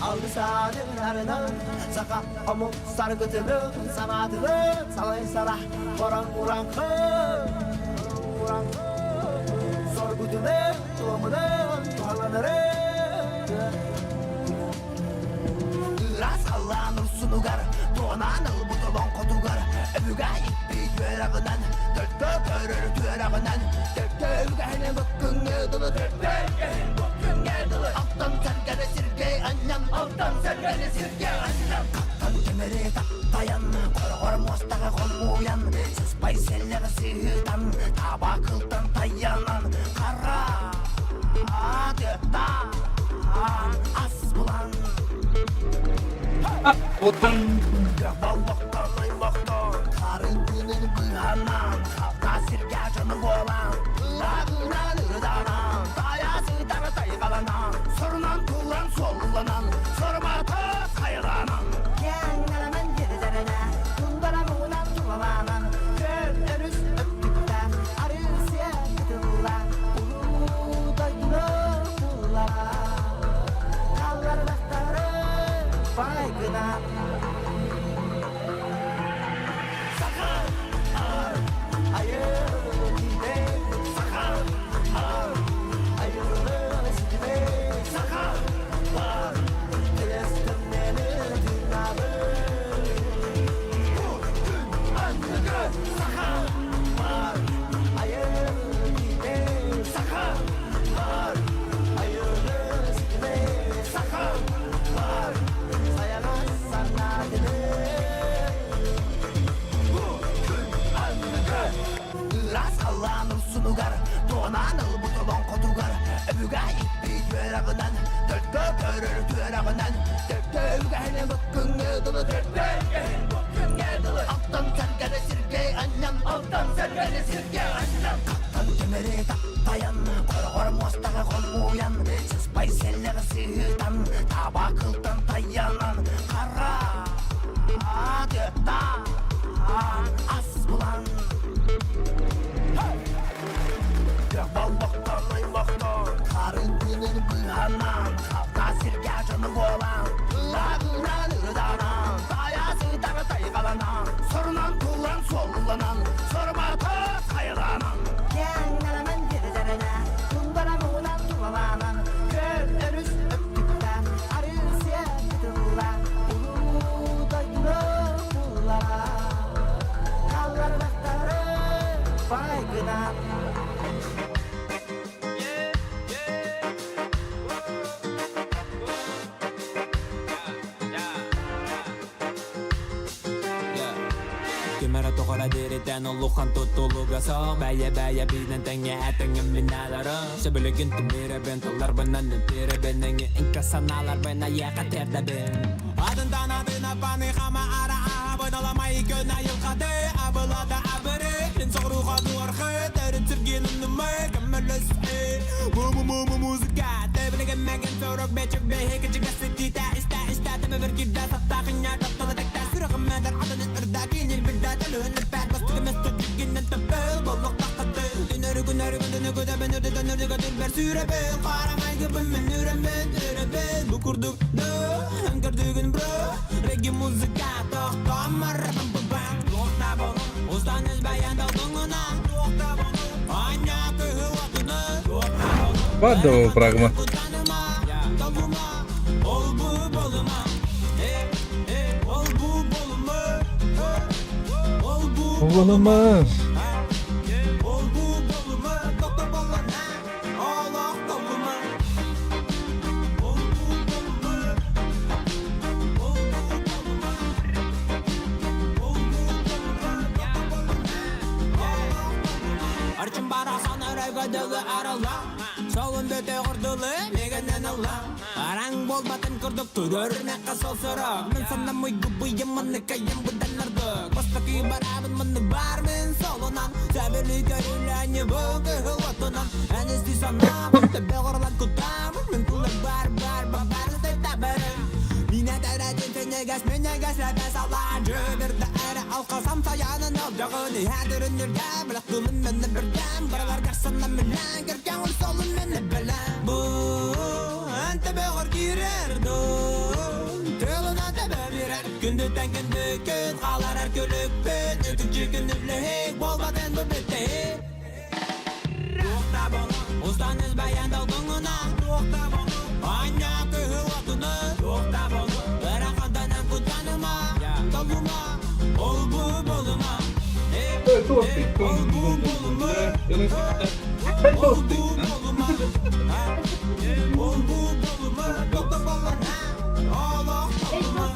Алгысаанын арынан саха омук саргытынын санаатынын салайсара Хорон ураңхы соргутунун туомунун туһаланарын Ыраас халлаан урсунугар, туонаан ылбыт олоҥхотугар, өбүгэ иппит үөрэҕинэн, төлкө көрөр түөрэҕинэн, төлкө үгэһинэн быккыҥҥы дылы, төлкө үгэһин быккыҥҥы дылы, алтан сэргэни сиргэ анньан, алтан сэргэни сиргэ анньан, хаттан тимири таптайан, хороҕор муостаҕа хомуйан, сыспай сэллэҕи сыһыытан, таба кылтан тайанан, хара тыаттаан, ас булан, Оттон Баллахтан аймахтан, харын күнүн быһанан, халта сиргэ дьону буолан, ырааҕынан ырыданан, тайа сытара тайҕаланан, сорунан туллан суолланан, сорумата хайаланан. Кэҥнэлэмэн диэдэрэнэ, тундара муҥунан тулалаанан, күөл өрүс өттүктэн, арыы-сиэ кытылла, улуу дойдуну буллара. Халларбахтары бай гына. Саха ар айыл саха ар айылы ситимэ саха бар телестемнени тыынабы күн анныгы саха бар айыл саха бар айылы ситимэ саха бар сайаҕас санаатыны Ыраас халлаан урсунугар, туонаан ылбыт олоҥхотугар, өбүгэ иппит үөрэҕинэн, төлкө көрөр түөрэҕинэн, төлкө үгэһинэн быккыҥҥы дылы, төлкө үгэһин быккыҥҥы дылы, алтан сэргэни сиргэ анньан, алтан сэргэни сиргэ анньан, хаттан тимири таптайан, хороҕор муостаҕа хомуйан, сыспай сэллэҕи сыһыытан, таба кылтан тайанан, хара тыаттаан, ас булан. Көх болбохтон аймохтон, харын күнүн быыһанан, халта сиргэ дьону буолан, ырааҕынан ырыданан, тайа сытара тайҕаланан, сорунан туллан суолланан, сорумата хайаланан. Кэҥнэлэмэн диэдэрэнэ, тундара муҥунан тулалаанан, күөл өрүс өттүктэн, арыы-сиэ кытылла, улуу дойдуну буллара. Халларбахтары бай гына. Ким эрэ тоҕо эрэ диэритэн улухан тутулуга суох Бэйэ-бэйэ биинэн тэҥҥэ этэҥҥин минаалары Сөбүлүгүн тимирэбин тылларбынан үтүрэбин Эҥи иҥкэ санааларбын айыаха тиэрдэбин Адынтан адына паны хама ара аха бойдаламай көн айылҕады Абылада абыры Мин соҕурууха дуорхы Төрүт сүргин умнумы көмөлөс Му-му-му музыка Төбүлүгүн мэгин сорок бечек бэһи кичигэс ситиитэ истэ истэ төбөбөр киирдэ саттаахыня таптала тэктэ сүрэҕим мэдэр адынын ырда кинил билдэ төлөһүн эппэт бастыгым өстө таппыл боллохтаххаты түнөрүгүн өрүгүн түнүгүдэбин үрдүтэн үрдүгэ түрбэр сүүрэбин харамайгыбын мен үрэммин үрэбин бу курдук да көрдүгүн бро регги музыка тохтомор Устан избайан долгуңунан Аня кыһыл Баар да прагма. Olamaz. Арчын барасан өрөгөдөгү арыла Солун бөтө ордулы мегенен ыла Араң болбатын курдук көрөрүнэххэ сол сорок Мин саннам уйгубуйым манныкайым быданнардык Бастакы барабын маннык бар мин солунан Сөбүлүү көрүлэни бу кыһыл отунан Эн исти санаабын төбө орлан кутамын Мин тулар бар бар бар табарым Мине тәрәтин тенегес менегес ләбәс аладжы Бірді әрі алқасам саянын алдағын Иһәдірін үрге білек тылым мені бірден Баралар гарсана мілән Кірген ол солын мені білән Бу ән төбе кирер ду. Күндүттэн күндү күн хааларар күлүкпүн Үтүкчү күнүллүһүк буолбатын бу бүтэһик Устаныз баян долгуҥуна Анньа кыһыл отуну Ырахантанан куттаныма Толлума Ол-бу болума Ол-бу болума Ол-бу болума Ол-бу болума Токтополлар Олох толума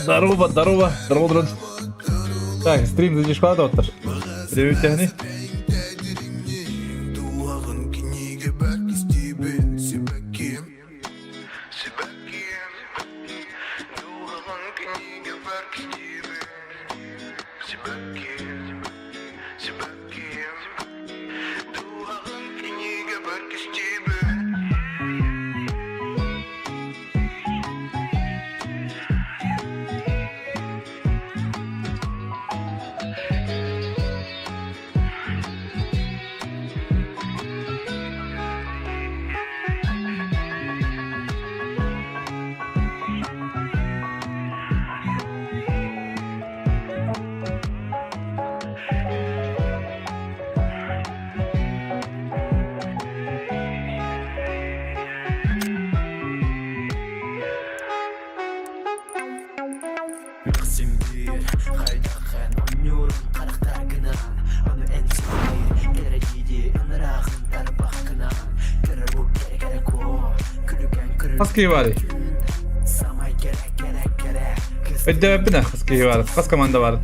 Здорово, здорово, здорово, друг. Так, стрим задешпа доктор. Привет, тяни. Хас киһи баарый? Өйдөөбүппүн ээ, хас киһи баарын, хас команда баарын.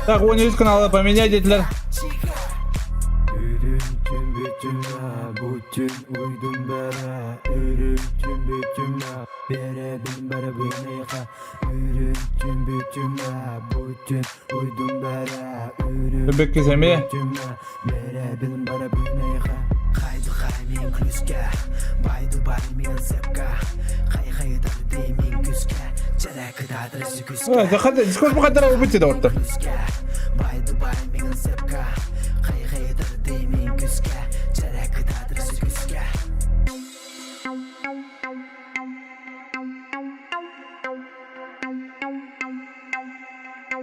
Так, 13 каналы поменять диэтилэр. Өбөккө сэмиэ. Дискурс бухаттара убытты да орто.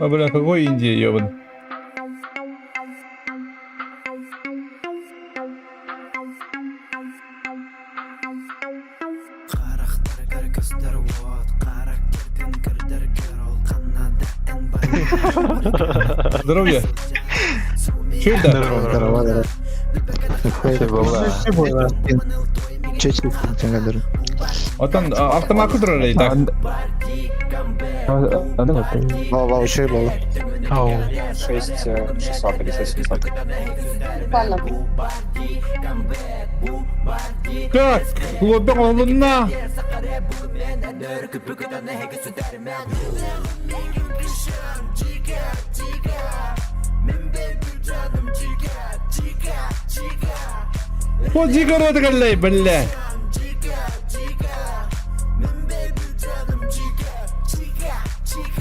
А, бля, какой Индия, ебан? Здоровья. Че это? Здорово, здорово. Отон автомат турар так. Вау, еще было. 6 600 или 700. Так, хлопок луна. О, дикород кэллэй, бля.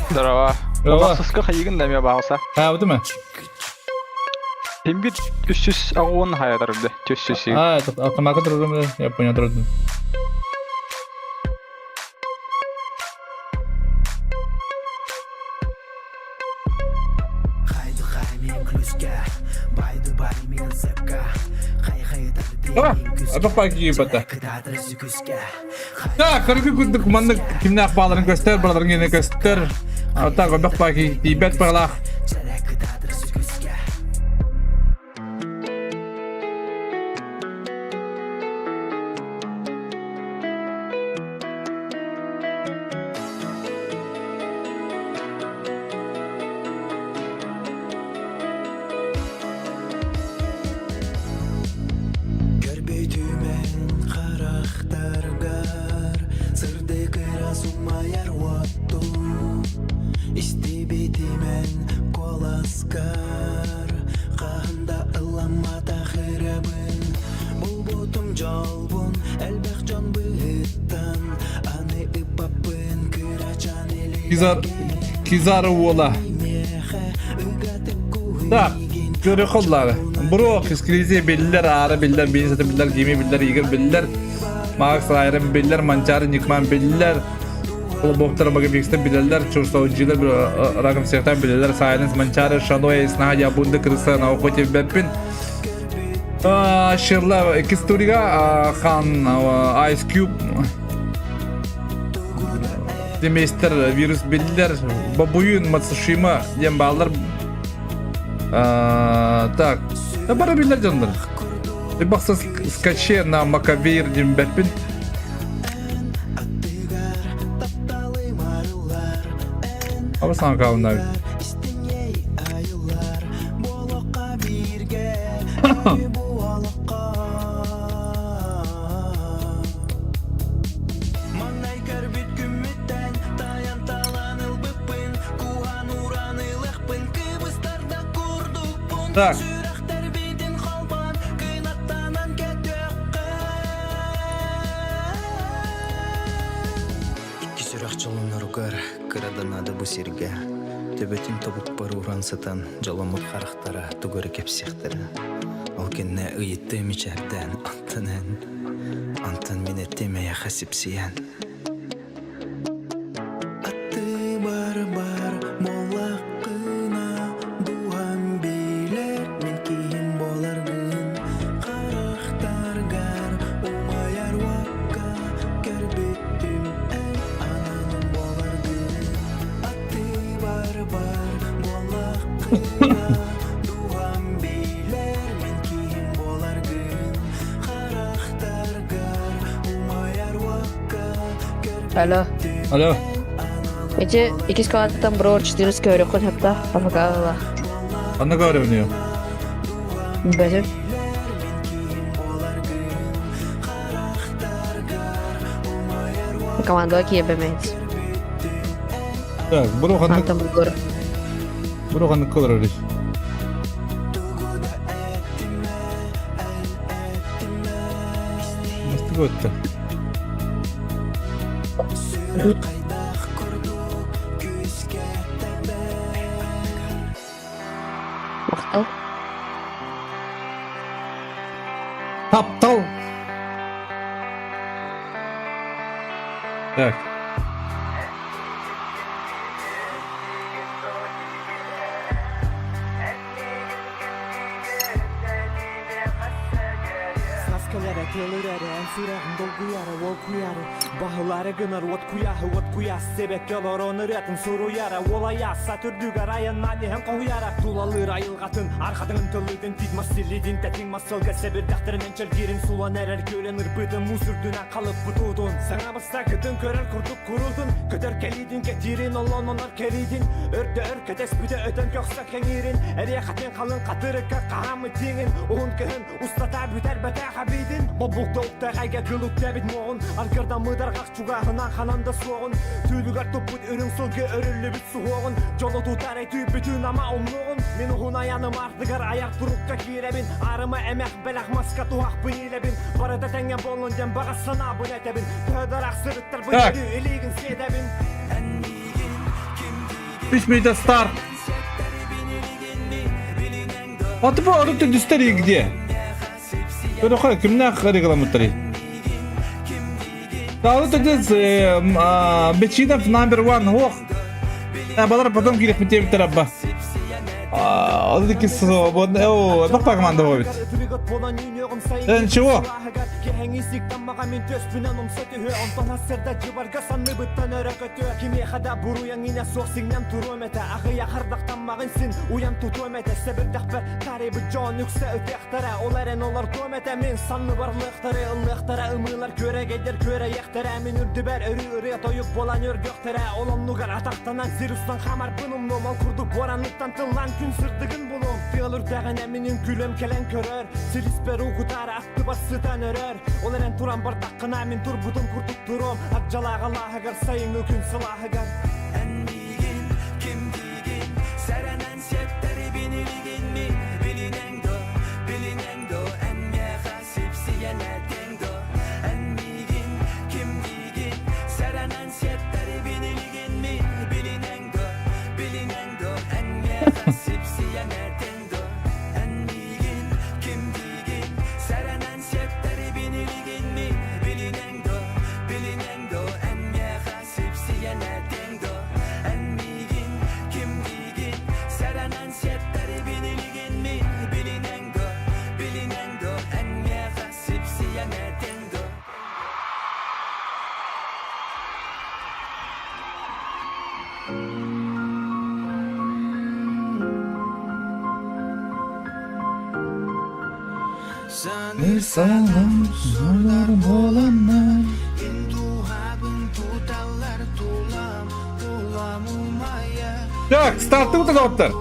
Здорово. Здорово. Сыска хайыгын да баалса. А, вот мы. Тимбит 300 агуын хаятар бе. 300. А, этот автомат турар, я понял, трудно. Атопа Так, көргү курдук маннык кимнээх бааларын көстөр, бараларын генэ көстөр. Так, обэх паки тиийбэт баҕалаах. Көрбөйтүмэн харахтаргар сырдык ыраас умайар уотту истибитимэн куоласкар хаһан да ылламматах ырабын булбутум дьолбун элбэх дьон быһыттан аны ыппаппын кырачаан Кизар Кизар уола. Так, көрө холлары. Бро, Кискризи биллер, Ара биллер, Бинсет биллер, Гими биллер, Игорь биллер, Макс Райрен биллер, Манчары Никман биллер, Клубоктар Багабикстер биллер, Чурсоуджилер, Раком Сехтан биллер, Сайленс, Манчары, Шаной, Снадя, Бунда, Крыса, на охоте Беппин. Ширла Кистурига, Хан, Ice Cube, Демейстер, Вирус биллер, Бабуюн, Мацушима, диэн бааллар. Так, да бары биллер дьоннор. Бахса скаче на Макавейр диэн бэрпин. Аба саҥа каабынна. Так. Икки сүрэх дьолоноругар кыраданаада бу сиргэ төбөтүн тобукпар уран сытан дьоломмут харахтара тугу эрэ кэпсиэхтэрэ. Ол кэннэ ыйытты мичээрдээн антон эн антон мин эттим эйэхэ сипсийэн Аттыбар бар буоллаххына дууһам билэр мин киһим буоларгын харахтаргар умайар уокка көрбүттүм эн ананым буоларгын аттыбар бар буоллаххына дууһам билэр мин киһим буоларгын харахтаргар умайар уокка Алло. Алло. Эти иккис калааттан бро 14 көрүөххүн сөптөөх АФК-ла. Ханна көрөбүнүй? Бөтүм. Командаға киебемейт. Так, бу ханнык Антон Булгур. бу ханнык кылар Мастык өттө. Махтал. Таптал. Так. эрэ тыалыр эрэ эн сүрэҕиҥ долгуйара уол куйаары Баһылаары гынар уот куйааһы уот куйаас Сибэкки олорон ырыатын суруйара Уол айаасса түрдүгэр айаннаан иһэн хоһуйара Тулалыыр айылҕатын арҕатын тыллыытын Тиит мас силлиитин тэтиҥ мас сылга сэбирдэхтэринэн чэлгиирин Сулан эрэр күөлэн ырбыытын муус үрдүнэн халыппыт уутун Саҥа бастакытын көрөр курдук куруутун Көтөр кэлиитин кэтиирин оллононор кэриитин Өрдө өр кэтэспитэ өтөн көхсө кэҥиирин Эриэхэтин халыҥ хатырыкка хаһааммыт тииҥин Уһун кыһын устата бүтэрбэтэх эбиитин Бобук долтаҕайга кылык тэбит муоҕун Аргырдаммыт арҕах чугаһынан ханан да суоҕун Түүлүгэр туппут үрүҥ сылгы өрүллүбүт суһуоҕун Дьолу тутар этүүбүтүн ама умнуоҕун Мин уһун айаным ардыгар айар турукка киирэбин Арыма эмэх бэлэх маска туһахпын иилэбин Барыта тэҥҥэ буоллун диэн баҕа санаабын этэбин Төһө да арахсыбыттарбын Так. өрүү илиигин сиэтэбин Үс минута старт. А ты по арыт дүстер где? Көрөхө кимнээх регламенттарый? Таалы төдес Бечинов number one ох. Балар потом кирек битебиттер абба. Ол ики свободный. О, бак команда бит. Ничего. Кимиэхэ да буруйаҥ иҥэ суох сиҥнэн туруом этэ Аҕыйах ардахтаммаҕын син уйан тутуом этэ Сэбирдэхпэр таарыйбыт дьон үксэ ытыахтара Ол эрэн олордуом этэ мин санныбар лыахтары ыллыахтара Ымыылар күөрэгэйдэр күөрэйиэхтэрэ Мин үрдүбэр өрүү ырыа тойук буолан өргүөхтэрэ Ол оннугар атахтанан сир устан хаамарбын умнуом Ол курдук буоранныттан тыллаан күн сырдыгын булуом Тыал үрдэҕинэ мин үҥкүүлүөм кэлэн көрөр Силиспэр угутаары аттыбар сытан өрөр Ол эрэн туран бардаххына мин турбутум курдук туруом Ардьалаах алааһыгар сайыҥҥы күн сылааһыгар Эн миигин ким диигин Сэрэнэн сиэттэрибин илигин мин Билинэҥ до, билинэҥ до Эн миэхэ сипсийэн этиэҥ до Эн миигин ким диигин Сэрэнэн сиэттэрибин илигин мин Билинэҥ до, билинэҥ до Эн миэхэ сипсийэн этиэҥ до Эн миигин ким диигин Сэрэнэн сиэттэрибин илигин мин Билинэҥ до, билинэҥ до Эн миэхэ сипсийэн этиэҥ до Эн миигин ким диигин Сэрэнэн сиэттэрибин илигин мин Билинэҥ до, билинэҥ до Эн миэхэ сипсийэн этиэҥ до Санам сордар буоланнар Так, старты вот это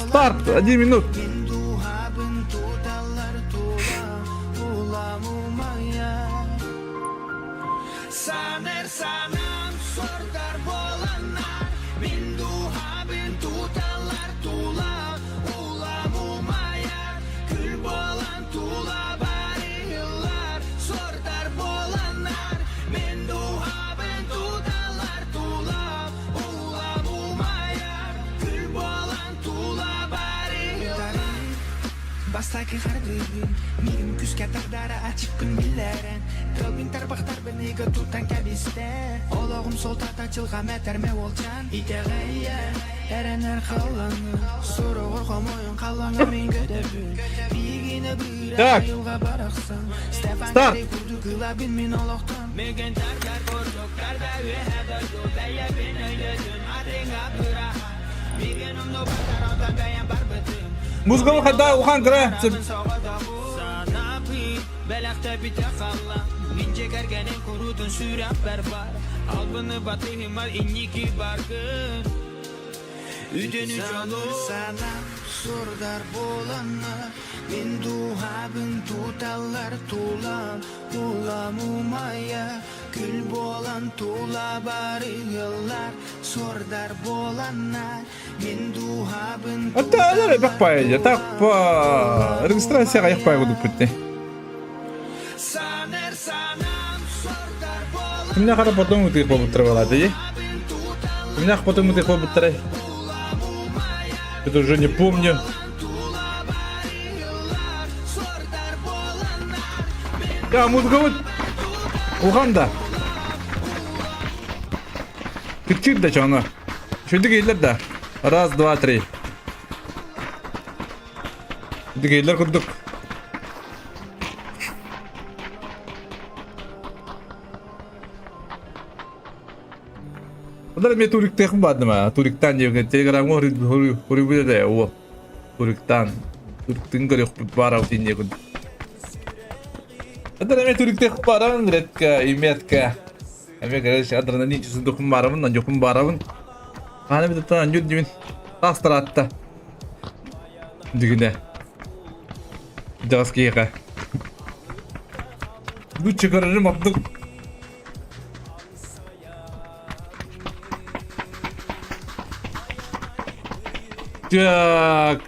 Старт, один минут. Бастакы хардыыбын Миигин күүскэ тардара ачыкпын биллэрэн Тылбын тарбахтарбын ыга тутан кэбистэ Олоҕум суолтата дьылҕам этэрмэ уолчаан Итэҕэйэ эрэнэр халлаҥы Сороҕор хомойон халлаҥа мин көтөбүн Биигини быыра Так. айылҕа барахсан Стефан Старт. курдук ылабын мин олохтон Миигин тардар курдук тарда үөһэ дойду Бэйэбин өйдөтүн атыҥа быраха Миигин умнубаттар онтон бэйэм барбытым Музыка хайда ухан кыра. Бэлэхтэбитэ халла Мин дьиэ кэргэним куруутун сүрэхпэр бар Албыны батыһымар инники баргын Үтүнү дьону санам сурдар буоланнар Мин дууһабын туталлар тулам Улам умайа күл буолан тула барыыллар Суордар буоланнар Мин дууһабын Ата бак паайа. Так по регистрацияга аяк паайа кудук бүтте. Саныр санам сордар буолан Кимнэх хара потом ытык болуттар балады, е? Кимнэх потом ытык болуттар? Это уже не помню. Я музыка вот Уганда. Кырчыр да чоно. Шүндүк иһиллэр да. Раз, два, три. Дигейлер курдук. Онон эмиэ туриктыахпын баардым аа. Туриктаан диэбиккэ телеграмҥа хоруйбут этэ уол. Туриктаан. Туриктыын көрүөхпүт баарабыт инниэ курдук. Онон эмиэ туриктыахпын баарабын редко и метко. Эмиэ короче адреналин чувствуйдухпун баарабын, анньуохпун баарабын. Аана бүтүттэн анньур дибин. Таастараатта. Дигинэ. Дьаҕас киһиэхэ. Бу чыгырырым ордук. Так.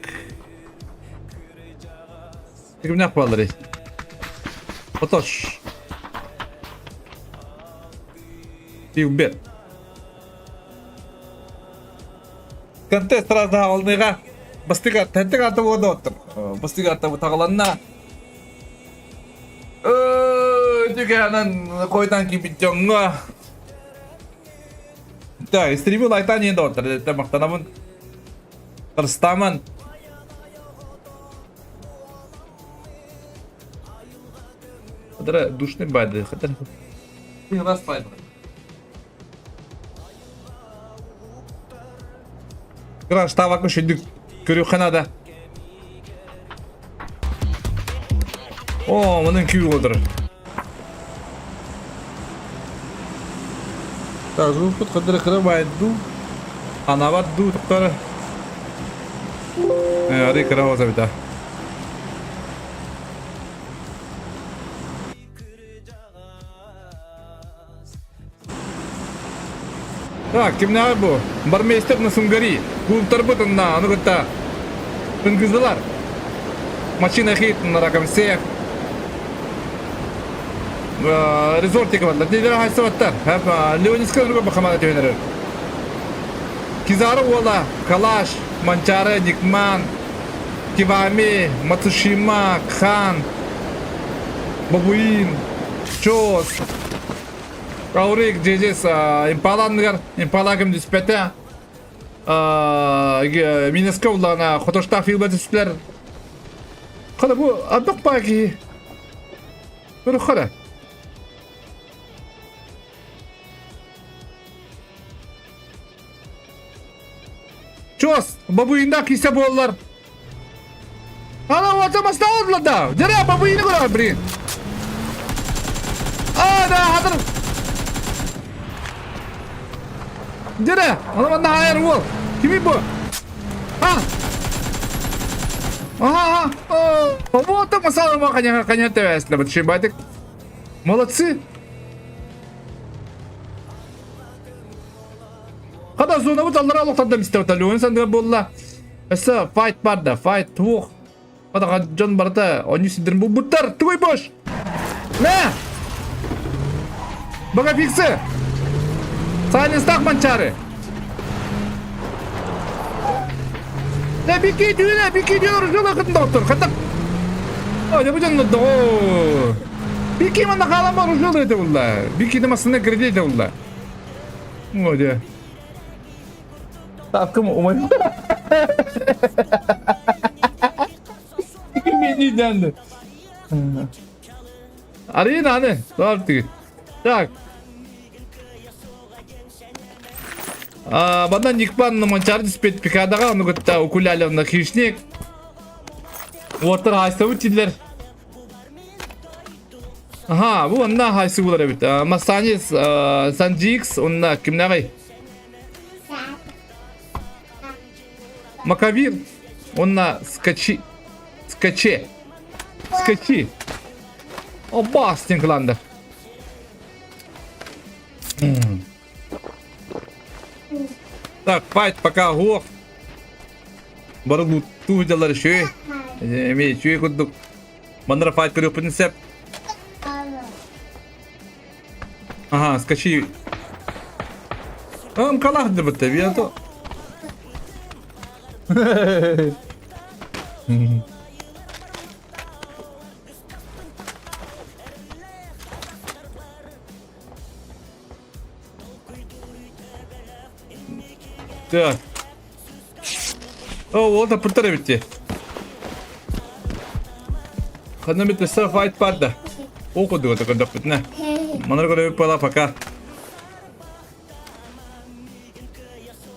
Кимнээх баалларый? Отош. Тилбет. Контест раздаалныга бастыга тентек аты буода оттор. Бастыга аты тағыланна. Түгэнэн койдан кийбит дьоҥҥо. Так, стримы лайтан енді оттор. Мақтанамын. Кырыстаман. Хатара душный байды. Хатара. Раз байды. Краш тавакы шүндүк көрүөххэ наада. О, мунун күү отыр. Так, звукпут кыдыры кыра байду. Анабат ду туктары. Ары кыра болса бита. Так, кимнээҕий бу? Бармейстер на Сунгари. Култарбыт онна, ону кытта кынгыздылар. Машина хит на раком всех. Резортик барлар. Дилер хайсыбаттар. Леонидская нурга бахамана түһэнэрэр. Кизары уола, Калаш, Манчары, Никман, Кивами, Мацушима, Кхан, Бабуин, Чос, Аурик, Джежес, Импала анныгар, Импала ким түспэтэ. Минеска уллаҕына хотоштаах фильма түстүлэр. Хана бу ардах баа киһи. Көрөххө Чос, бабуиндаах кисе буоллар. Ана уолта бастааллар да. Дьэрэ бабуины көрөр блин. А, да, хатыр. Дьэрэ, ана манна хайар уол. Кими бу? А! Ага, ага. Вот так масала ма коня коня тэвэслэ бит Молодцы. Хата зонабыт аллара олохтарда истэбит Леон сандыга буолла. Өссө файт бар да, файт туох. Хата дьон барыта онньу сиддерин булбуттар. Тугуй бош! Мэ! Бага фиксы! Сайленстах манчары! Да бики дүйне, бики дүйне оружие кытында оттор. Хата. Ой, да бу доо. Бики манна хаалан оружие это булла. Бики де масына кредит булла. Ой, да. Тапкым умай. Мени Арина аны. Так. Манна Никпан Манчар диспет пикадаға, оны кытта укулялевна хищник. Уоттар хайсабыт тилер. Аха, бу онна хайсы булар эбит. Масанис Санджикс, онна кимнәгай? Макавир, онна скачи. Скаче. Скачи. Оба, стенкландер. Так, файт пока гоп. Бары луттуу дьаллар үчүгэй. Эмиэ үчүгэй курдук. Маннара файт көрүөхпүтүн сөп. Ага, скачи. Ам калах дебетте, вието. Так. О, ол да пыртар эбит дии. Ханна бит өссө файт бар да. Ол курдук это көрдөхпүтүнэ. Манар көрөбүт буола пока.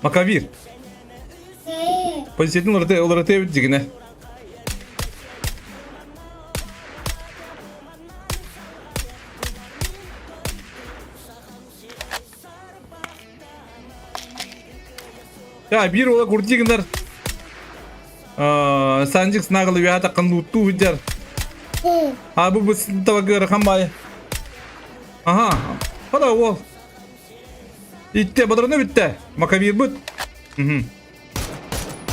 Макавир. Позициятын уларыта уларыта эбит дьигинэ. Я биир уола курдии гынар. Санжик снагалы үөһэ таххан лууттуу сылдьар. А бу бу табага ыарахан баайы. Аха. Хада уол. Итте бодорона бүттэ. Макавирбыт. Мгм.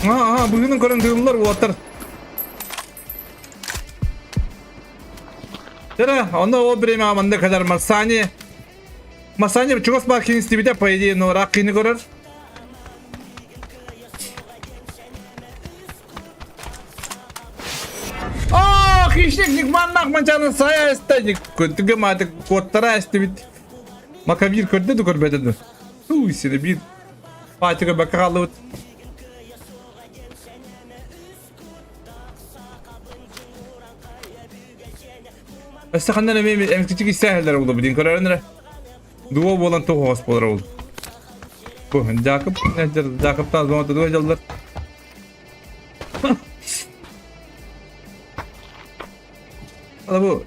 Аха, быһыынан көрөн тыыллар уолаттар. Тера, онно ол время манна кэлэр Марсани. Марсани чугас баар кини истибитэ, по идее, но ыраах кини көрөр. Оо, хищник Никманнах манчаны сайа эстэ, көтүгэ мааты куоттара эстибит. Макабир көрдө да көрбөтө да. Туй сири биир паачыга бакка хааллыбыт. Өссө ханна эмиэ эмтичик истээһэллэр буолла билин көрөрөн эрэ. Дуо буолан туох оҕос буолар ол. Бу Жакып Жакыптан звонок дуо дьаллар. Ала бу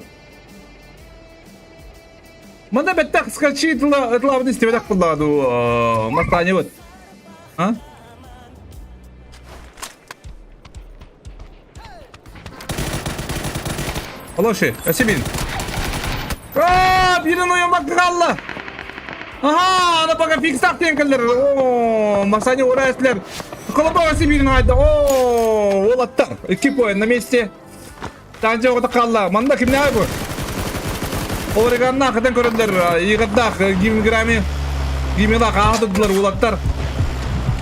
Манна бэттэх скачи тыла тылабын истибэтэх буоллаҕа дуу мастааньыбыт. А? Алоши, Асибин. Аа, бирин ойонбак хаалла. Аха, ана пока фикстах диэн кэллэр. Оо, Масани ура эстилер. Колобок Асибин хайда. Оо, уолаттар. Экипа на месте. Таанча оҕото хаалла. Манна кимнээх бу? Ореганнаах кытан көрөллөр. Игордаах гимграми гимилах аатырдылар уолаттар.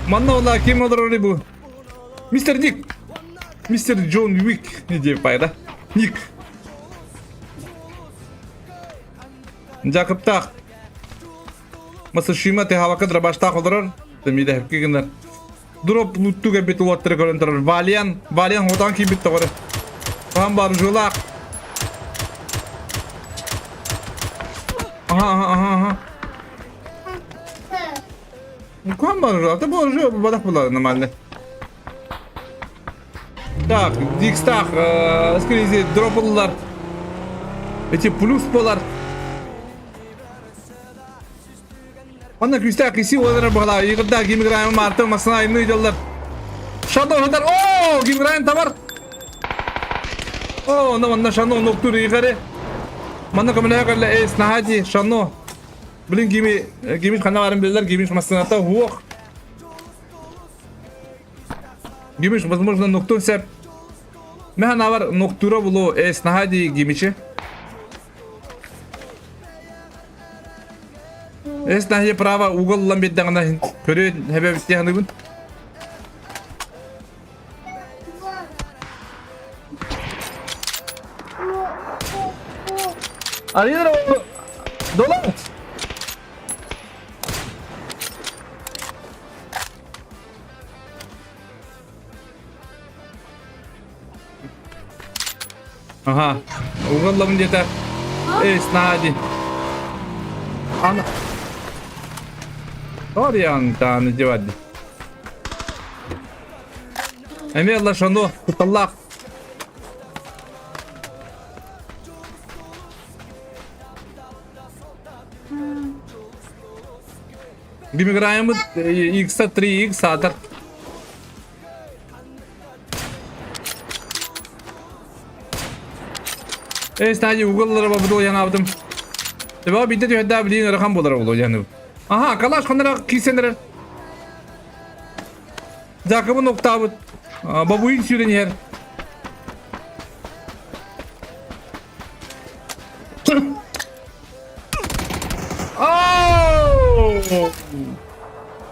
Манна ола ким олорор бу? Мистер Ник. Мистер Джон Уик не деп пайда. Ник. Жакыптаах. Масышима техавака дробаштаах олорор. Мидэхки гынар. Дроп лутту кэлбит уоттары көрөн турар. Валиан, Валиан хотон киирбит тоҕо эрэ. Хаһан баар жилаах. Аха, аха, аха, аха. Куһан баар жилаах. Та бу уже бадах була нормально. Так, Дикстах, скорее дроп ыллар. Эти плюс болар. Онно күүстээх киси уоллара баҕалаа Игордаах Гимграйм Марта массына айымны ыйдаллар. Шано хатар. Оо, Гимграйм табар. Оо, онно манна Шано ноктур Игоре. Манна көмөлөһө кэллэ Эйс Нахади Шано. Блин, Гими Гими ханна барын билер, Гимиш массыната хуох. Гимиш, возможно, ноктур сеп. Механ авар ноктура булу Эйс Нахади Гимичи. Эс наһи право уголлан биэрдэҕинэ көрүөн эбэбит дии саныыбын. Арина Дола! Ага. Угаллабын диэтэ. Эй, снади. Ана. Ориантаны девадди. Эмиэ лашану куталлаах. Бимиграемыт X3 X атар. Эй, стадия уголлара бабыды оянаабытым. Төбөҕө биирдэ түһэрдээх билигин ыарахан буолара буолуо диэн. Аха, калаш ханнара киирсэн эрэр. Жакыбын октаабыт. Бабуин сүүрэн иһэр. Оу!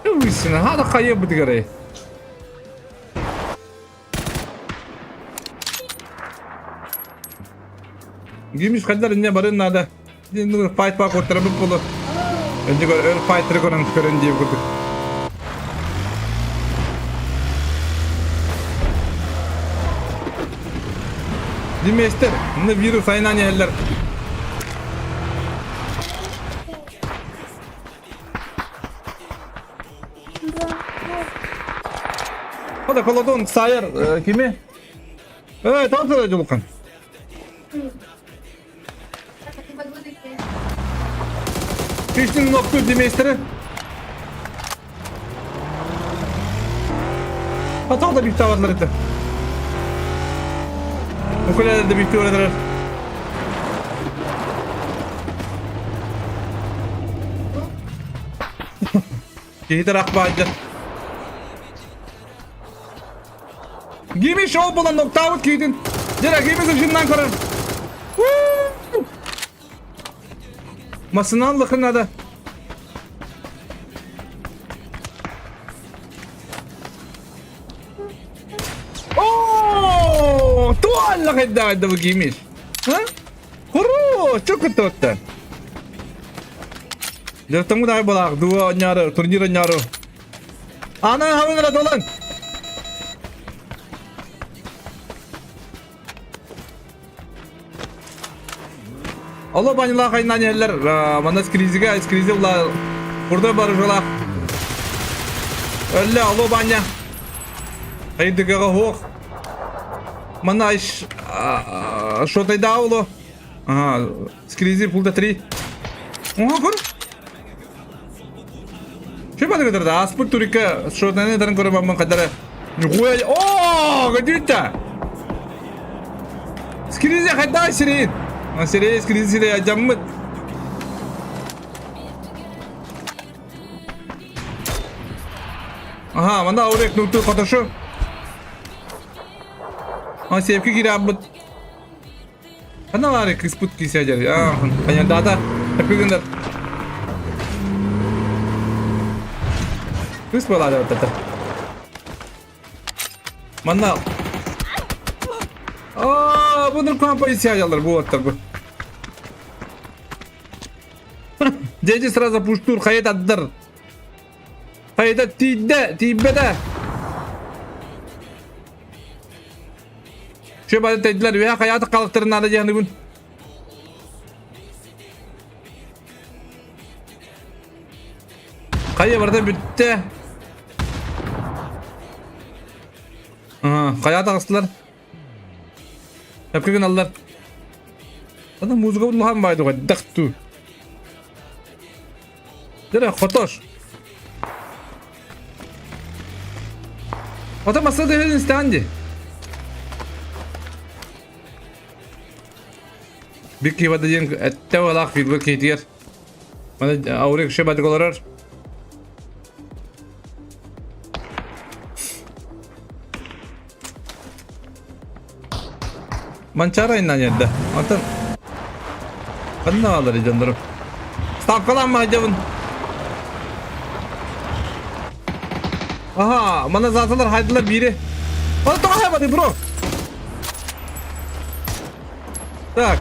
Уйсина, хада хайа бытыгары. Гимиш хайдар инне барын надо. Файт па куттарабыт болу. Önce gör, өр файтеры көрөн көрөн диye курдук. Диместер, мына вирус айынан иһэллэр. Hadi kolodon sayar kimi? Evet tamam sana Culukan. Күүстүн ноктур демейстері. Хатал да бифте аларлар еді. Укулеле да бифте öğrenir. Киһи тарақ баайдыр. Гими шоу буолан ноктаабыт киһитин. Дьэ, Гими сышыннан көрөр. Масынан лыхын надо. О, туалла хайда бу Гимиш. А? Хорош, чё кутуттан? Дьэ, дай балаах, дуо няры, турнир няры. Ана хавынра долан. Алло банила хайнан ерлер, мана скризиге, скризи ула бурда барыжылах. Өлле, алло баня. Хайдыгага хоқ. Мана иш шотайда уло. Ага, скризи пулда 3. Ого, көр. Что бады Аспыт турика шотайны дарын көріп амын қадары. Нихуя. О, где-то. Скризи хайда сирин. Сирин, скризи сирин, жаммыт. Ага, манда аурек нукту котошу. А сепки кирабыт. Аналары кыспыт кисәдер. А, понятно, да, да. Кыс была вот это. Манна. А, бұны компа сядялар бу оттар бу. Дети сразу пуштур хайет аддар. Хайет тиде, тибеде. Şu bana dediler ve hayatı kalıktırın alacağını gün. Kaya barda bitti. Aha, kaya tağıstılar. Hep gün aldılar. Adam музыка улахан байдуга дакту. Дere хотош. Ата масада хелин станди. Бикки бада диэн эттэ филбер кейтигер. Мана аурек ше бадык олорор. Манчара иннан yerде. Атын Ханна алар идендерим. Ставкаланма жабын. Aha, мана заталар хайдылар бири. Ана тоға хайбады, бро. Так.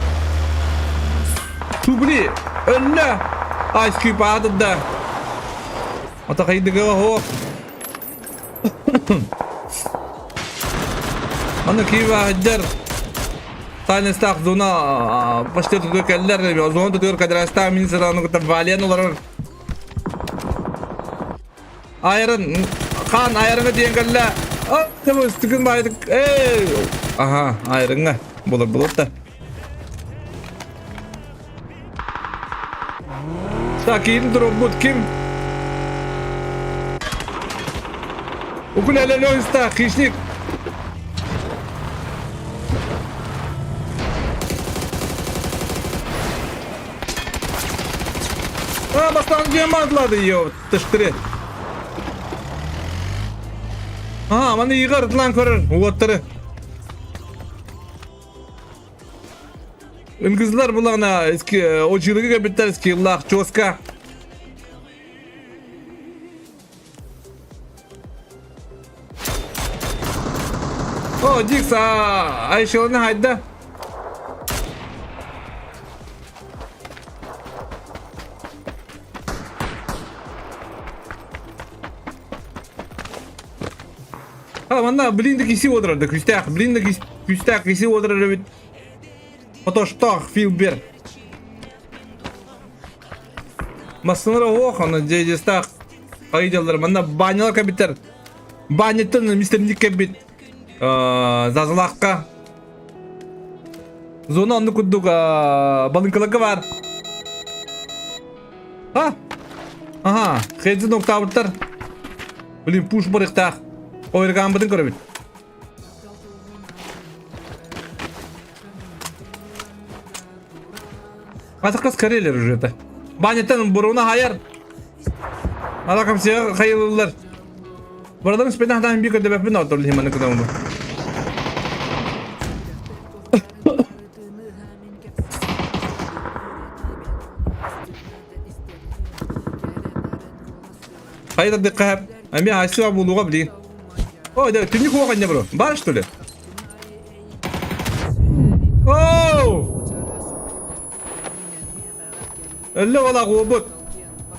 Тубли, өллө. Ice Cube адыда. Ата хайдыга хо. Аны киба хаджар. Тайны стак зона почти тудыр келлер, зона тудыр кадраста мин сыраны кутап вален олар. Айрын, хан айрыңы диэн кэллэ. А, табы үстүгүн байдык. Эй! Аха, айрыңа. Болор болор да. Так, кийин туруп ким? Укулеле лёйста, хищник. А, бастан диамантлады ее, тыштыры. А, маны игар тлан көрөр, уоттары. Үнгізлер булана очилыгы кабиттер скиллах чоска. О, Дикс, а Айшеланы хайда. А, манна блинді киси отырады, күстәк, блинді күстәк киси отырады бит. Потоштах филбер. Масынра ох, аны дедестах. Кайдалар, манна банялар кабиттер. Баняттан мистер Ник кэлбит. Зазалаахха. Зона оннук курдук балыҥкаларга баар. А? Ага, Хейден октаабыттар. Блин, пуш барыктаах. Ойыргаамбытын көрөбүт. Атақас Карелер уже это. Баняттан буруна хайар. Алакам сига хайылылар. Бараларын спена хатан бик өдөбөппүн оторlu химаны кытамы. Хайда дыккап. Ами айсыга булуга билин. Ой, да, түннүк хуа канья бро. Бар что ли? Оу! Өллө ола куобут.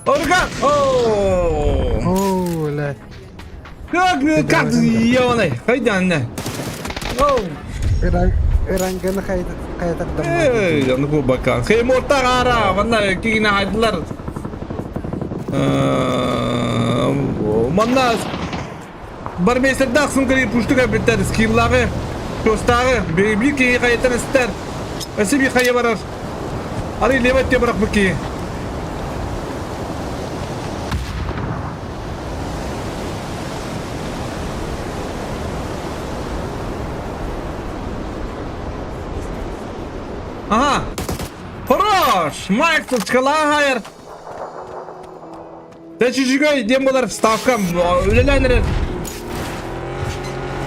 Орга! Оу! Оо, ля. Как, как, ёбаный, хайдан. Оу! Ыранганы хайдардам. Эй, аны кубака. Хей, морта гара, манна кигине хайдылар. Манна бармейстердаах сункари пуштуга биттер скиллағы, тостағы, бир киһи хайаттан истер. Өсө би хайа барар. Ары леват те барак бу Ага! Хорош! Майкл Чкалахайр! Тэчүчүгэй диэн буолар ставка үлэлээн эрэр.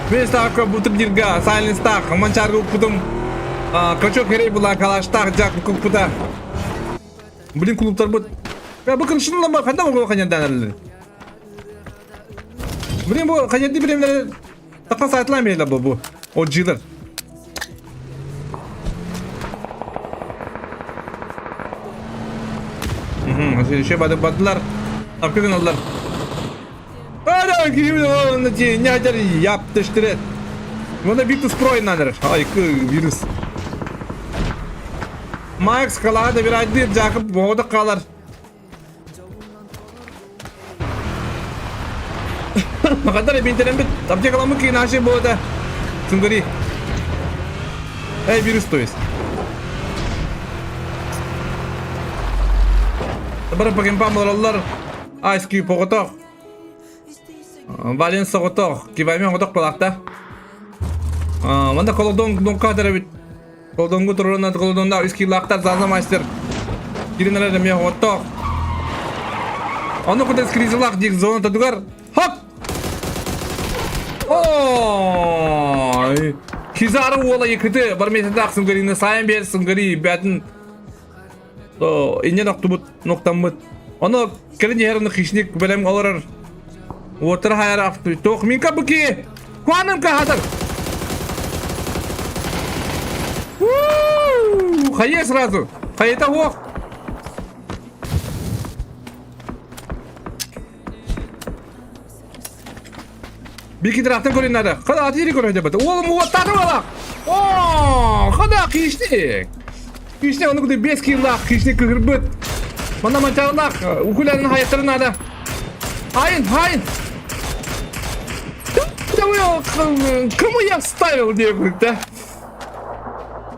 Мен ставка бу турнирга Сайленстах, Манчарга укпутум. Качок хэрэй була Калаштах жак укпута. Блин клубтарбыт. Я бу кымшынлама ханда могу ханяндан эрэлэр. Блин бу ханянды биремлер тапа сайтла мейле бу бу. Оджилар. Еще бады бадылар. Апка гыналлар. Ара, ким не хотели яптыштырет. Мына Виктус Прой надо. Ай, вирус. Макс қалада бір айтты, Жақып оғда қалар. Қадар бинтерен бит. Аптекаламы кейін ашы болады. Сүнгөри. Эй, вирус то есть. Бары пакемпам олар. Ice Cube оғытоқ. Вален соғытоқ. Кибаймен оғытоқ балақта. Манда колодон донка бит. Колдонгу турурунан колдонда үс килактар заза мастер. Киринелер эме оғытоқ. Оны кудес кризилак дик зона тадугар. Хоп! Ой! Кизары уола екіті бар метеде ақсыңғырины сайын бер сыңғыри бәтін инен оқтубут ноқтаммыт. Оны кэлин иһэр хищник бэлэм олорор. Уотар хайар авту. Тох минка буки. Куаным кахатар. Хае сразу. Хаета ох. Бики драфтан көрін надо. Қада атири көрін деп. Олым уоттады бала. О, қада хищник. Хищник оны күді 5 киллах, хищник кырбыт. Мана мантарлах, укулянын хаяттары надо. Айын, айын. Кому я вставил деп, да?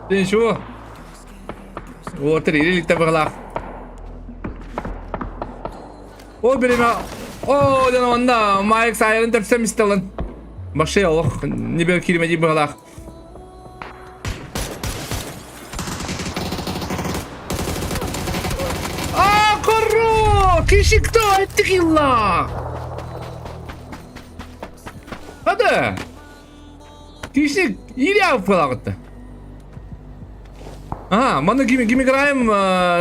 Ты ничего? Вот, релик табыглах. О, береме. О, ден онда Майк сайрын тепсем истелен. Башай олох, не бер кириме ди быглах. А, корро! Киши кто? Айттык илла! Hadi. Киши или алып Ага, маны ким ким играем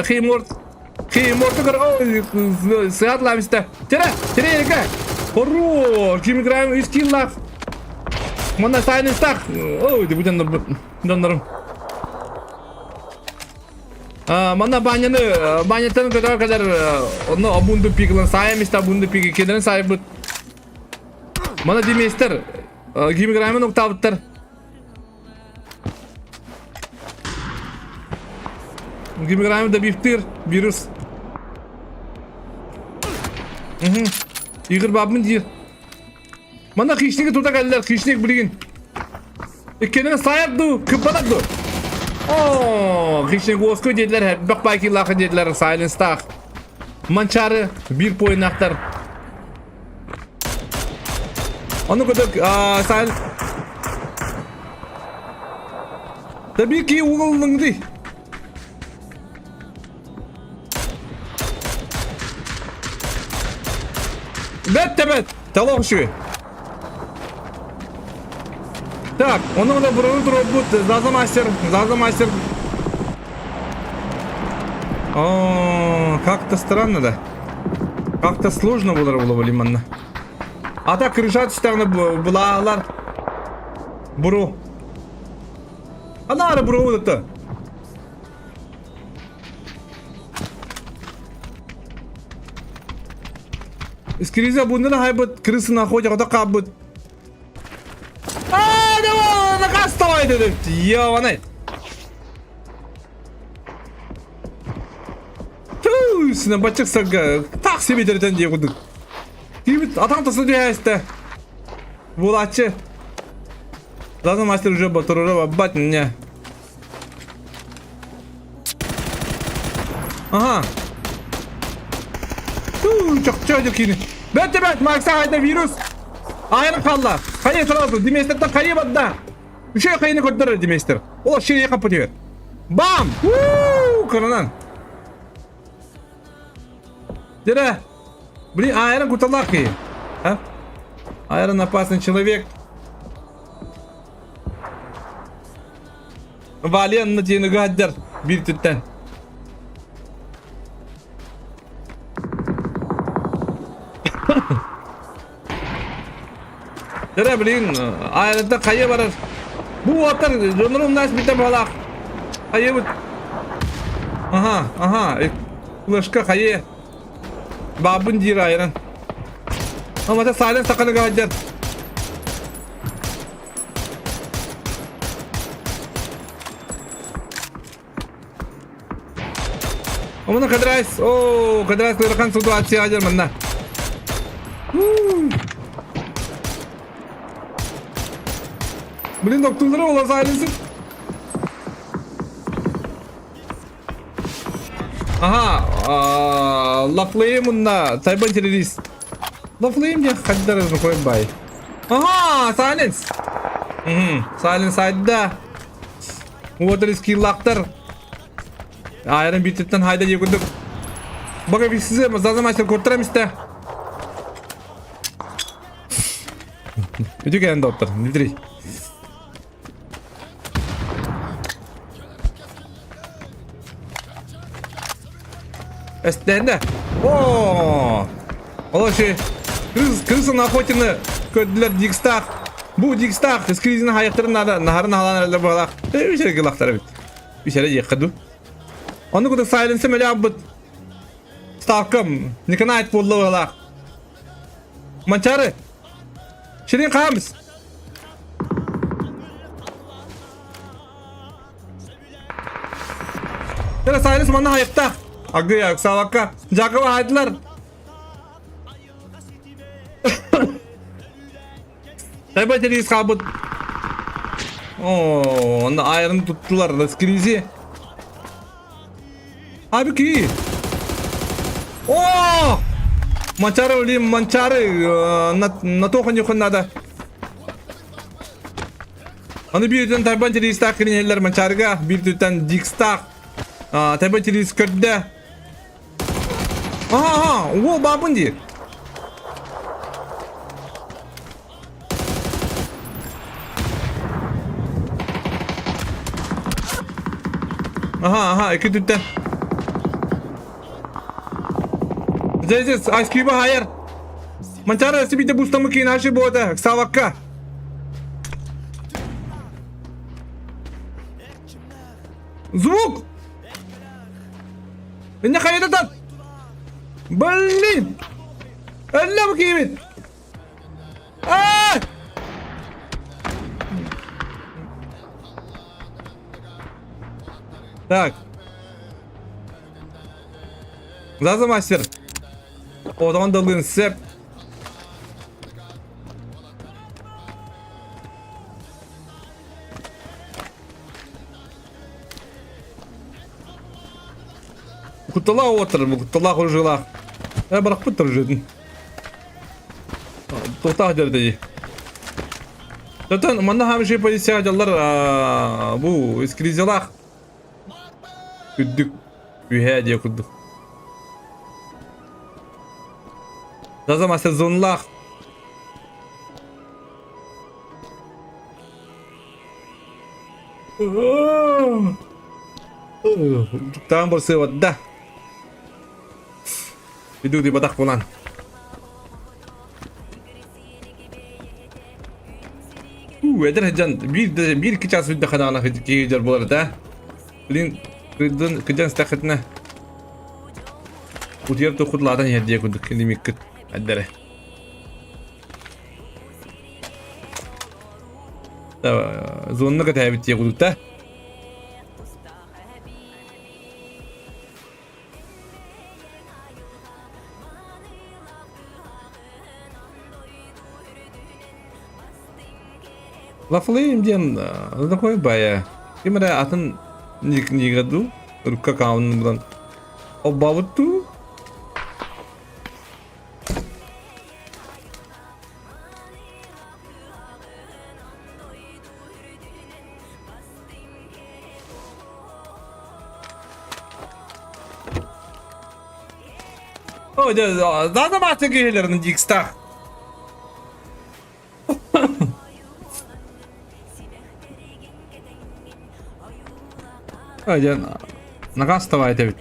Хейморт. Хейморт сыат ламиста. Тере, тере ерке. Хорош, ким играем из киллах. Мана сайныстах. Ой, будем донорым. Мана баняны, банятан көтөр кадar оны абунду пиглан сайымиста абунду пиги кедерен сайбыт. Мана демейстер, ким играем октавыттар. Ким играем добивтыр вирус. Угу. Игорь бабын дир. Манна хищниги тута кэллэр, хищник билигин. Иккиэннэрин саайар дуу, кырбанар дуу? Оо, хищник уоскуй диэтилэр, элбэх байкилаах диэтилэр, сайленстаах. Манчаары биир поиннаахтар. Ону кытык сайл... Да биир киһи угуллуҥ дии. Бэт да бэт! Талах үчүгэй. Так, ону да буруу туруорбут Заза мастер, Заза мастер. О, как-то странно да. Как-то сложно было было блин манна. А так крыша түстэҕинэ булаалар. Буру. Анаары буру это. Искриза буннан хайбыт, крысына ходя да хаалбыт. Аа, давай, наказ давай дедим. Ёбаный. Түү, бачык сарга так себе терден дие курдук. Кийбит атаң тасы дээсте. Булачы. Заза мастер уже батырыра бабат не. Ага. Чохчо кини. Бэт бэт Макса хайда вирус. Айрын қалла. Хайы сразу Деместерден хайы бадда. Үшө хайыны көрдөрөр Деместер. Ол шире капы дебет. Бам! Уу, кырынан. Дере. Блин, Айрон куталаки. А? Айрон опасный человек. Вален диэн ыгааддар биир түттэн. Дere блин, айрында хайа барар. Бу уоттар дьоннору умнаас бүтэ буолаах. Хайыбыт. Аха, аха, флешка хайы. Баабын диир айран. Амата саален саканы гааддар. Омуна Кадрайс, о, Кадрайс ыарахан ситуация адер манна. Блин, доктулары олар сайылсын. Ага, лафлыйым мунна, тайбан террорист. Лафлыйым диэн хайдар қойын бай. Ага, Silence. Silence айда. Уотер скиллактар. Айрын биттен хайда дие күндүк. Бага бисизе заза мастер көртөрөм исте. Үтү кэлэн доктор, Дмитрий. Эстэнэ. О! Олоши. Крыс, крыса на охотины көрдүлэр Дикстах. Бу Дикстах скризин хайыктарын нада нахарын халан эрэлэр буолах. Үсэрэ гылахтар эбит. Үсэрэ диэххэ ду. Ону куда сайленсем эле аббыт. Ставкам Николаев буолла буолах. Манчары. Ширин хаамыс. Кere Сайрыс манна хайыктаах. Агыя, ыксаабакка. Жакова хайдылар. Тайба терис хаалбыт. О, онно айрын туттулар. Раскризи. Abi ки. О! Манчары, блин, манчары. На, на то надо. Аны биир өттүн Тайбан телевизтаах киринэллэр Манчаарыга, биир өттүттэн Дикстаах Тайбан телевиз көрдө. Аха, аха, уол баабын диир. Аха, аха, икки өттүттэн. Здесь, Ice Cube хайар. Манчаары сибите бустамы киин аши буота, савакка. Звук! Инне хайдатат! Блин! Эллэ бу киибит! Аа! Так. Заза мастер. Одан далын сеп. Кутталаах уоттар, кутталаах оружиелаах. Э, барахпыт оружиетын. Туохтаах дьэрдэйи. Оттон манна хаамышый полицияҕа дьаллар бу эскризиялаах үрдүк үһээ диэ курдук. Зазама сезонлаах Таан барсыабат да. Иду ди батах булан. Эдэр дьон биир биир икки час үрдэ ханаана киһи дьор буолар да. Блин, кыдын кыдьан стахытына. Утуйар тухут лаатан иһэр диэ курдук лимиккит аддары. Зонна кэтээбит диэ курдук да. Лафлейм диэн такой бая. Ким эрэ атын нига дуу, рукка аккаунун булан холбообут дуу? Ой, да, мастер киһилэрин дикстах. Ой, дьэ, наказ этэбит.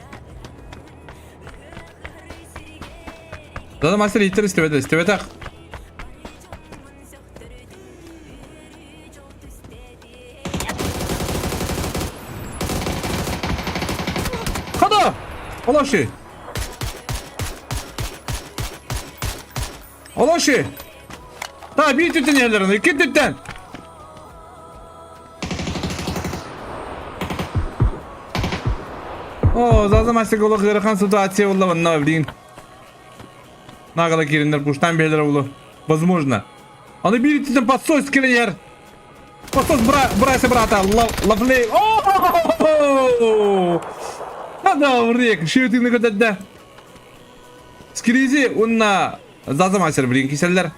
Да, мастер иттер истибэтэ, истибэтэх. Хада! Олоши! Олоши! Та, биир түттэн иһэллэр, икки түттэн! О, заза мастер олох ыарахан ситуация буолла манна, блин. Нагала киириннэр куштан биһэлэр улу. Возможно. Аны биир итинтэн подсос кэлэн Подсос бра брайся брата лавлей. О! Надаврек, шүтүнү көтөрдө. Скризи унна заза мастер блин киселлер.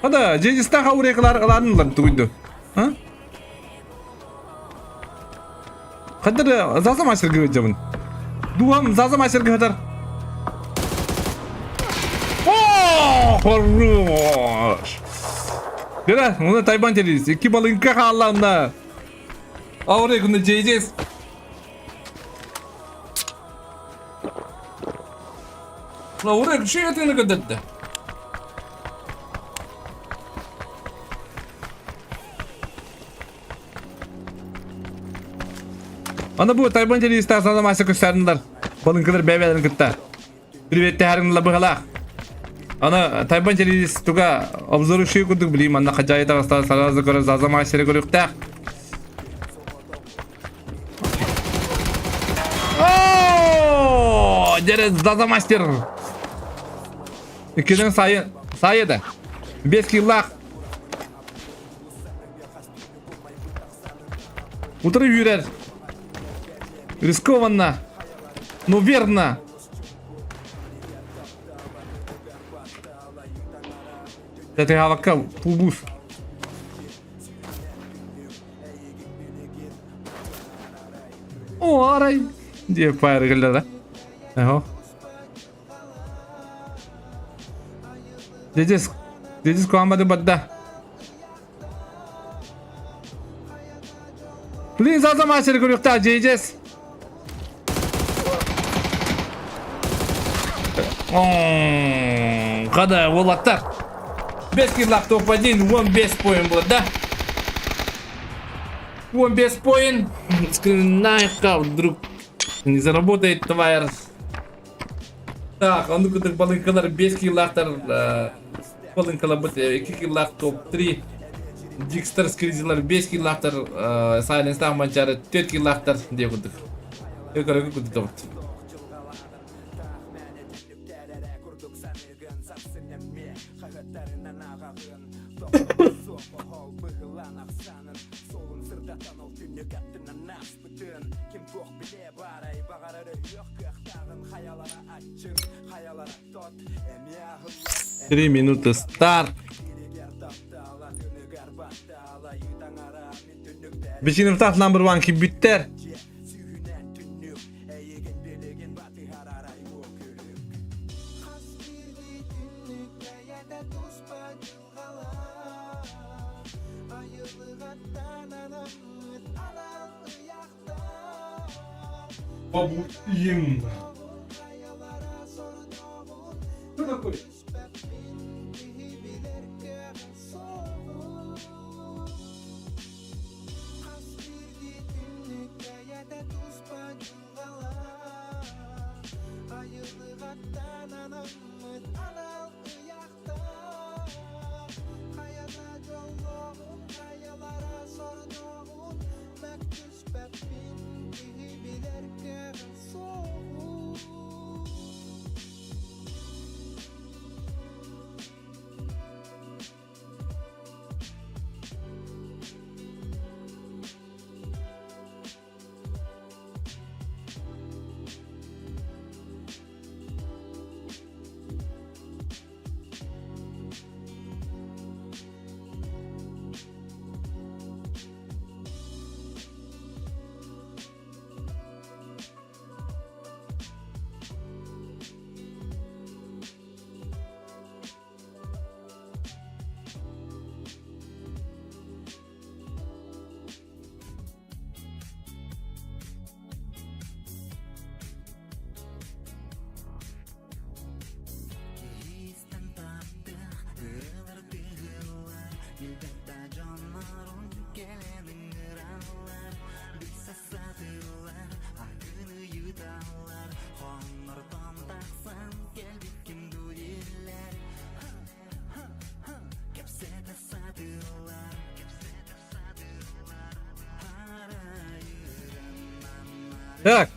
Ада, жежистаха уреклар ыланылар тугуйду. А? Хаддар заза мастер гыжабын. Дуам заза мастер гыхатар. О, хорош. Бера, уна тайбан телевиз. Икки балынка хаалланна. Ауре күнү жейжес. Ауре күші өтіні көдетті. Аны бу Тайбан телевизтаах санамасы көстәрінлар. Балыҥкалар бэйбэлэрин кытта. Приветтээһэрин быһалаах. Аны Тайбан телевиз туга обзору шүй курдук билим манна хажайы таҕыстаа саразы көрө зазама сире көрүөхтээх. О, дерез зазамастер. Иккиден сайы сайы да. Бес киллах. Утары үүрэр. Рискованно. Но верно. Тэтыһаабакка пулбус. О, арай. Диэ фаер кэллэ да. Дедис, дедис куамады бадда. Блин, заза мастер көрүөхтээх JJS. Хада, уолаттар. Бес киллах топ-1, 15 поин было, да? 15 поин. Скринайка вдруг не заработает тварь. Так, оннук курдук балыҥкалар 5 килаахтар балыҥкаларбыт 2 килаах топ-3 Дикстер скризилар 5 килаахтар Сайленстаах Манчаары 4 килаахтар диэ курдук. Өкөрөгү курдук Три минуты старт. Бичиновтаах number one кимбиттэр. Побудим. Кто такой? Так.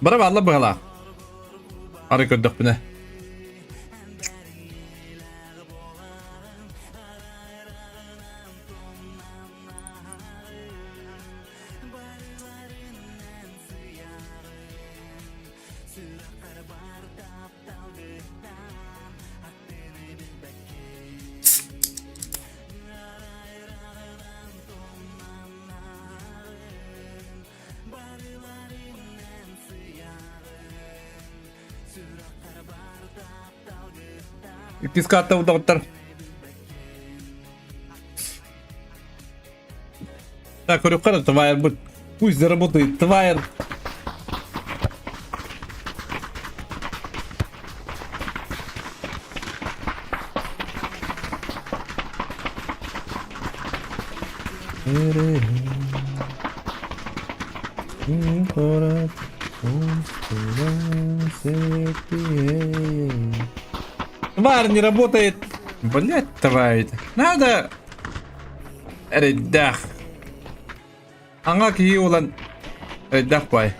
Бара баалла быһалаах. Ары көрдөхпүнэ. Иккис карта доҕоттор. Так, көрүөххэ твайрбыт. Пусть заработает твайр. Тварь не работает. Блять, тварь. Надо эрэйдээх. Аҥа киһи улан эрэйдээх бай.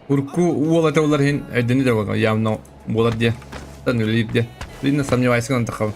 Урку уол этэ улар иһин өйдөнү да буолар явно буолар диye. Тан үлэлиир диye. Видно сомневайся гынан тахабын.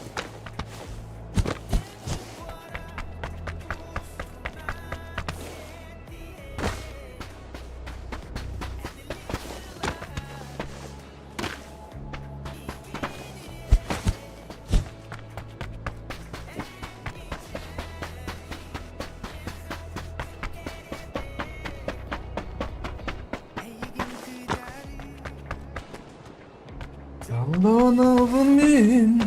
Sallanabın min.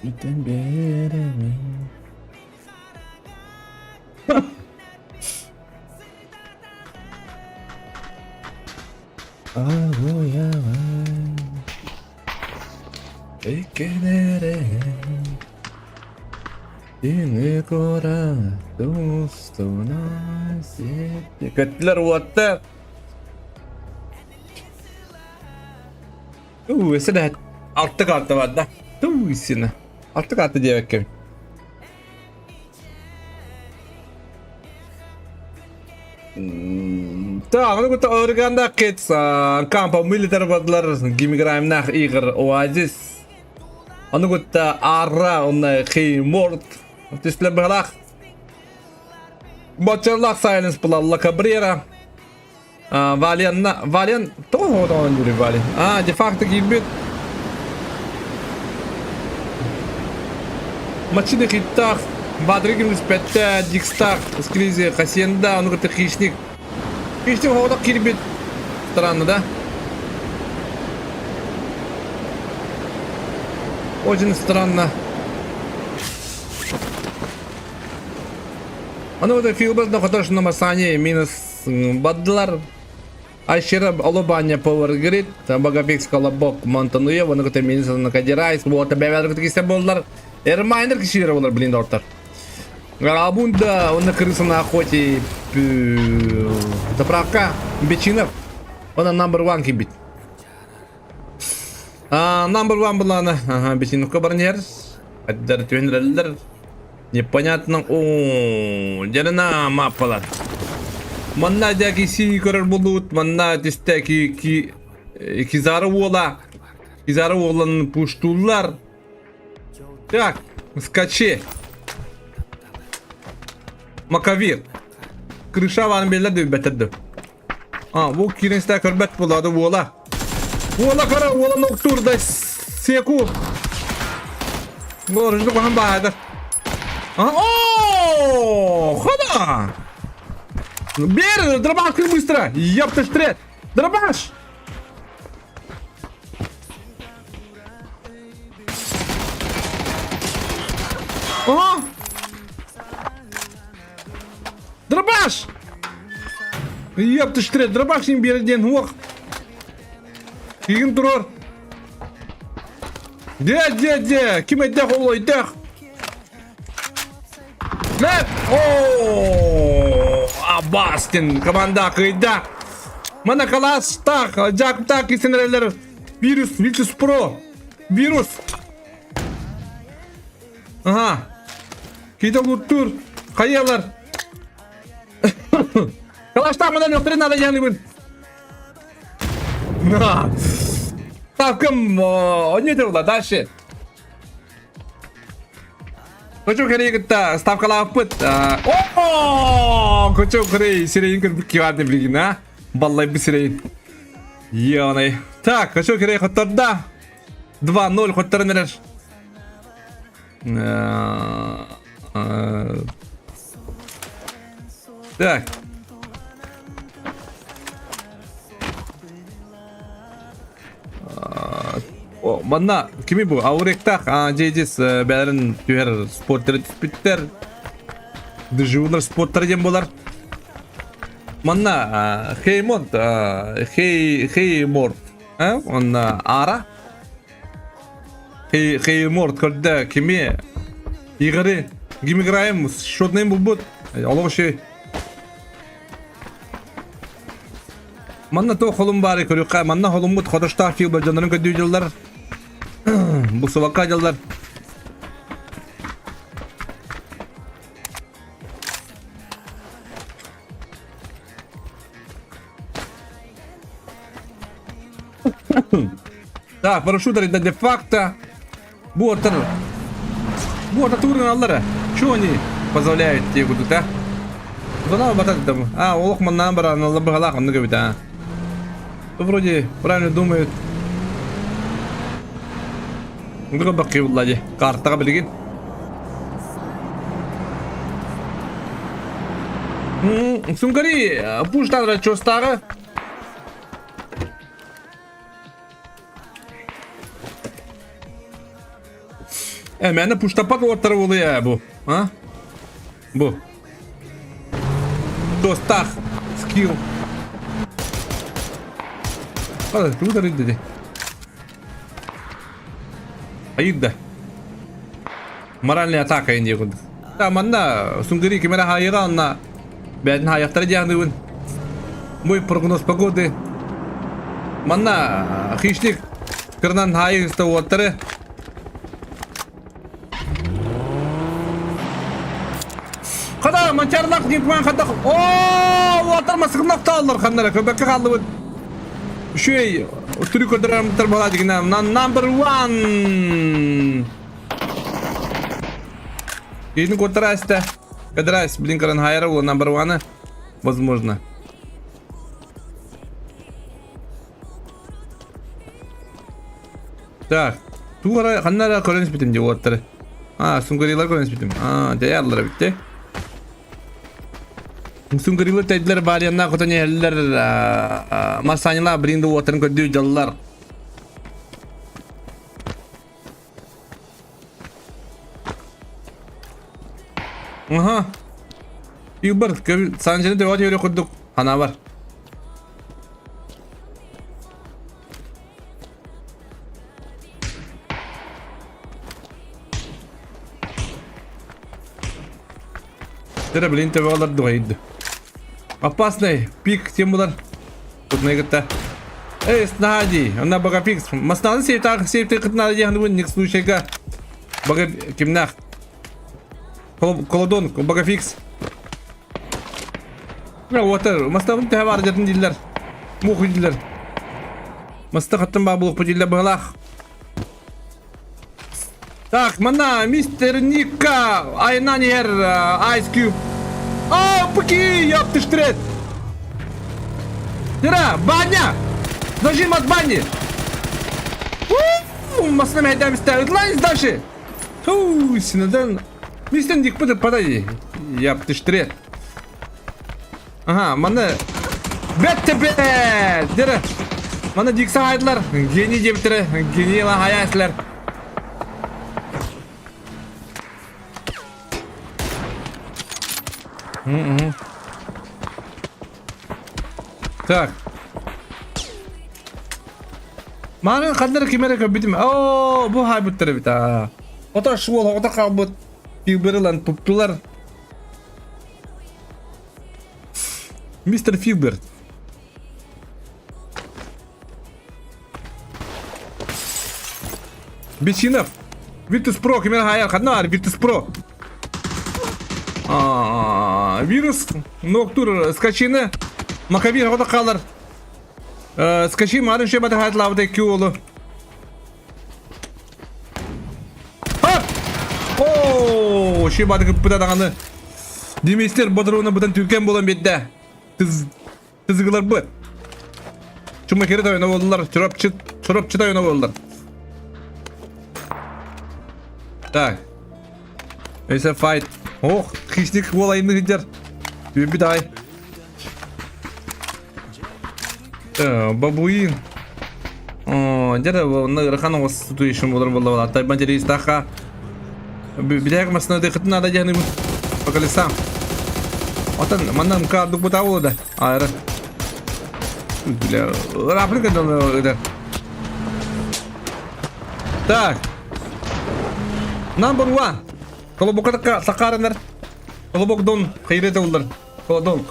Бүтэн биэрэбин. Агуйабын. Иккилэрин Тиҥи куорат устунан сиэппи Көттүлэр уоттар. Уу, өссө да алта карта бар да. Туу, истина. Алта карта диэбэккин. Так, ну кutta Орегонда Китс, Кампа Милитар бардылар, Гимиграймнах Игорь Оазис. Ону кытта Арра, онна Хейморт, түсле быһалаах. Бочерлах Сайленс была Кабрера. Валианна, Валиан, тоҕо оҕотоҕон дири Валиан? А, де-факто киирбит. Мачины хиттах, Бадригин испэттэ, Дикстах, Скризи, Хасиенда, ону кытта Хищник. Хищник оҕотох киирбит. Странно, да? Очень странно. Аны вот Филберт хотош на Масане минус баддылар. Айшира Олобаня Power Grid, Богофикс Колобок Монтануев, оны кытта минус Кадирайс, вот бэбэлэр кытта боллар. Эрмайнер кишилер болар, блин, доктор. Абунда, он на крыса на охоте, заправка, Бечинов, он на number one кибит. Number one булана, ага, Бечиновка барнер, Аддар түһүнрэллэр. Непонятно, о, дьарына маппалар. Манна дьэ си көрөр булуут, манна түстэ ки ки кизары уола, кизары уолан пуштуллар. Так, скачи. Маковир. Крыша баарын биллэр да билбэтэр А, бу киирэн истэ көрбөт буолаады уола. Уола кара, уола ноктуур да секу. Горжу куһан баайдар. О, хода! Бер, дробаш быстро! Ёпта штрет! Дробаш! О! Дробаш! Ёпта штрет, дробаш им биэрдиэн уох. Кигин турар. Де, де, де, ким өйдөөх ол өйдөөх. Леп! О, Абастин команда кыйда. Мана Каластах, Жактак исенерелер Вирус, Вирус Про. Вирус. Ага. Киде луттур. Хайалар. Калаштах мынан өлтөрөн надо яныбын. Ставкам онньотурла дальше. Хочу кэрий кытта ставкалааппыт. О, хочу кэрий сирэйин көрбүт киварды билигин, а? Баллайбы сирэйин. Ионай. Так, хочу кэрий хотторда. 2-0 хотторон эрэр. Так. Манна кими бу? Ауректах, Джейдис бэлэрин түһэр спорттары түспүттэр. Дежурнар спорттары диэн буолар. Манна Хеймонт, Хей Хейморт, онна Ара Хейморт көрдө кими Игоры Гимиграем счетныйын булбут. Олох şey Манна то холум баары көрүөххэ, манна холуммут хотоштоох филба дьоннорун көрдүү дьыллар. Бу субакка дьыллар. Так, парашютер это де-факто. Буотар. Буота турын аллара. Чего они позволяют тебе тут, а? Зона батат там. А, олох маннаан баран алла быгалаах оннук эбит, а. Вроде правильно думают. Оннук баккы булла дии. Картаҕа билигин. Сунгари пуштадра чостааҕы. Э, мээнэ пуштаппат уоттара буолуо бу. А? Бу. Тостах. Скилл. Хада, тугу тарыйда Айыйда. Моральная атака инде курдук. Та манна Сунгари кимэрэ хаайыга онна бэйэтин хаайахтара диэхныыбын. Мой прогноз погоды. Манна хищник кырынан хаайыста уоттары. Хада манчарлах дипман хада. О, уоттар масыгыннах тааллар ханнара көбөккө хааллыбыт. Үчүгэй түрү көрдөрөр буолаа дигинэ number one. Киһини куоттараста. Кадрайс, блин, каран хайра була number one возможно. Так, тугара ханнара көрөн испитим дии уоттары. А, сунгарилар көрөн испитим. А, дьайаллара битте. Сунгарилар тайдылар барианна хотон иһэллэр масанила бринды уоттарын көрдүү дьаллар. Аха. Юбар, санжаны төбөт өрө курдук хана бар. Дere блин төбөҕөлөр дуһайды. Опасный пик тем булар. Тут кытта. Эй, снади, она богапикс. Маснаны сейтах сейты кытнады диэн ник случайга. Бага кимнах. Колодон, богапикс. Уотар, мастабын төһө бар дьатын дииллэр. Мух дииллэр. Маста хаттан баа булук дииллэр быһалаах. Так, манна мистер Ника айынан иһэр Ice Cube. О, пки, ёптыштрет! Дыра, баня! Зажим от бани! Масына мәйдәмістә. Ытлайыз дальше. Фу, синеден. Мистер Ник пыды подай. Яптыштрет. Ага, маны Бетте бет! Дere. Маны дикса хайдылар. Гений диэбиттэрэ. Гений ла хайаслар. Так. Маны ханнары кимэрэ көрбүтүм. Оо, бу хайбыттар эбит аа. Ото шуол оҕото хаалбыт. Пилберылан туттулар. Мистер Филберт. Бесинов. Virtus Pro кимер хайар ханна Virtus Pro. Вирус ноктур скачины Макабир хода қалар. Скачи марын шебата хатлавды кюлу. Оо, шебаты кыппыта даҕаны. Деместер бодоруна бытан түркен болан бедде. Тыз тызыгылар быт. Чумакери тойуна болдулар, чурапчы чурапчы тойуна болдулар. Так. Өйсе файт. Ох, хищник болайын дер. Үбі дай. Бабуин. Оо, дьэ онно ыарахан оҕус situation буолар буолла тайбан дьэриистаахха билээх массыына дыхытын наада дьаһаныбын по колесам. Отон манна МК ордук бутаа буолла да аара. Бля, ыраапын кэннэ Так. Number one. Колобокка сакаарынар. Колобок дон хайрете улар. Колодонг.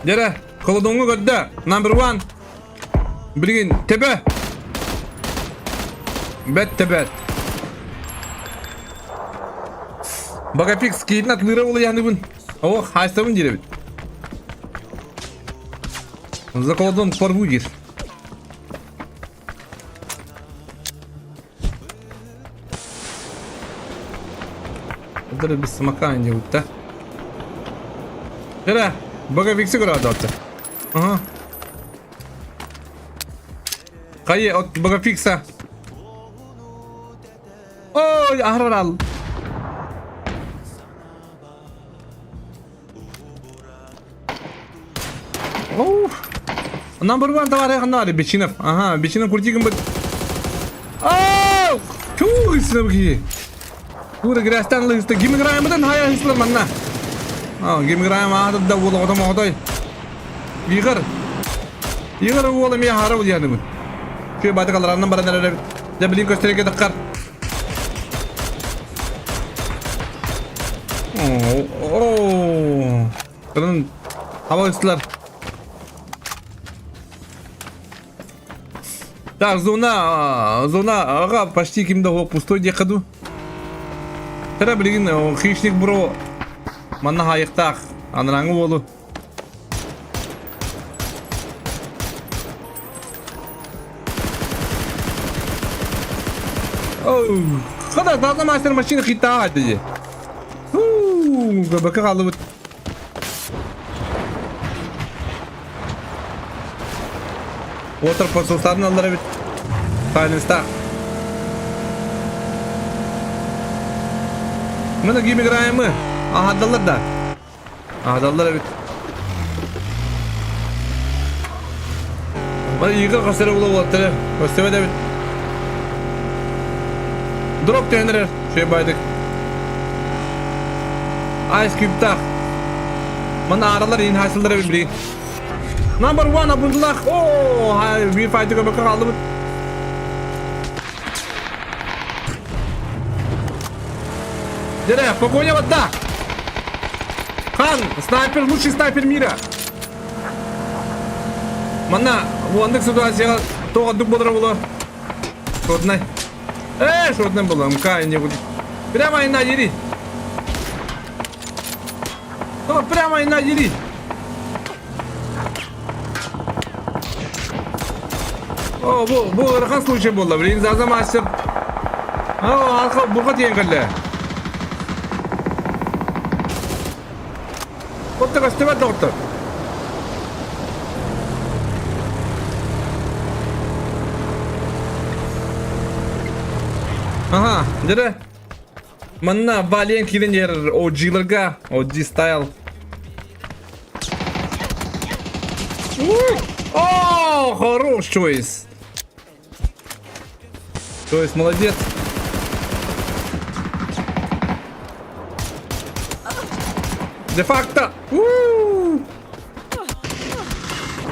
Дьэрэ, холодоҥҥо көрдө. Number one. Билигин тэбэ. Бэт тэбэт. Багапикс киһитин атылыыра улуйааныбын. О, хаайсабын диэбит. За колодон порву диир. Дар без самоката не да? Да, боговиксы градация. Ага. Хайа, от боговикса. Ой, ахрарал. Оу. Number one товарищ Ханнари, Бечинов. Ага, Бечинов куртигин бит. Оу! Туу, исламги. Тура грястан лыста. Гим играем хая ислам манна. А, гим играем аата да уола отом отой. Игорь. Игорь уола ми хара удианыбын. Күй баты калараннан баран эрэр. Дьэ билин көстөргө таххар. Оо. Кырын хаба ыстылар. Так, зона, зона, ага, почти ким да пустой диэхэ дуу. Тара билигин хищник бро манна хаайыктаах анарааҥы уолу. Оу, хада таза мастер машина хита дии. Бака хаалыбыт. Уотар посылтарын аллар эбит. Тайныстаах. Мы ким играем мы? Аһадаллар да. Аһадаллар эбит. Бары Игорь көстөрө була буолаттары. Көстөбөт эбит. Дроп түһэн Шөй байдык. Ice Cube-таах. Манна ааралар иин хаасыллар эбит билигин. Number one Абдуллах. Оо, биир файты көмөккө хааллыбыт. Дерэ, погоня вода! Хан, снайпер, лучший снайпер мира! Манна, уоннык ситуацияға тоғандық болар болар. Шотнай. Э, шотнай была, МК не будет. Прямо и на дери. Ну, прямо и на дери. О, бу, бу ыарахан случай буолла, блин, Заза мастер. О, арха бурга тиийэн кэллэ. Отто көстүбэт доҕоттор. Ага, дьэ Манна Вален киирэн иһэр OG-ларга, OG style. О, хорош choice. То есть молодец. Де-факто.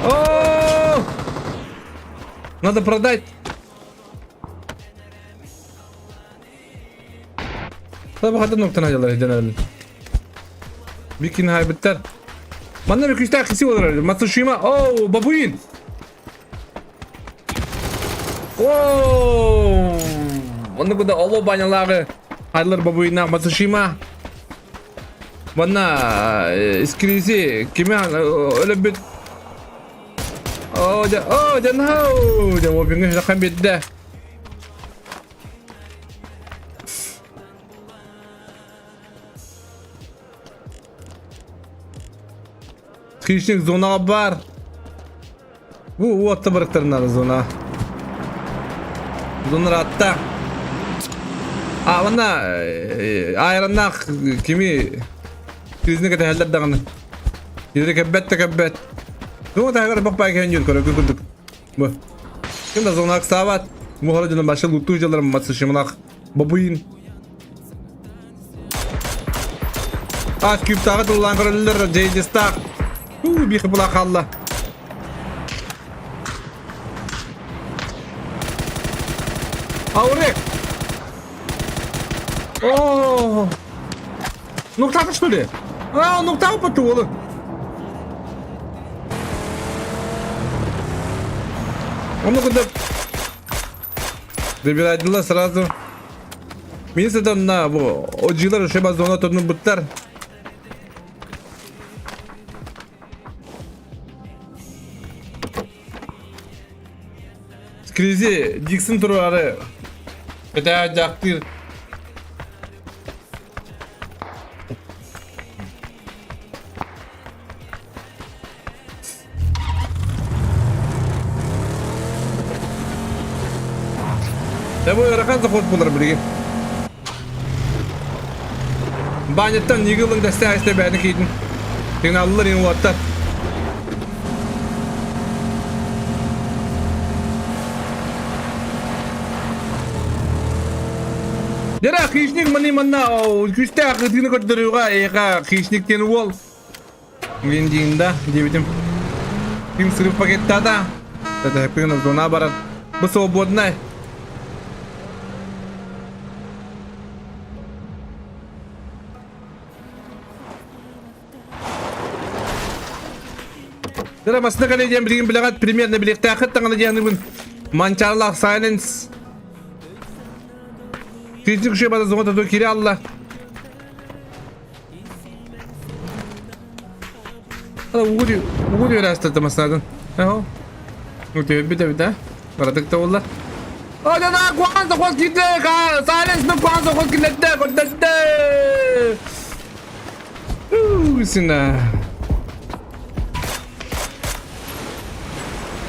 О! Надо продать. Табахатын нуктан айалар денерин. Бикин хайбыттар. Манна bir күүстээх киси олорор. Матсушима. Оу, бабуин. Оу! Онно куда оло банялары. Айлар бабуина Матсушима. Манна искризи кими өлөбүт. Оо, оо, дьанхау! Дьэ, обиҥҥа хахан биэрдэ. Хищник зонаҕа баар. Бу уотта барыктарынары зона. Зона ыраатта. А манна айраннаах кими кризини кэтэһэллэр даҕаны. Кири кэббэт да кэббэт. Зона таһыгар бах бай кэһэн жүр көрө курдук. Бу. Ким да зона аксаабат. Мухара дьоно башы луттуу дьаллар матсышымлах. Бабуин. Аас күүптааҕы тыллаан көрөллөр Джейдистаах. Уу, бихи була хаалла. Аурек! О! Нуктаата что ли? А, он нуктау потуолу. Он куда Добирайдылар сразу. Министрдан на бу ожилар ошеба зона торну буттар. Скризи Диксон турары. Это жактыр. Дьэ бу ыарахан заход буолар билигин. Баняттан ниги ылын дэстээх истэ бэйэтин киитин. Сигналлар ин уоттар. Дьэ хищник маны манна күүстээх ытыыны көрдөрүүгэ эйиэхэ хищник диэн уол Виндинда диэбитим. Ким сырып пакеттаата? Тэтэһэппин зона барар. Бу свободнай. Дара масына кэлэ диэн билигин билэҕит примерно билиэхтээххит таҥана диэнибин Манчаалаах Silence Физик шебада зоната до кире алла. Угу угу үөрээстэрдэ массаадын. Эһо. Үтүөбүт эбит а. Баратык да буолла. О, да, куан сохос киирдэ, Silence мен куан сохос киллэрдэ, көрдөрдө. Сина.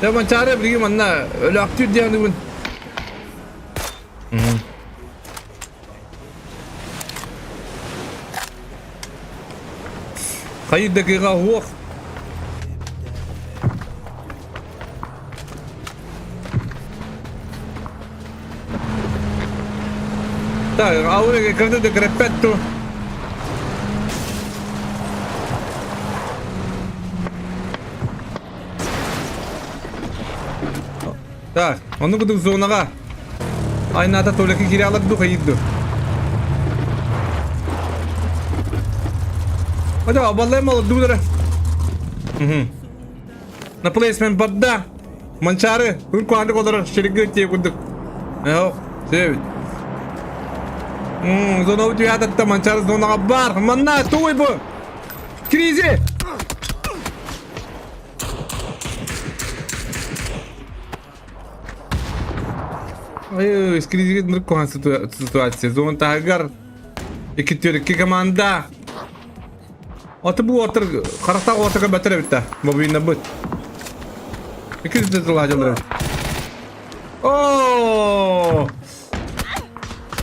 Я манчаары билигин манна өлөөхтүүр диэн Хайыр дакыга уох. Так, аура когда ты крепетту. Так, ону кудук зонаға. Айната тулеки кире алар ду хайыр ду. Hadi абаллайм алыр дуулара. На плейсмен барда. Манчары, күн куандык олорор шерге тие курдук. Эо, себит. Зона утуятатта Манчары зонаға бар. Манна туй бу. Кризи. Ой, скризигит ныркухан ситуация. Зон таһыгар икки команда. Аты бу отыр харахтаах отырга бэтэр эбит да. Бобуйна быт. Икки тылаадьалар эбит. О!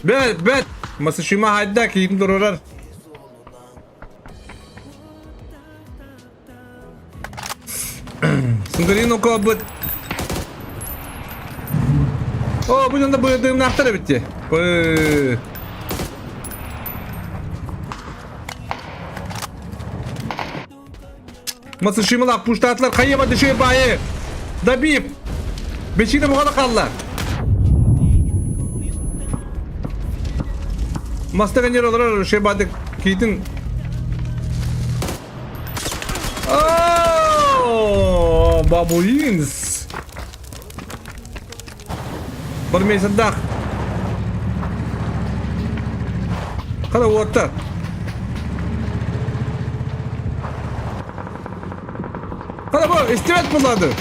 Бэт, бэт! Масышима хайда киин турурар. Сунгарин окообут. О, бу дьонно быдыымнаахтар эбит дии. Бы. Масышималаах пуштаатылар хайыма дышыы баайы. Добив. Бечине буҕала хаалла. Маста гэнер олорор шебадык киитин О, бабуинс. Бармейсадах. Хара уоттар. Хара бу, истибэт булады.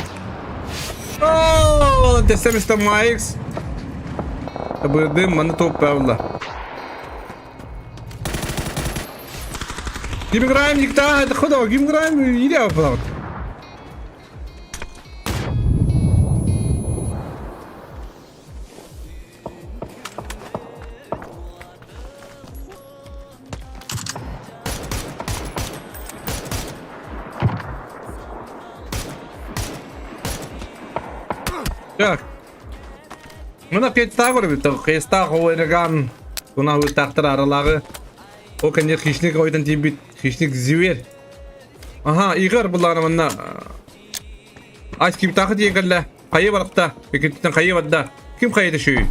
О, десем истэ Майкс. Быдым, маны топ павла. Гимграйм никта, это хода, Гимграйм или аппарат. Так. Мына Кейстаах көрөбүт. Кейстаах Оэреган кунаһыттаахтар аралааҕы. Ол кэннэ хищник ойдан тиийбит. Хищник зверь. Аха, Игорь буллаҕына манна Ас кимтаахы тиийэн кэллэ. Хайы барахта. Иккиттэн хайы барда. Ким хайы түшүй?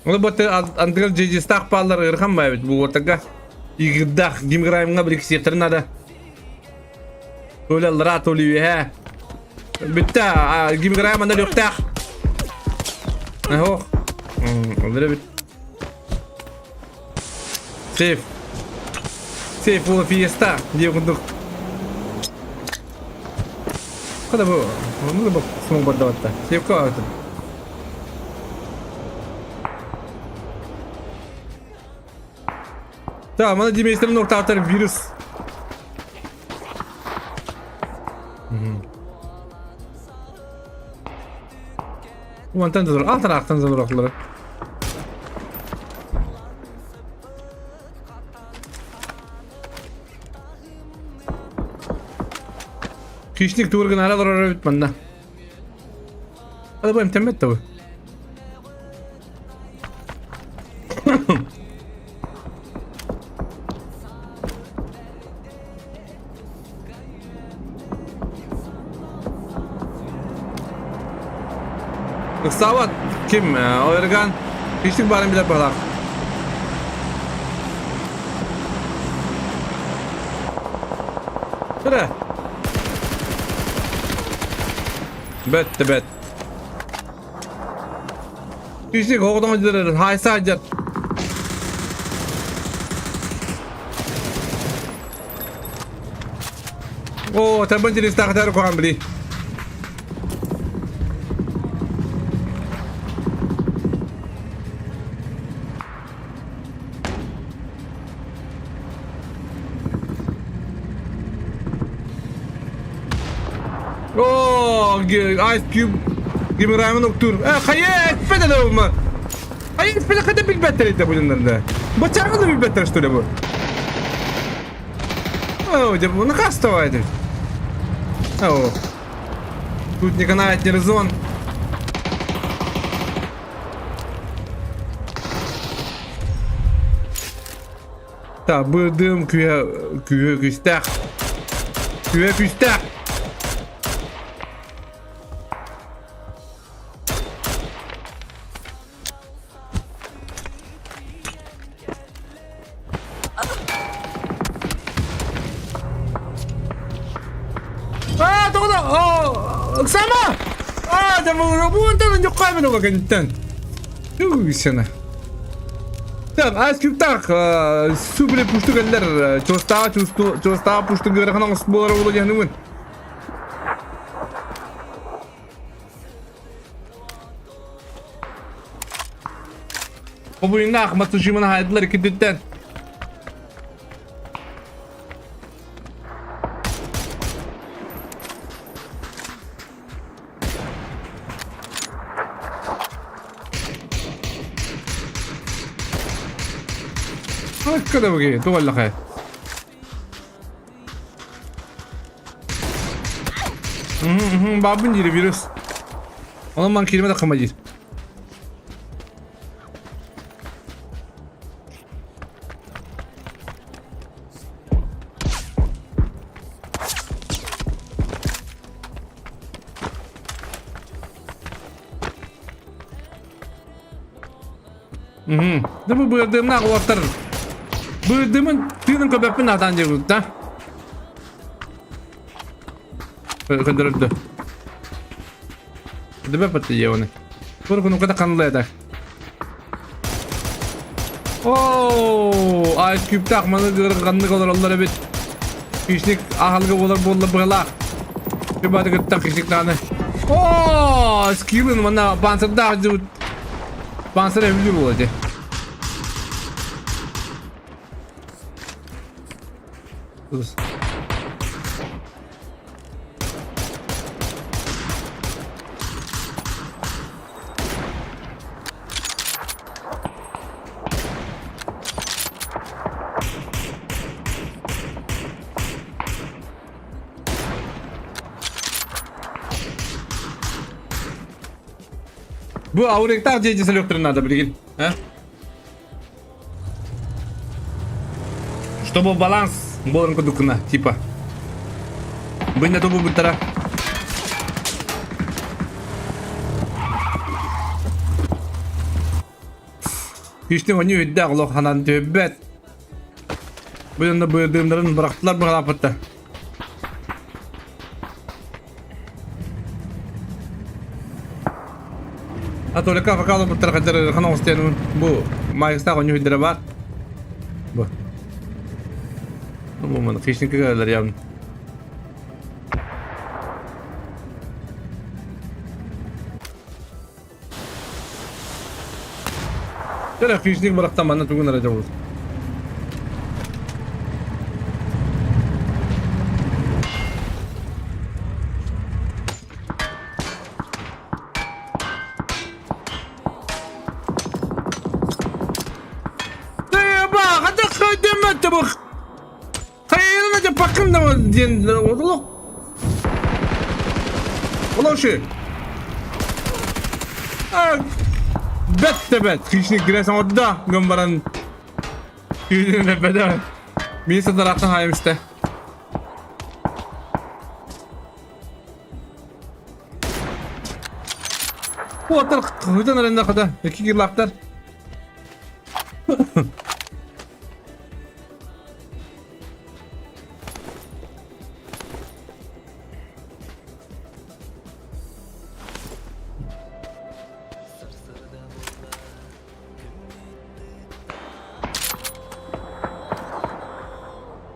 Ол бу андыгар дьидьистаах пааллар ыархан баайбыт бу уотарга игирдаах гимграймҥа биликсиэхтэрин наада. Толи аллараа, толи үөһээ. Бүттэ, гимграйм анда лүөхтээх. Ох. Олар бит. Сейф. Сейф була фиеста. Диye курдук. Kada bu? Bunu da snowboardda batta. Сейфка атып. Так, мана демейстерин ортаатар вирус. Уантан да алтан ақтан задур Хищник туургын ара олорор эбит манна. Hadi bu emtemmet de bu. Ыксаабат ким? Ойырган хищник баарын билэр быһалаах. Бля. Бэт да бэт. Хищник оҕотоҥ дьарар, хайса дьар. О, табан телестахтар куһаҕан били. О, Ice Cube Гимраймын уктур. Э, хайа этпет да ма. Хайа этпет хата билбэттэр это булиннарда. Бачаргы да билбэттэр что ли бу? О, где бу накастовай это. О. Тут не канает не резон. Так, бырдым күүһэ күүһэ күүстээх. Күүһэ күүстээх. Аа, тоҕо да, Оксана! Аа, да бу ньуккаамын ола кэнниттэн. Сена. Так, аас күүптаах супер пушту кэллэр. Чуостааҕа чуостааҕа пушту ыарахан оҥос буолар буолуо диэхнүгүн. Обуйнаах Матсушиманы хаайдылар иккититтэн. Hakka бу туоллаха. Бабын дири вирус. Онон ман киирмэ да диир. Да бу быырдыымнаах уолаттар быырдыымын тыынын көбөппүн атаан диэбит да. Көндөрөрдө. Дөбө патты оны. Тур кунуката канлы Оо, ай күптаах маны гырганнык олороллор эбит. Хищник аһалга буолар буолла быһалаах. Күбаты кытта хищниктааны. Оо, скиллын манна панцирдаах дьыбыт. Панцир эбили буола дии. Бу ауректаах дьиэ дьиэ надо билигин. А? Чтобы баланс буоларын курдуккуна, типа. Бынна тубу буттара. Күүстүн онньу үрдээх олох ханан түһүбэт. Бу дьонно быырдыымнарын бырахтылар быһалааппыттар. А только фокалы буттар хаддар хан оҕустуйан бу маайыстаах онньу үрдэрэ баар. Бу. Бу маны хищникке кэлэлэр явно. Кэрэ хищник бырахтан манна тугун эрэ дьобус. Диэн олох Олох Бэт да бэт. Хищник грязь оҥордо. Гын баран түүнүн бэдэ. Мин сатараахтан хаайым истэ. Уотар хытан аренна хата. Iki килактар.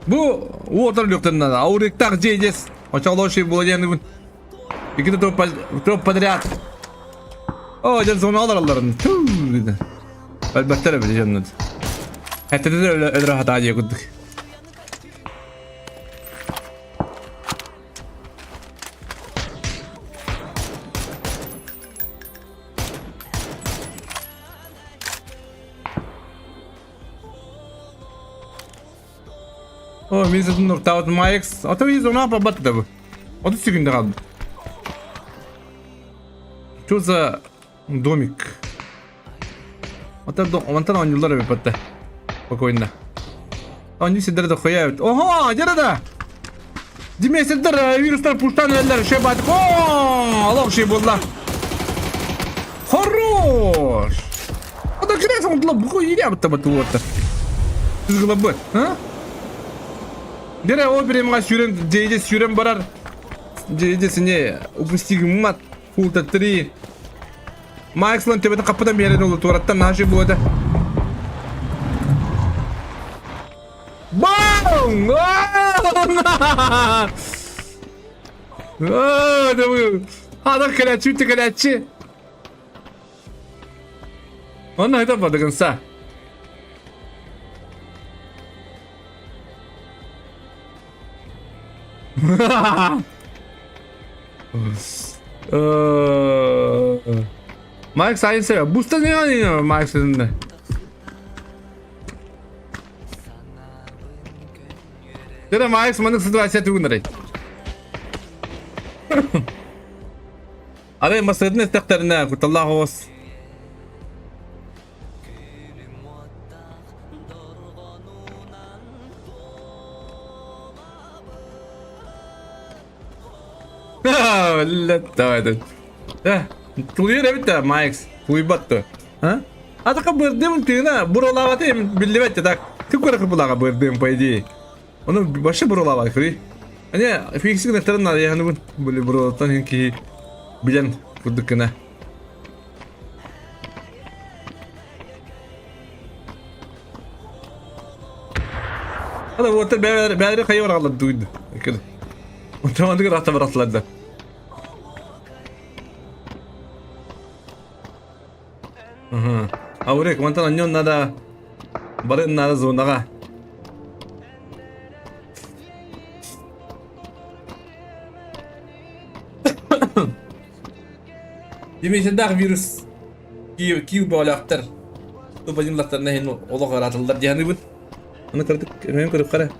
Бу уотар люктарынан ауриктах дьиэдьэс очолоши була диэн Икки топ подряд. О, дьон зона аларалларын. Өлбөттөр эбит дьоннут. Хэттэде өлөрө хатаа дии курдук. О, мин сытын нуктаабыт Майкс. Ото из она побат да бу. 30 секунда қалды. Что за домик? Онтон оонньууллар эбит батта. Спокойно. Оонньуу сирдэрэ да хуя эбит. Ого, дьэ да! Димесердер вирустар пуштан эрэллэр шөй баатык. О, олох шей буолла. Хорош! Ата кирек оҥотула бу ириабытта бат уоттар. Сызгылабыт, а? Дере о биремга сүүрэн дьэйде сүүрэн барар. Дьэйде сине упустигыммат. Фулта 3. Макслан төбөтө каппытан биэрэн олу туораттан наша буода. Бам! Ада кэлээччи үтэ кэлээччи. Онно это бадыгынса. Майк сайын seviyor. Busta ne oynuyor Mike seninle? Дere Mike маннык ситуация тугунарай. Арай масырдын эттэхтэринэ кутталлаах оҕус. Тулуйар эбит да Майкс тулуйбат да. А? Атака бырдым тыына буралаабаты биллибэт так. Ты көрө кыбылаға бырдым по идее. Оны вообще буралаабат көрүй. Ане фиксик нехтерин надо яханы бу буралаттан хин киһи билен курдук гына. Hadi bu бәрі қайы баралар дуйды. Онтон рата баратылар Аурек, мантан аннен надо барын надо зонаға. Демейсендағы вирус киу баалаахтар тупазимлахтарына хин олох аратылдар диһаныбын. Аны көрдүк, мен көрүп кара.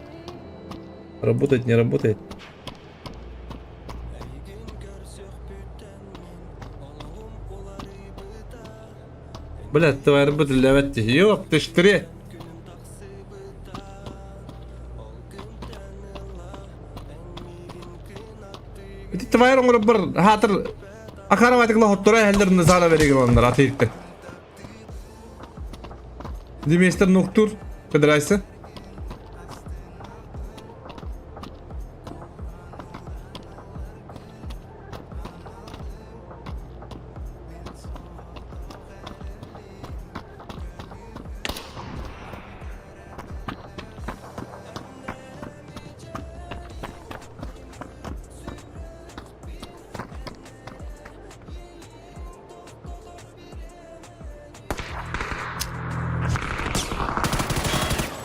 Работает, не работает. Блядь, тварь бит Ёп, ты штре. Ити тварь оҥоробор хаатыр акараматикла хотторо эһэллэр саала береген оннар атыйыктар. Деместер нуктур, кыдырайсы.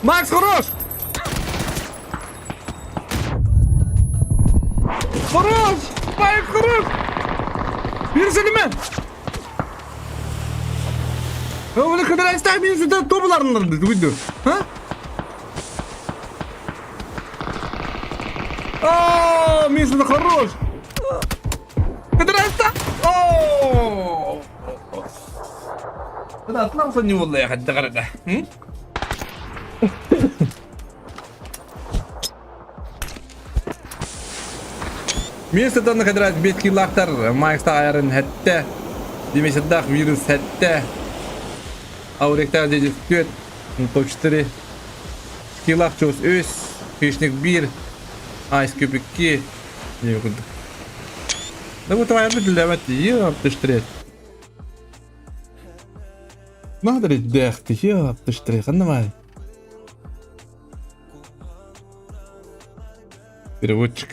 Макс, хорош! Хорош! Макс, хорош! Бир сөлүмэ! Оны кыдырайстаах мин сытар тобуларыннарды тугуйду. Ха? О, мин сыта хорош! Кыдырайста! О! Кыдатынан сонню болла я хадда карада. Мин сытан кыдырат бет килактар Майкста айарын хәтте. Демеседах вирус хәтте. Ауректар дедис 4, топ 4. Скиллах чос 3, хищник 1, Айс куб 2. Не курдук. Да вот твоя бит Ёптыш Надо дэхти, ёптыш ханнамай. Переводчик.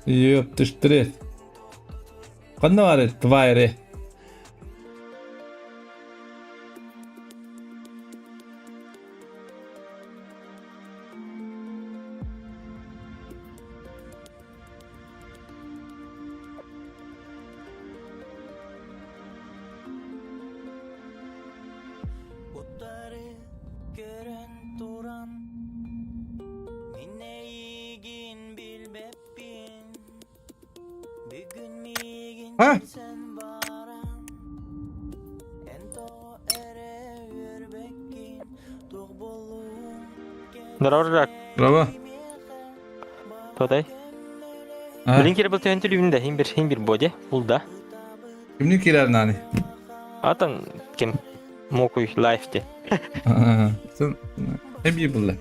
Ёптыш Ханна баар твари? А? Здорово, Браво. Тодай. Билин кире был түһэн түлүбүн да хин бир хин бир боде булда. Кимни кирер нани? Атан ким мокуй лайфте. Sen hep булла.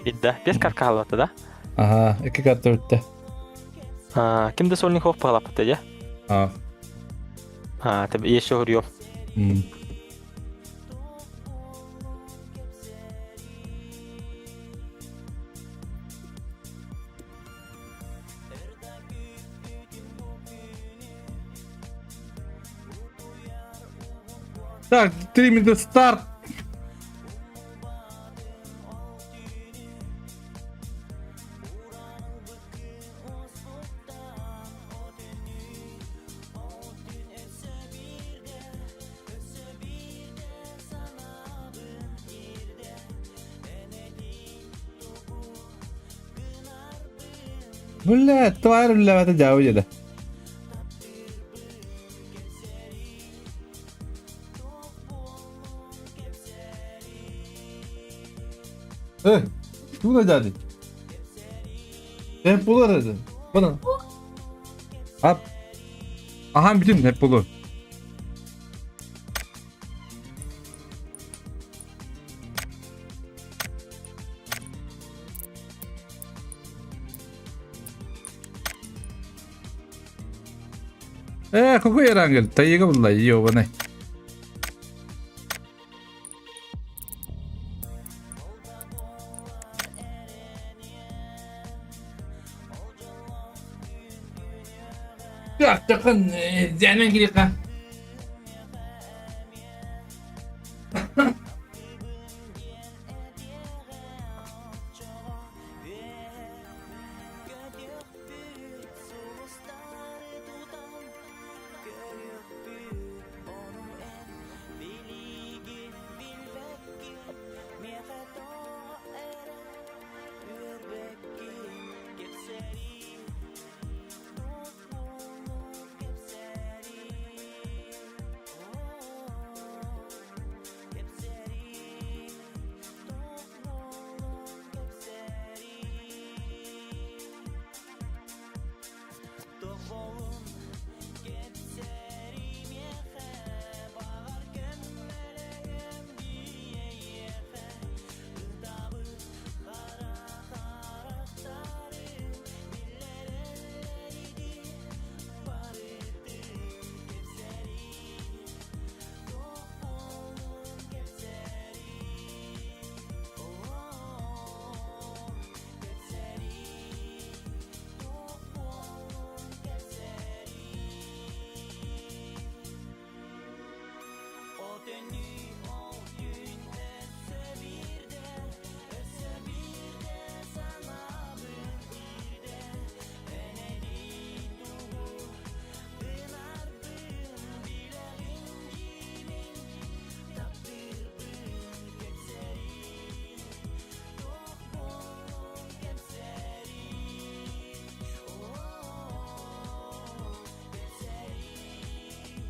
Бидда бес карка халвата да. Ага, iki карта өттө. А, ким да сольник хоп палапты я. А. А, тебе еще хурьё. Так, 3 минуты старт. Бля, тварь, бля, это дяу да. Э, что дяди? Hep bulur dedi. Bana. Ap. Aha bütün hep bulur. Э, какой Эрангель? Тайга была, ёбаный. Тахтакын зянан кирика.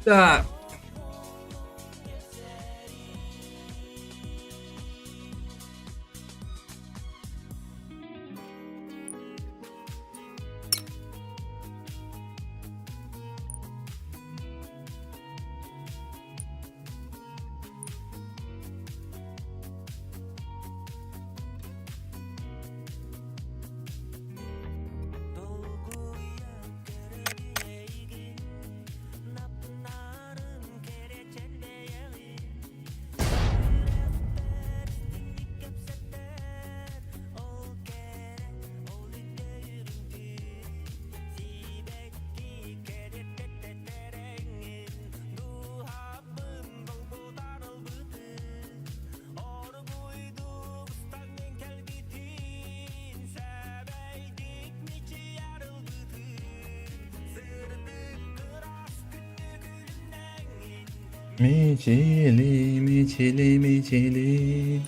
Так. Мичили, мичили, мичили.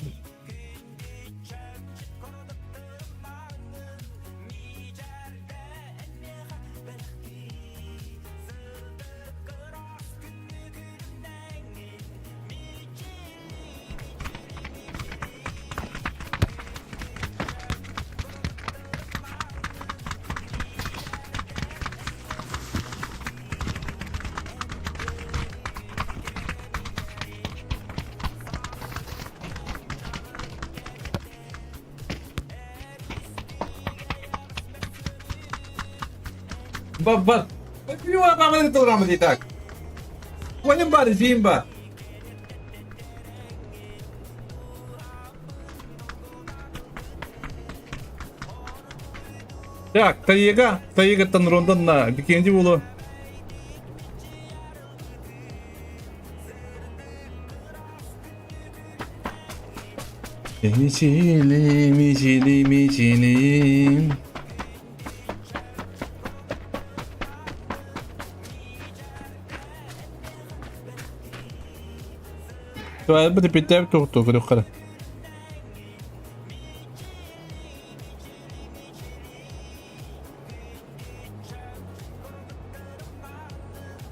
Баб-баб. Так. Бар, Зимба. Так, Тайга, Тайгаттан рондан на бикенди болу. Мичили, мичили, мичили. Бу питәп тукту көрүк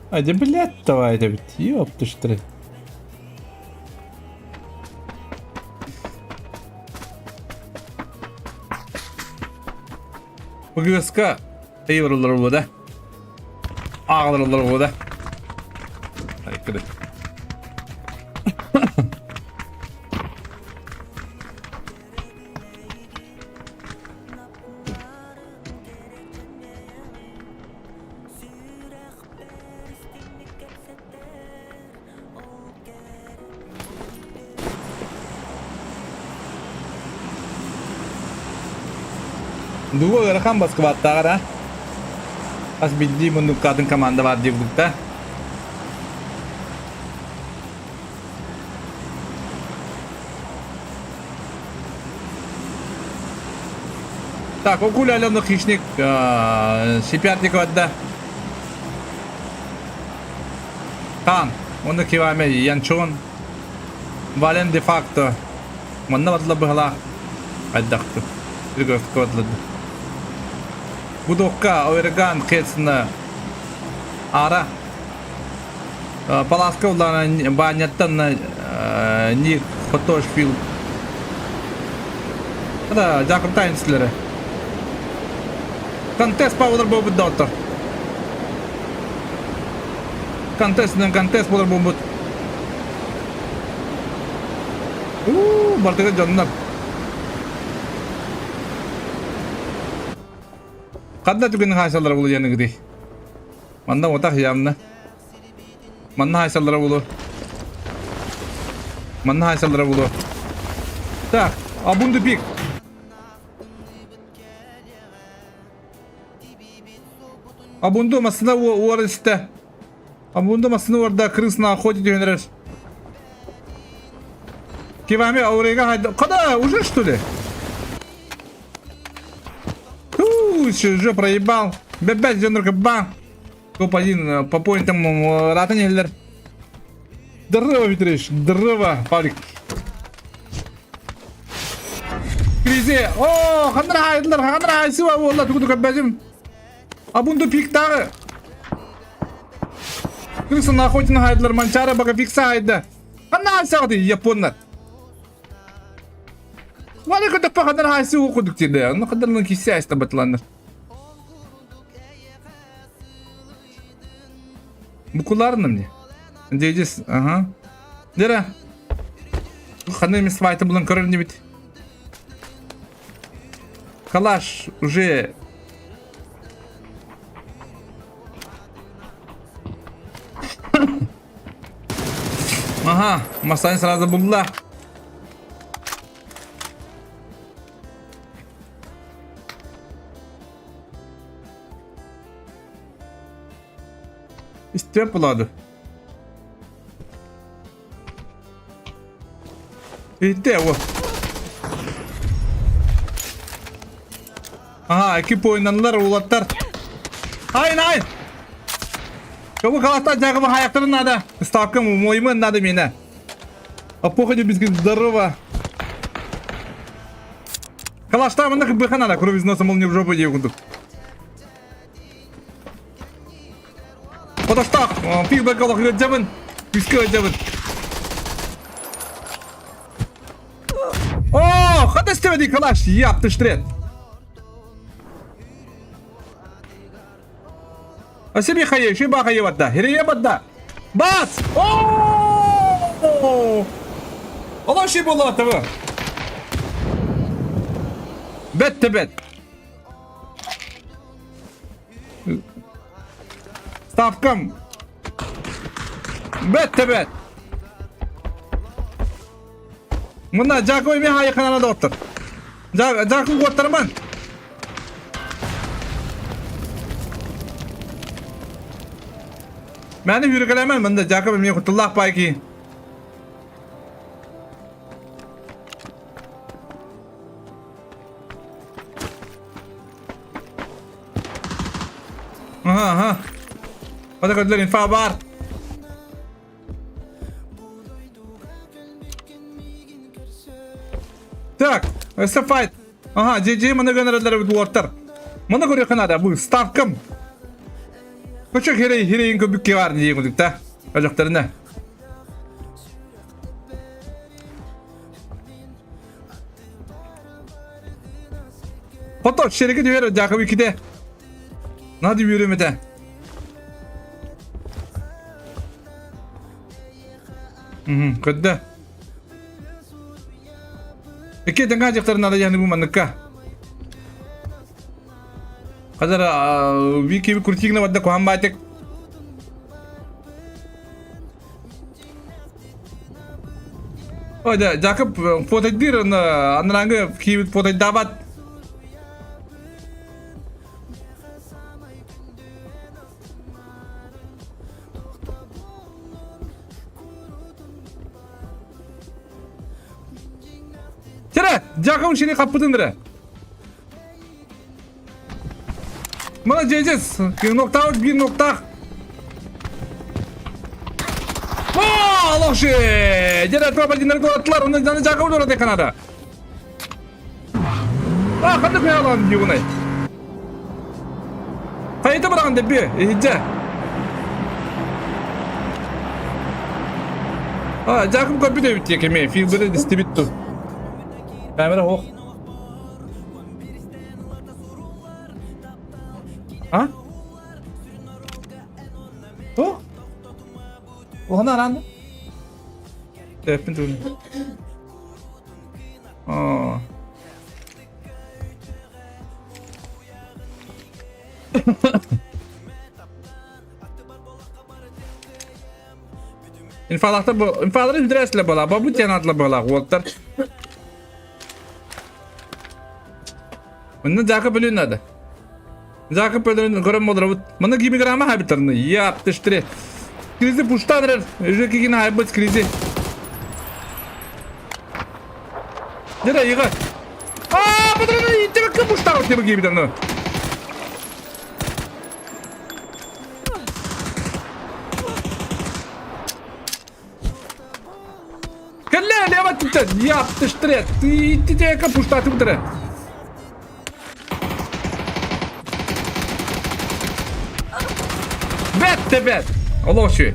Hadi блядь, давай, Давид. Ёпты ж ты. ПГСК Eyvallah burada. Ağlarlar burada. Hayır. Дуга ыарахан Москваттааҕар а? Хас биирдии муннукка атын команда баар диэбит да. Так, Окуля Алена Хищник, Сипятникова да. Хан, онно киваме Янчон, Вален де факто. Манна батла быһалаах айдахты. Батлады. Гудокка, Ойрган, Хецна, Ара. Паласка улаана баанньаттан Ник Хотошфилд. Да, Жакоб Тайнслеры. Контест павылар буолбут доҕоттор. Контестынан контест буолар буолбут. Уу, бартыга дьоннор. Ханна түгэн хаайсаллара булу диэн Манна отах явно. Манна хаайсаллара булу. Манна хаайсаллара булу. Так, абунду пик. Абунду массына уор истэ. Абунду массына уорда крыс на охоте түһэн Кивами аурега хайда. Когда? Уже что ли? Фу, уже проебал. Бэбэт дьоннорго бан. Топ-1 по поинтам ратын иһэллэр. Здорово, Виталич, здорово, Павлик. Кризе, о, ханнар хайдылар, ханнар хайсыва буолла, тугу көрбөтүм. Абунду пиктагы. Крыса на охоте хайдылар, манчара бага фикса хайда. Ханна хайсаҕыт японнар. Валя көтөппө ханнар хайсы окудук диде. Онно ханнар киссе айста батыланнар. Букуларны мне. Дедис, ага. Дера. Ханы эмес файты булан көрөр небит. Калаш уже Ага, Масань сразу булла. Истеп булады. Итте о. Ага, экип ойнанылар улаттар. Айн, айн! Кому халаттан жагымы хаяктырын надо. Ставкам моймын надо меня. А похуй бизге здорово. Калашта мында быха надо, кровь из носа, мол, не в жопу дей курдук. Подоштах, пик бакалах жабын, писка жабын. О, хата стеведи калаш, яп ты Асеби хайе, шиба хайе бадда, хирие бадда. Бац! О! Ола ши була тавы. Бет тебет. Ставкам. Бет тебет. Мына Жако эме хайыканана да оттор. Жако куоттарман. Мени хүргелемен мында Жакоб эме кутуллах байки. Ага, ага. Хата көрдүлэр инфа бар. Так, өссө файт. Ага, JJ маны гönөрөлөр уортар. Маны көрүөххэ наада, бу ставкам. Көчө херей херейин көбүкке бар диэн курдук да. Өлөхтөрүнэ. Фото шереге түһэр Жаков икките. Надо үөрүм этэ. Көрдө. Икки дьаҥа дьахтар надо яны бу манныкка. Қазір вики крутигна бадда куһан баатык. Ой, да, Жакып фотойдыр, анараңы кийбит фотойдабат. Дьаков сири хаппытын эрэ. Молодец! Ноктаут биир ноктаах. Лоши! Дьэ, топ-1 туоратылар, онно дьаны Дьаков туората Канада. А, ханнык хайалаан дьугунай? Хайыта быраҕан дэбби, иһиддьэ. А, Дьаков көрбүт эбит дии кэми, филбери истибит ту. Камера ох. А? Туох? Уһана араан. Тэппин тугун. Оо. Инфалахта бу инфалары үдүрээсилэ буолаа, бабу диэн аатла буолаа уолтар. Манна Жакып өлүөн наада. Жакып өлүөн көрөн болоробут. Манна гимиграмма хайбыттарны. Яп, тыштыре. Кризи пуштан эрэр. Уже кигин хайбыт кризи. Дера ига. Аа, патрона иттебекке пуштар тебе гибитарны. Кэллэ, лево түптэн. Яп, тыштыре. Ты иттебекке пуштаты бутыре. Бэт да бэт! Олох үчүгэй.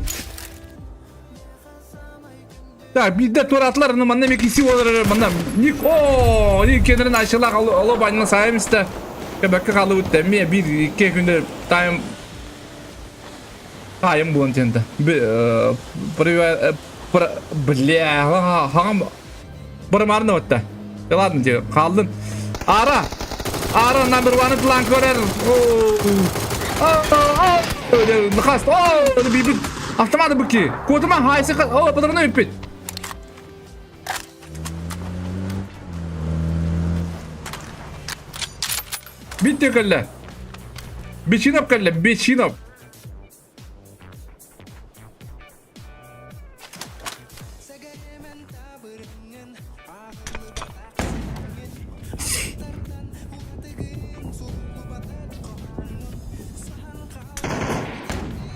Так, биирдэ туораатылар, ну манна эмиэ киси олорор, манна ник оо, иккиэннэрин айшалаах оло баннан сайым истэ. Кэбэккэ хаалыбыт эмиэ биир икки күндэ тайм тайм буолан тиэнтэ. Бля, хаҥам Бырымарын отта. Да ладно тебе, хааллын. Ара! Ара number one тылан көрөр. Нахас. О, бибит. Автоматы быки. Кодума хайсы о, патроны үппит. Битте кэллэ. Бечинов кэллэ, Бечинов.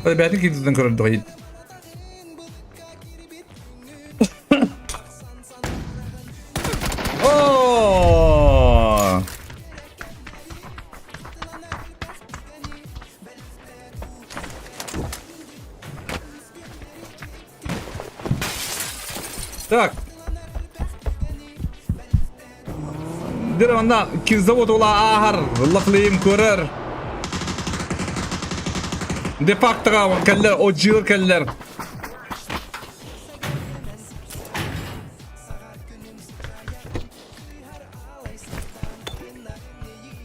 Бэйэтин киирдитин көрөрдөҕө О! Так. Дир онна кирзавод ола ааһар, лахлыйым көрөр. Де фактоға кэллэр, одьыыр кэллэр.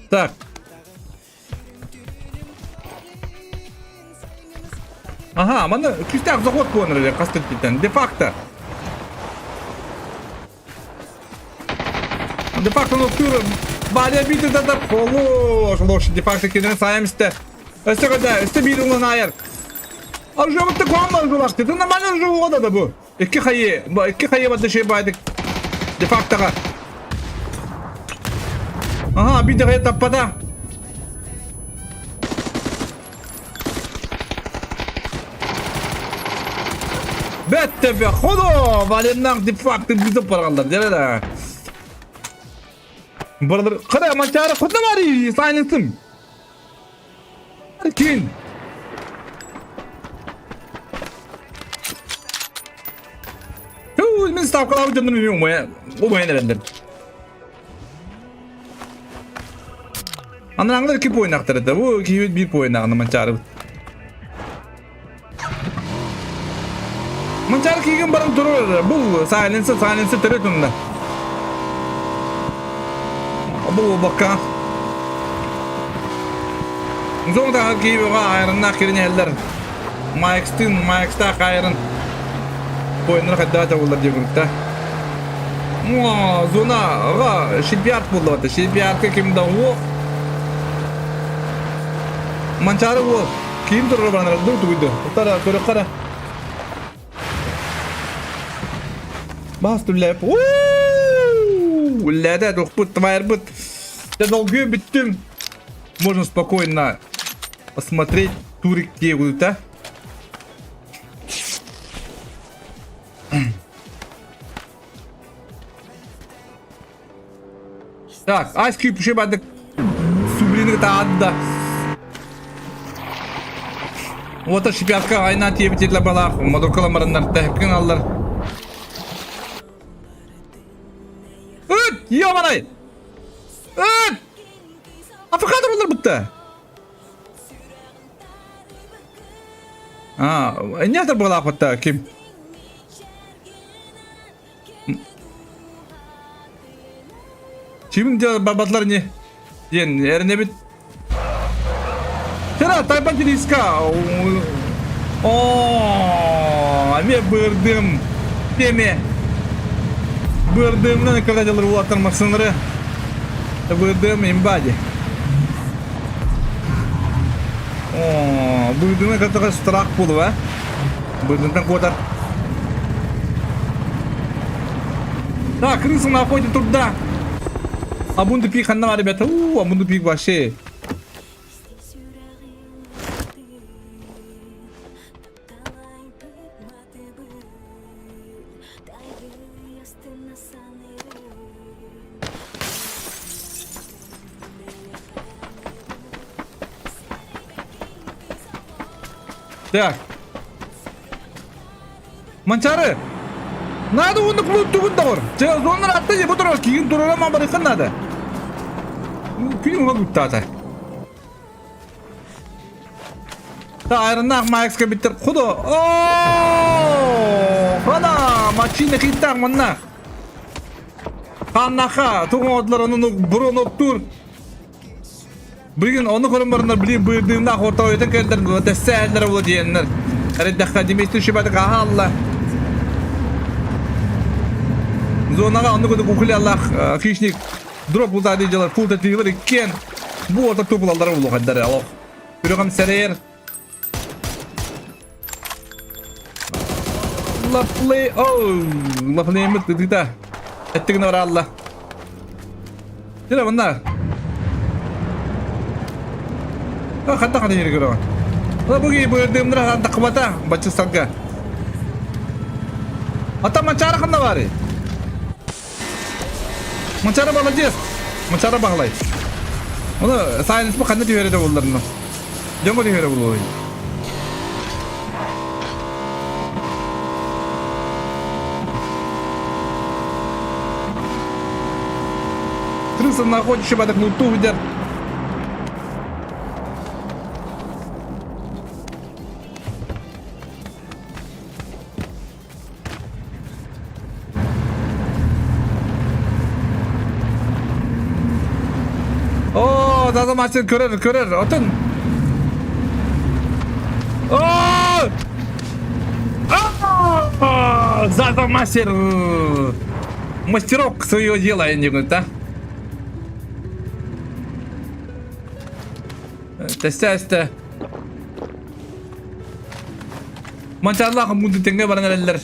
Так. Ага, манна күүстээх заход буолан эрэр хас төрүттэн. Де-факто. Де-факто нуктур Баля биир да холош, лош, де-факто кинен сайым истэ. Өссө када, өссө биир уҥан айар. Аржабытты куамма жулашты. Ты нормально жуға да бу. Икки хайы, икки хайы бады шей байдык. Де-фактоға. Ага, биир хайы таппата. Бетте бе, ходу! Валеннах де-факто бүтүп баргандар, дere да. Buralar кара манчары куда бар сайнысым. Кин. Мин ставкалаабыт дьоннор эмиэ умайа умайан эрэллэр. Анарааҥҥылар икки поиннаахтар этэ. Бу киһибит биир поиннааҕына Манчаарыбыт. Манчаары киигин баран турар. Бул сайленса сайленса төрөт онно. Бу бакка. Зоңда киибиға айрыннаах кирин иһэллэр. Майкстын, Майкстаах айрын. Поиннар хайдаа табыллар диэн курдукта. Зона аға шипиард буллабата. Шипиардка ким да уох. Манчары уол. Ким турар баранар ду тугуйду. Тара көрө кара. Бас түлләп. Үллээдэ тухпут, твайрбыт. Дьэ долгуйа бүттүм. Можно спокойно посмотреть турик диэбыта. Так, Ice Cube еще бадык сублины таадда. Вот шипятка айна тиэбит балаах, модуркаламарыннар тэһипкин аллар. Ыт! Ёбаный! Ыт! Африкада булар бутта. А, не балаах бутта ким? Ким диэн барбатылар не? Диэн эрэнэбит. Тера тайбан диска. О, эмиэ бырдым. Теме. Бырдымнан когда дьалыр улаттар максыныры. Бырдым имбади. О, бырдымы кытыгы страх болу, а? Бырдымтан куотар. Так, крыса на охоте труда. Абунду пик ханна ребята. У, Абунду пик вообще. Так. Манчары! Надо оннук луттугун доҕор. Чэ, зоннар атта же бу турар кигин турара ма барыхан надо. Күн уга гуттаата. Та айрыннаах Макска биттер худо. О! Хана, мачина хиттах манна. Ханнаха, тугун ону бурун оттур. Бүгүн ону көрөн бараннар билин быырдыымнаах орто ойутан кэллэр дэссээллэр була диэннэр. Эрэйдэххэ Дмитрий Шибатык аха алла. Зонаҕа онну курдук укулялаах хищник дроп бултаады дьалар фул татыылар иккиэн бу орто тупулаллара улухайдары алох. Үрөҕөм сэрээр Лаплей оу лаплеймит тытыта. Эттигин баралла. Дira bunlar. Ha хатта хата yeri көрөҕүн. Ла бу киһи быырдыымнара хан тахыбата баччыстарга. Ата Манчаары ханна баарый? Манчаары молодец. Манчаары баһылай. Оны сайыныс бу ханна түһэрэ да булларына. Дьоҥҥо түһэрэ булуой. Крыса находишь в луту видят. Оо, таза мастер көрөр, көрөр. Отun. Оо! Аа! Заза мастер! Мастерок своего дела, я не говорю, да? Тэстэ, Манчаарлаах мунду тэҥҥэ баран эрэллэр.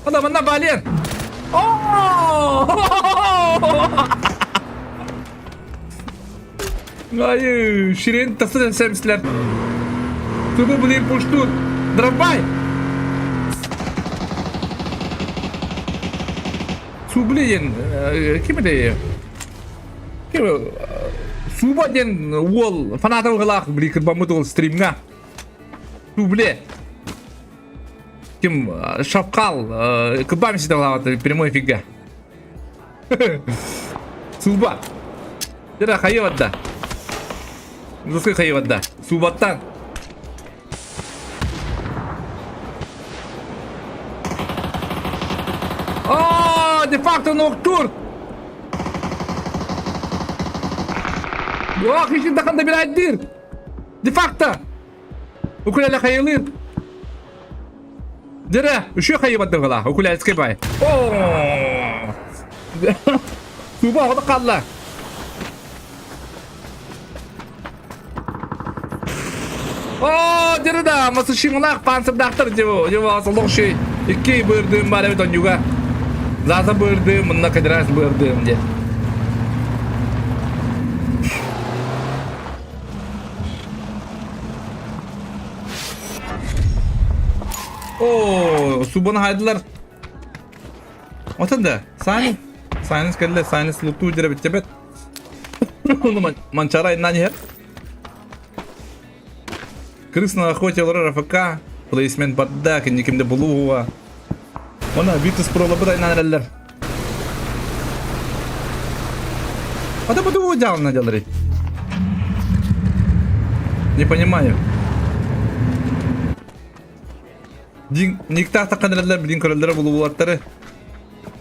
Ана манна Валер! Ай, ширин тахса сэмслэр. Тубу блин пуштур. Дробай! Субли диэн ким этэй? Ким Суба диэн уол фаната ыгалаах били кырбаммыт уол стримҥа. Тубле. Ким Шапкал кыбам ситалаабата прямой фига. Суба. Дера хайыватда. Русский хайыватда. Субаттан. О, де-факто ноктур. Ох, ишин таханда бирайдыр. Де-факто. Укулеле хайылыр. Дere, үшө хайыбаттыгыла. Укулелеский бай. О! Туба оҕото хаалла. О, дere да, масышыңлаах панцырдаахтар дьыбы, дьыбы олох шүй. Икки бырдыым бар эбит онньуга. Заза бырдым, мунна кадырас бырдым диye. О, субаны хайдылар. Отон да, Сайнс, Сайнс кэллэ, Сайнс луктуу дьэрэ бүттебет. Манчара айнан иһэр. Крыс на охоте олорор АФК, плейсмент барда, кини кимде булууга. Она Витас пролабыт айнан эрэллэр. А да буду дьаалына дьалары. Не понимаю. Никтаах таххан эрэллэр билин көрөллөрө булуулаттары.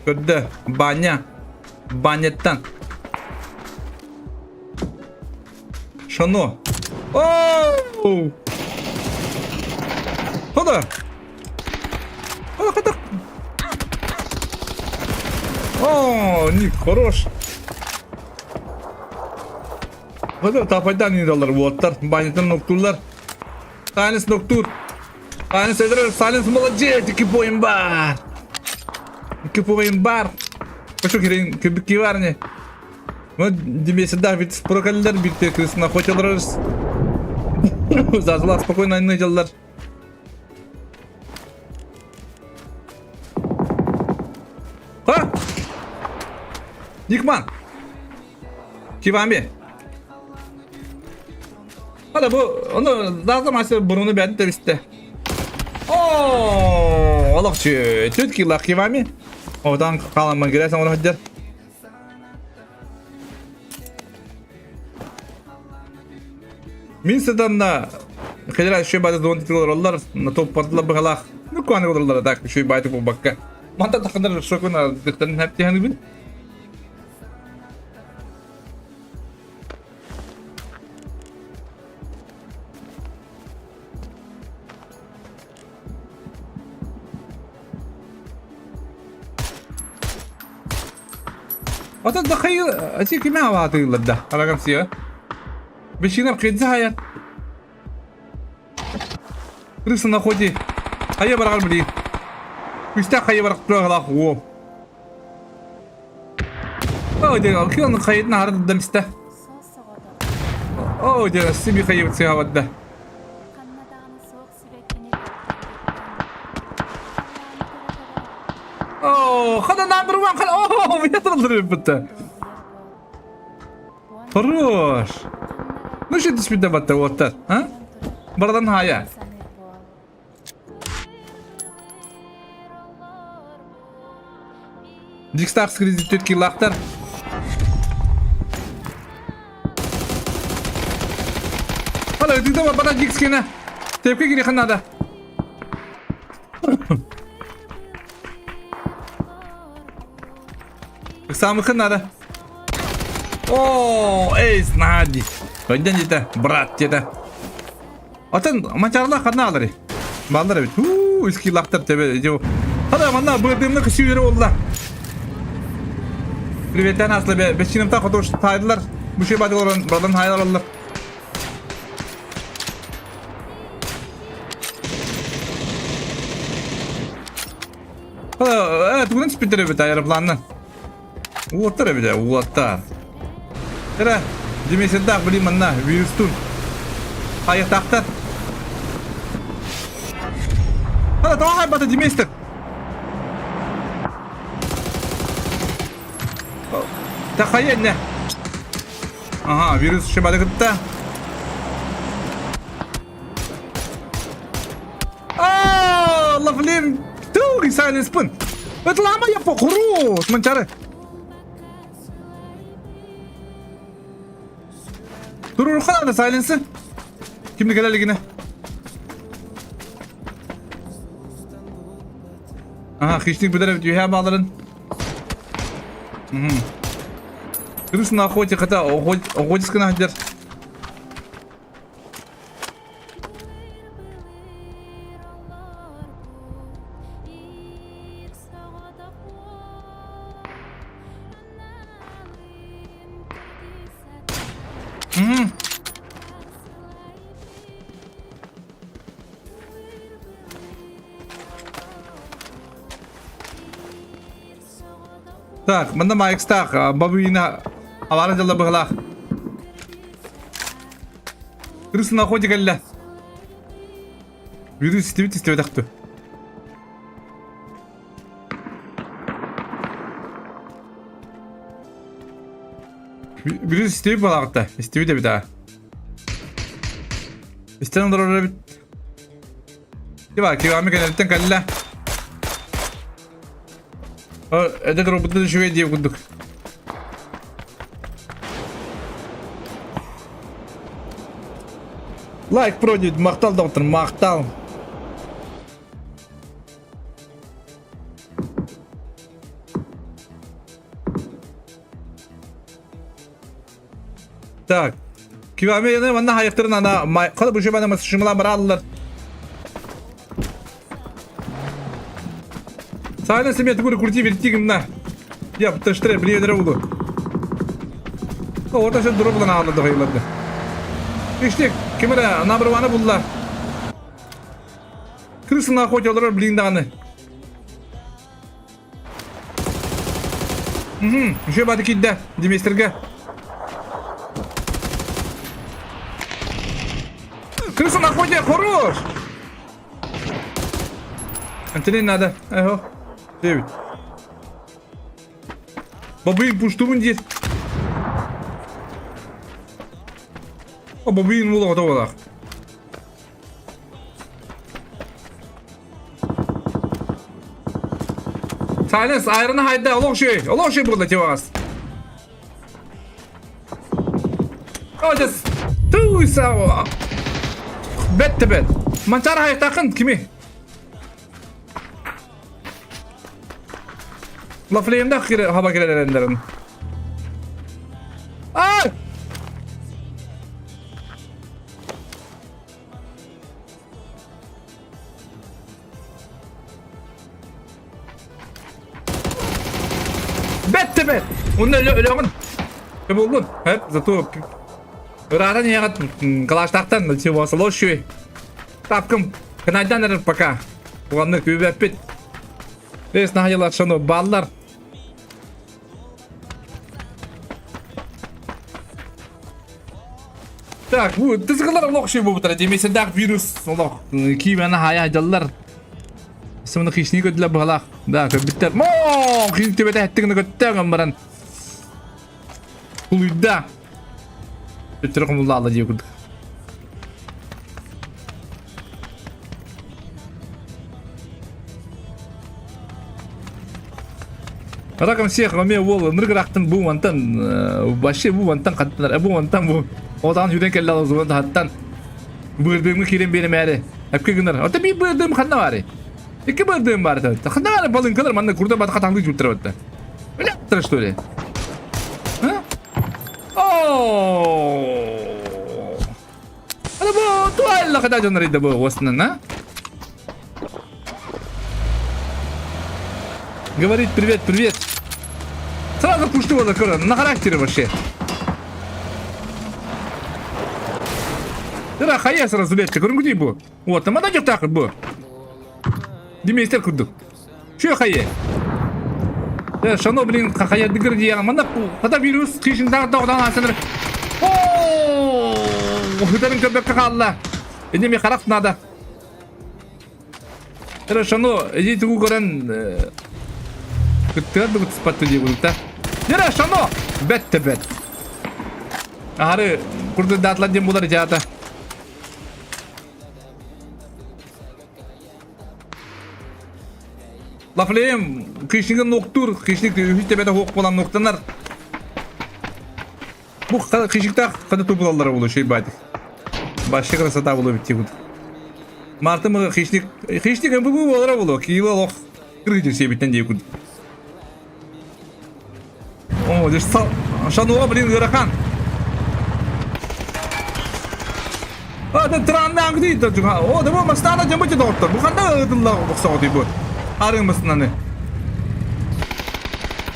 Көрдө. Баня. Баняттан. Шано. Оу! Хода! Хода, хода! О, Ник, хорош. Хода, тапайдан идалар буоттар. Банятан ноктулар. Сайленс ноктур. Сайленс эдер, Сайленс молодец, ики бойын бар. Ики бойын бар. Пошел кирин, кебекки бар не. Ну, демесидах ведь прокаллер битте крысына хотелрыз. Зазла спокойно айны жылдар. Ха! Никман! Кивами! Hadi bu onu zaten maçta burnunu beğendi de bizde. О, олохчу, түт килах кивами. Одан қаламын келесің оны хаддер. Мин сыданна хедера үшүй байды зон титул олар, на топ бардылар быгалах. Ну куаны олар так үшүй байды бу бакка. Манта тахындар шокуна дыктан хәптиһаны бин. Ата дахай ати киме аваатыыллар да арагамсия. Бешинер кыйдза хайа. Крыса на ходе. Хайа барагар били. Күстә хайа барак турагалах уо. О, де, кион хайытна харды дамиста. О, де, сиби хайы битсига О, хана number one, хана, о, я тут Хорош. Ну что ты спида батта вот так, а? Бардан хая. Дикстах скризит киллахтар. Хала, ты давай бара Дикскина. Тепке кирихан надо. Самых надо. О, эй, снади. Пойдем где-то, брат, где-то. Атын мачарла ханалары. Баллар бит. Уу, иски лактар тебе идео. Хада манна бырдымны кысыйры олла. Приветтен аслы бе, бешиним та хотош тайдылар. Бу şey бадылар, брадан хайдар олла. Хада, тугунан спиттер бит аэропланнан. Уоттар эбит, уоттар. Эрэ, димесендаах били манна вирустун. Хайахтаахтар. Хада, тоҕо хайбата диместер. Тахайа инне. Ага, вирус шибады кытта. Аа, Лавлин, тури сайленспын. Это лама я похорос, манчары. Туруруха да сайленсы. Кимди кэлэ илигинэ. Ага, хищник бүтэр эбит үһээ бааларын. Крыс на охоте, хотя охотиска находер. Мгм. Так, манна Майкстаах, Бабуина авара дьалла быһылаах. Крыс на охоте кэллэ. Вирус истибит истибэтэхтү. Вирус истибит балаҕытта. Истибит эбит аа. Истэн олорор эбит. Тиба, кивами кэнэриттэн кэллэ. Эдэр роботы үчүгэй диэ курдук. Лайк пройдет, махтал, доктор, махтал. Так. Кивами яны манна хайыктырын ана кала бу шыбана шымла бараллар. Саана семья тугур крути верти гымна. Я таштыра билиедere буду. Орта sen durup lan ağladı hayırladı. İşte kimere number one'ı buldular. Крысына охотилар блин даны. Үчүгэй бааты киирдэ, Диместергэ. Крыса на ходе, хорош! Антенин надо. Ого. Девять. Бабыин пуштубун диир. О, бабыин була готова. Silence айраны хайда олох үчүгэй, олох үчүгэй буолла тиваас. О, туйса. Бэт бэт. Манчар хайыктаахын кими? Лафлеймдах хаба кирелерендерин. Ай! Бэт да бэт! Онно өлөҕүн. Буллун. Хэп, зато ыраатан иһэҕит калаштаахтан чего солощуй. Тапкым кынайдан эрэр пока. Уганны күүбэппит. Бес наһайылар шону баллар. Так, бу тызгылар олох шей буолбуттара демесендаах вирус олох киимэни хаайа дьаллар. Сымны хищник көтүлэр быһалаах. Да, көрбүттэр. Мо, хин төбөтө эттигин көттөҥ баран. Тулуйда. Төттөрү хомуллаала дии курдук. Раком всех Ромео уол ыныргырахтын бу мантан вообще бу мантан хаттанар бу мантан бу отаан хүдэн кэллэ алазуган тахаттан бырдыымы киирэн биэримээри эпке гынар ота би бырдыым ханна баары икки бырдыым баар ханна баары балыҥкалар манна курда батха таңды жуттар батта Өлөттөр что ли а о бу туалла када дьоннор бу уоснан а Говорит привет, привет. Сразу пушты вот на характере вообще. Да, хая сразу летка, говорю, где бу? Вот, там она так бу. Димейстер курдук. Чё хайе? Э, шано, блин, хая дыгыр диэн, манна хата вирус кишин тоҕдан асаныр. О, хытарын көрбөккө хаалла. Эне ми харах надо. Хорошо, иди тугу көрөн кыттыгар да кыттыспатты дии курдук Нера шано! Бэт те бэт. Ары курдук датлар диэн булар жаата. Лафлеем хищнигин нуктуур, хищник үһүс тэбэтэ хуох буолан нуктанар. Бу хищниктаах хата тубулаллара буолуо шей баатик. Вообще красота буолуо бит тибут. Мартым хищник хищник МПБ буолара буолуо, киило олох кыргытын сиэбиттэн дии курдук. О, здесь Шануа, блин, ыарахан. А, да транна ангди да жуга. О, да бу мастана жамбы доктор. Бу ханда ыдылла боксоҕо бу. Арын мастананы.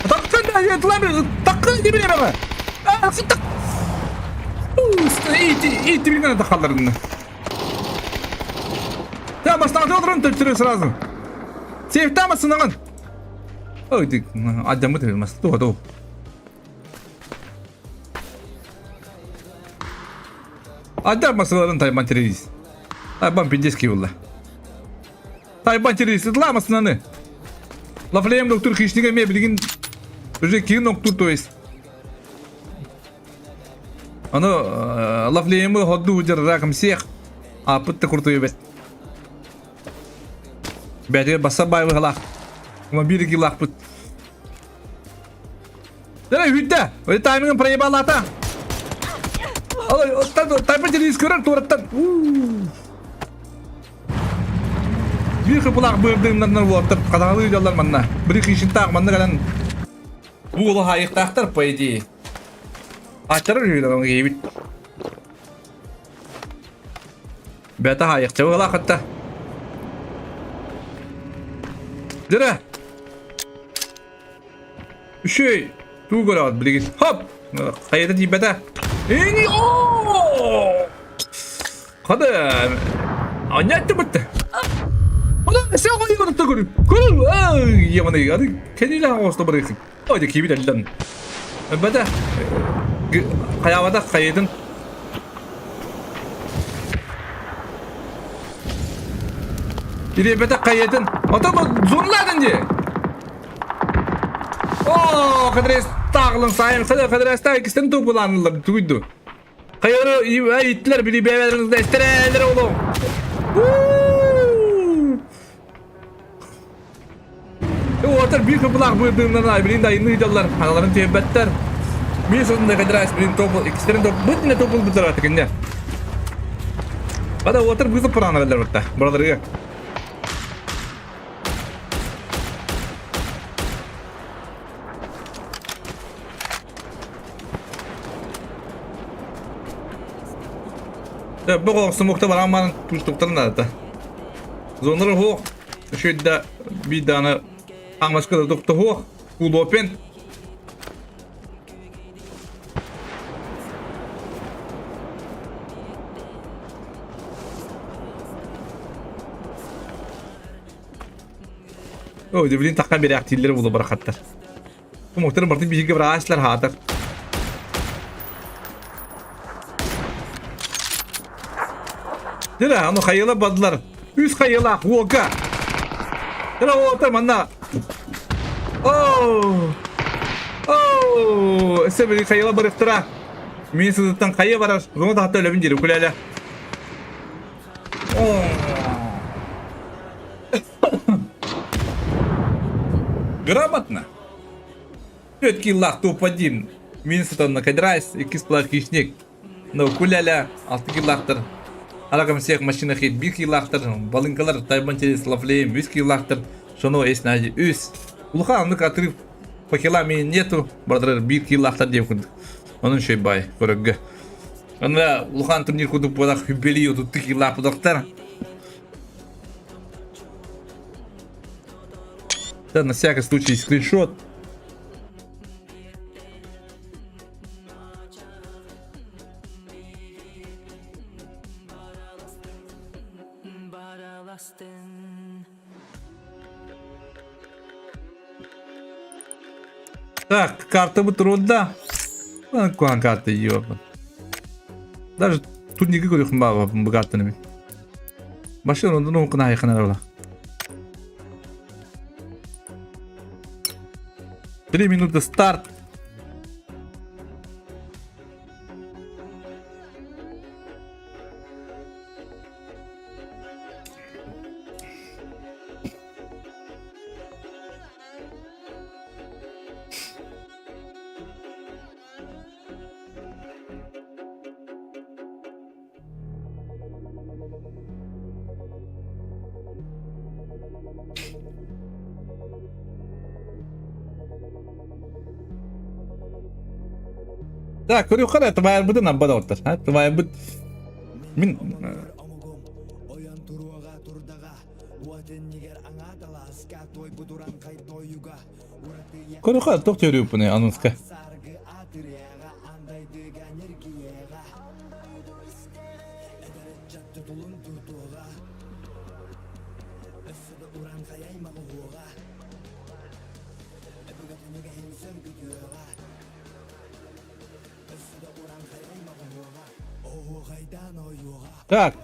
Таккын да етылам таккын дебе бага. А, так. Ити ити билген да халларны. Да, мастана отырын төттүрө сразу. Сейфта масынагын. Ой, адьаммыт мас туох туох. Адьар масыларын тайбан террорист. Тайбан пиндески булла. Тайбан террорист ытла масынаны. Лафлеем доктор хищнига ме билигин уже киин доктор то есть. Аны Лафлеемы ходду удер раком всех. А пытта куртуй бет. Бәтигэр басса баай быһалаах. Ума биир килаахпыт. Дэрэ үһүйдэ. Ой таймингын проебалата. Тайпа телевиз көрөр туораттан. Биир кыпылаах быырдыымнарынан уолаттар хадаҕалыы дьаллар манна. Бiri кыышынтаах манна кэлэн бу уолу хаайыктаахтар по идее. Аттары үһүйдэ кейбит. Бэта хаайыхча быһалаахатта. Дырэ! Үшүй! Туу көрөҕүт билигин. Хоп! Хайата тиийбэтэ. Эни оо! Хады! Анньатты бытты. Ола сен қойын көрү. Көрү. Ай, яманы. Ады кениле оңосто барыхын. Ой, кибит элден. Бэдэ хайаабата хайытын. Ириэбэтэ хайытын. Ото бу зонладын дии. Оо, кадрес тағылын сайын, кадрес тағы кистен тупуланылар тугуйду. Хайыры иттилер били бэбэлэрин эстерээлер олу. Уотар биир кыпылаах быырдыыннан билин да инны ыйдаллар, аналарын түһэрбэттэр. Биир сылында кэдэрээс билин топул, иккистерин топ, бытына топул бытара тикинне. Бада уотар быысып пырана беллер бытта, бараларыга. Бу оҕсумукта баран баран туштуктарын наада. Зоннар хуох, үшүйдэ биир даҕаны хаҥаска да тохтоһуох, кулуопен. Ой, блин, тахха берээхтииллэр буолу барахаттар. Муктар бартын биһиги бырааслар хаатар. Дira, аны хайыла бадылар. Үс хайыла уолга. Дira, уолтар манна. Оо! Оо! Эссе били хайыла барыктыра. Мин сызыттан хайа барар. Зона тахта өлөбүн дири күләле. Грамотно. Четкий лах топ-1. Минсутон на Кадрайс, иккис плах хищник. Но куляля, алты киллахтар. Аракам всех машина хит бир киллахтар. Балынкалар тайбан через лафлеем үс киллахтар. Шоно эс нади үс. Улахан аннык отрыв по килами нету. Бардырар бир киллахтар деп курдук. Onun şey бай көрөггө. Анда улахан турнир курдук буолах хүббели отутту киллах будактар. Да, на всякий случай скриншот. Так, карта трудно. Куан карта ёба. Даже турнирге көрөхүм баба бу картаны мен. Машина ондан оңкуна айканар ола. 3 минуты старт. Так, көрүөххэ тыбайарбытын абба да оттар. Тыбайарбыт мин көрүөххэ туох төрүүппүнүй анонска. Так.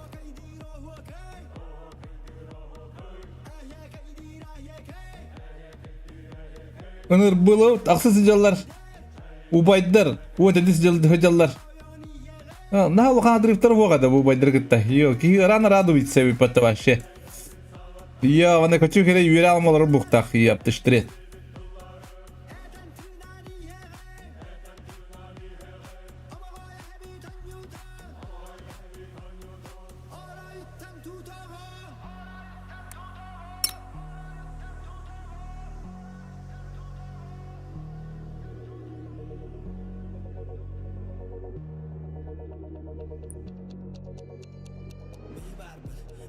Ынырбылы ахсыс сылдьаллар. Убайдар уот эдис сылдьаллар. Наһаа улахан отрывтар буоҕа да бу убайдар кытта. Йо, киһи рано радуется эбиппатта вообще. Йо, вана хочу хере үөрэ алмалары буктах, ёптыштрет.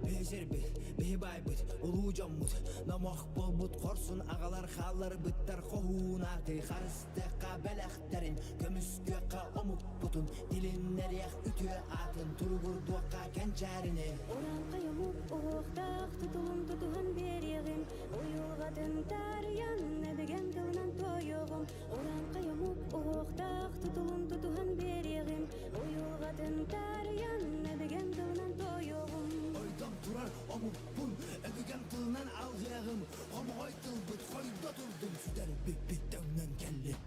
Биһи сирбит, биһи байбыт, улуу дьоммут, номох буолбут хорсун аҕалар хаалларбыттар хоһуун ааты харыстыахха бэлэхтэрин, көмүскүөххэ омукпутун, тилиннэриэх үтүө аатын туругурдуохха кэнчээрини. Урааҥхай омук уһуохтаах тутулун тутуһан биэриэҕим, уйулҕатын таарыйан эбигэн тылынан туойуоҕум. Урааҥхай омук уһуохтаах тутулун тутуһан биэриэҕим, уйулҕатын таарыйан эбигэн тылынан туойуоҕум. Ойдом турар омукпун, өбүгэм тылынан алгыаҕым, хомоҕой тылбыт хойдо турдун, сүтэрбиппит төҥнөн кэллин.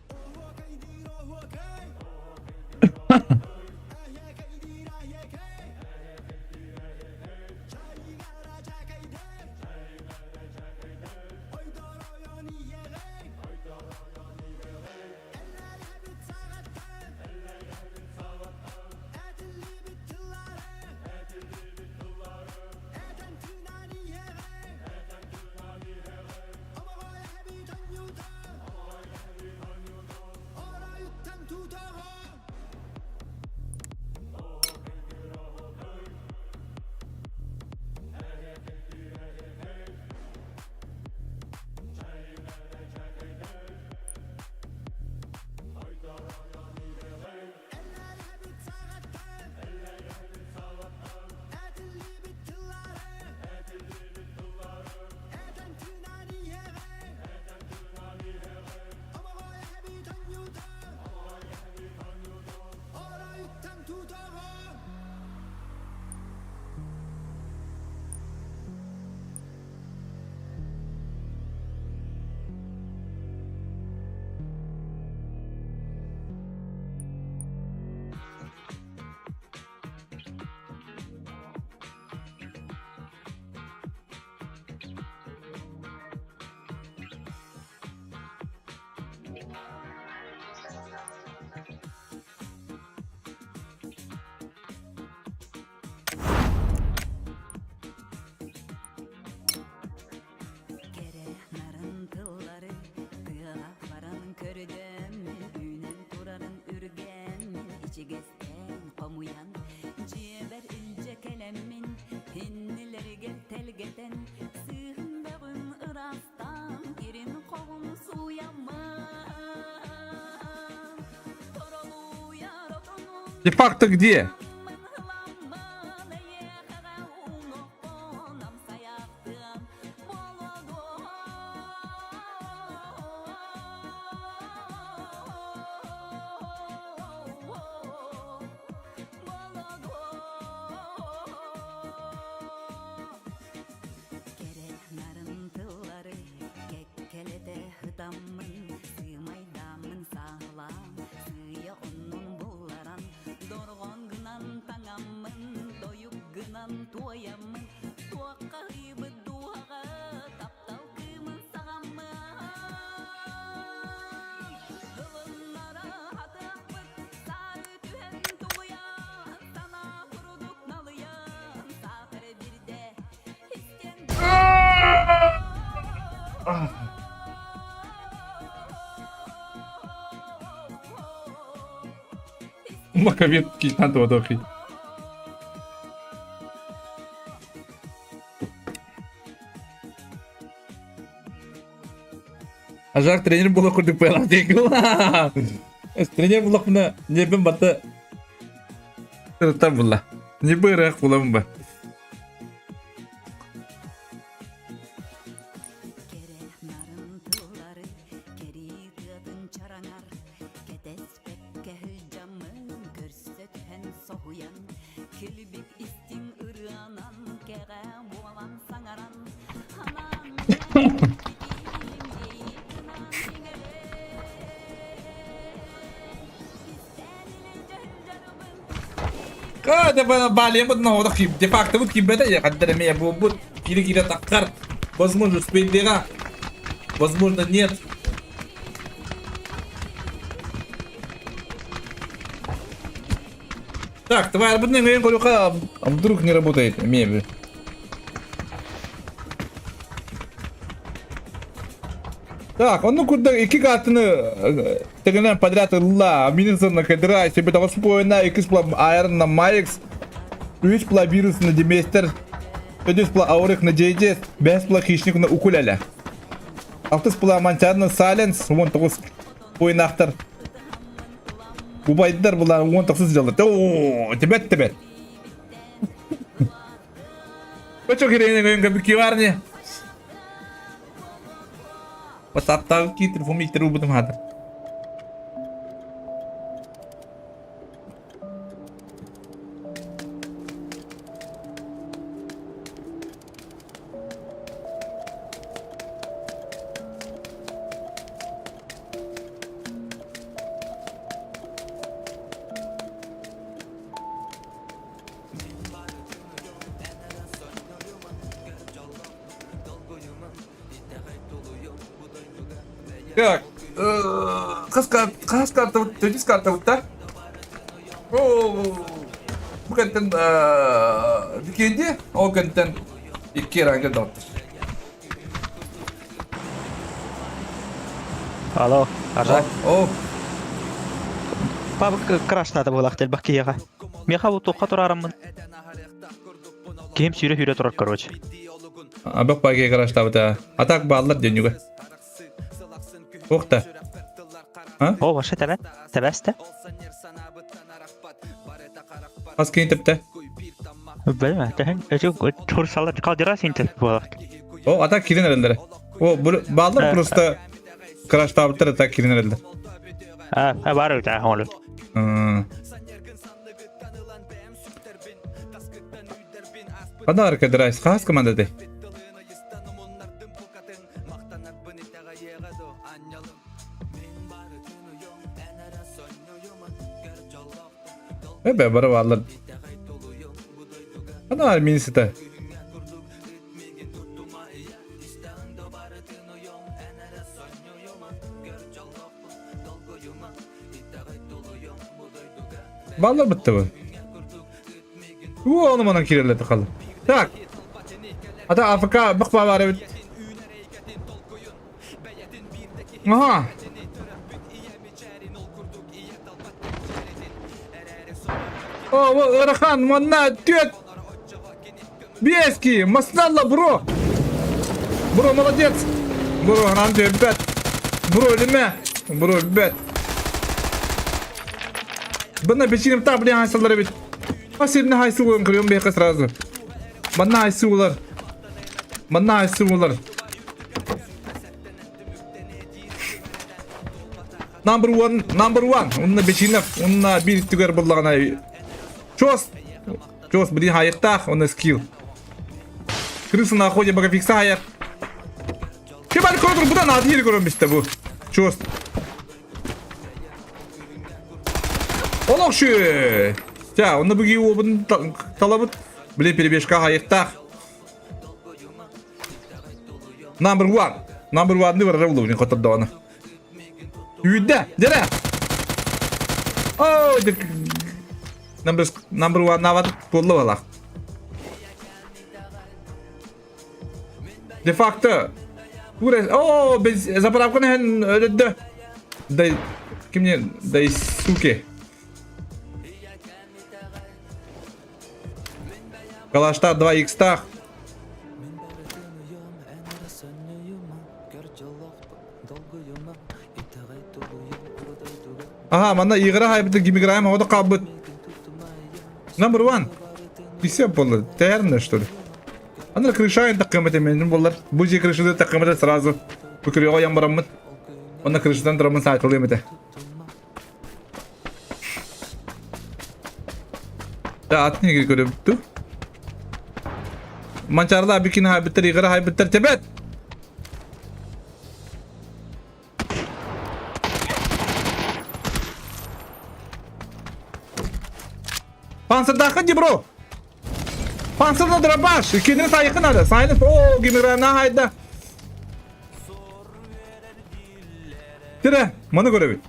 Кэрэ нарын тыллары тыаҕа баран көрдөммүн, үүнэн турарын үргэммин, ичигэстээн хомуйан, дьиэбэр илдьэ кэлэммин, иннилэригэр тэлгэтэн, сыыһын бөҕүн ыраастаан, кирин-хоҕун сууйаммын, торолуйар отонун Де факто где? ыламмын, эйиэхэҕэ уунуохпун, амсайаахтыам, Кэрэ нарын тыллары кэккэлэтэ ытаммын, сыымайдааммын сааһылаан, сыыйа оннун булларан, дорҕоон гынан таҥаммын, тойук гынан туойаммын, туохха ыйбыт дууһаҕа таптал кыымын саҕаммын. Ылыннара хатыахпыт, саары түһэн тулуйан, санаа курдук налыйан, саатар бирдэ истэн Маковец киһитэн туотуохий. Ажар тренер була курдук пыалаах Тренер буллахпына ньиэрбэм барыта сырыттар булла. Ньиэрбэ ыраах буламын ба. Кэрэ нарын тыллары кэрии тыатын чараҥар кэтэспэккэ сылдьаммын көрсө түһэн соһуйан Балияммыт ноһода де фактобут кимбете я хаддар эмиэ буолбут кири-кире таххар возможно успейдега возможно нет Так, давай арбытын эҥэйин көрүөххэ, а вдруг не работает мебель. Так, онну курдук икки картаны тегенен подряд ылла. Минусом на кедра, себе того спойна, икс пла айрон на Майкс, үс пла вирус на Деместер, төрдүс пла аурых на JJ, бэс пла хищник на укулеле. Алтыс пла манчар на Сайленс, 19 ойнақтар. Убайдар булар 19 дьаллар. Оо, тебет тебет. Кочо кирейне көйін көбі киварни. WhatsApp-тағы ки телефон иттер убытым хатыр. Так, хас хас картабыт, төрдүс картабыт да? Бу кэнтэн Викенди, ол кэнтэн икки ранга даҕаттар. Алло, Аржак. О. Папа крашната буолах элбэх киһиэхэ. Миэхэ бу туохха тураарыммын. Киһим сүүрэ-сүүрэ турар короче. Абак баге краштабыта. А так бааллар дөнүгө. Ох та. А? О, вообще тэбэ. Тэбэстэ. Хас кини тэптэ? Билмэ, тэһин эти турсалар калдира синтез буолар. О, а так кирин эрэллэрэ. О, бааллар просто краштаабыттар а так кирин эрэллэр. А, бар эбит, а, олу. Ханна кадрайс, хас команда ты? Эбэ, бары бааллар. Ана минсите. Баллар бітті бұл. Уу, оны манан киреллете қалды. Так. Ата АФК бық бар эбит. Ага. О, ыарахан, манна түөт Бески, масналла, бро. Бро, молодец. Бро, гранты, ребят. Бро, леме. Бро, ребят. Бына бечинем та, блин, хайсалар эбит. Асирне хайсы уын кырыйым бейхе сразу. Манна хайсы улар. Манна хайсы улар. Number one, number one. Онна бечинев, онна бир түгер буллагана. Чос. Чос, блин, хайыктах, онна скилл. Крыса на охоте бага фикса хайар. Кебар көрдүр, будан ады yeri көрөнбүстэ бу. Чос. Олох шү. Тя, онна буги обын талабыт. Блин, перебежка хайыктах. Number one. Number one-ны барара булубун хоттордоҕуна. Үүдэ, дьэрэ! Оо, number, number one нават туолла балах. Де факто. О, без заправканы хэн өлөддө. Да, кимне, да и суки. Калаштар 2 икстах. Ага, манна игра хайбыт гимиграем ода кабыт. Number one. Кисе болду. Терне что ли? Аны крышайын таккымыт эменин болар. Бу же крышыды таккымыт сразу. Бу крыга ямбараммыт. Онна крышыдан турамын саатылыым этэ. Атын игри көрөбүттү. Манчаарла бикини хайбыттар, игры хайбыттар тебет. Панцирдааххын ди бро. Панцирна дробаш. Кинини сайыкын ады. Сайын о гимирана хайда. Тире, маны көрөбүт.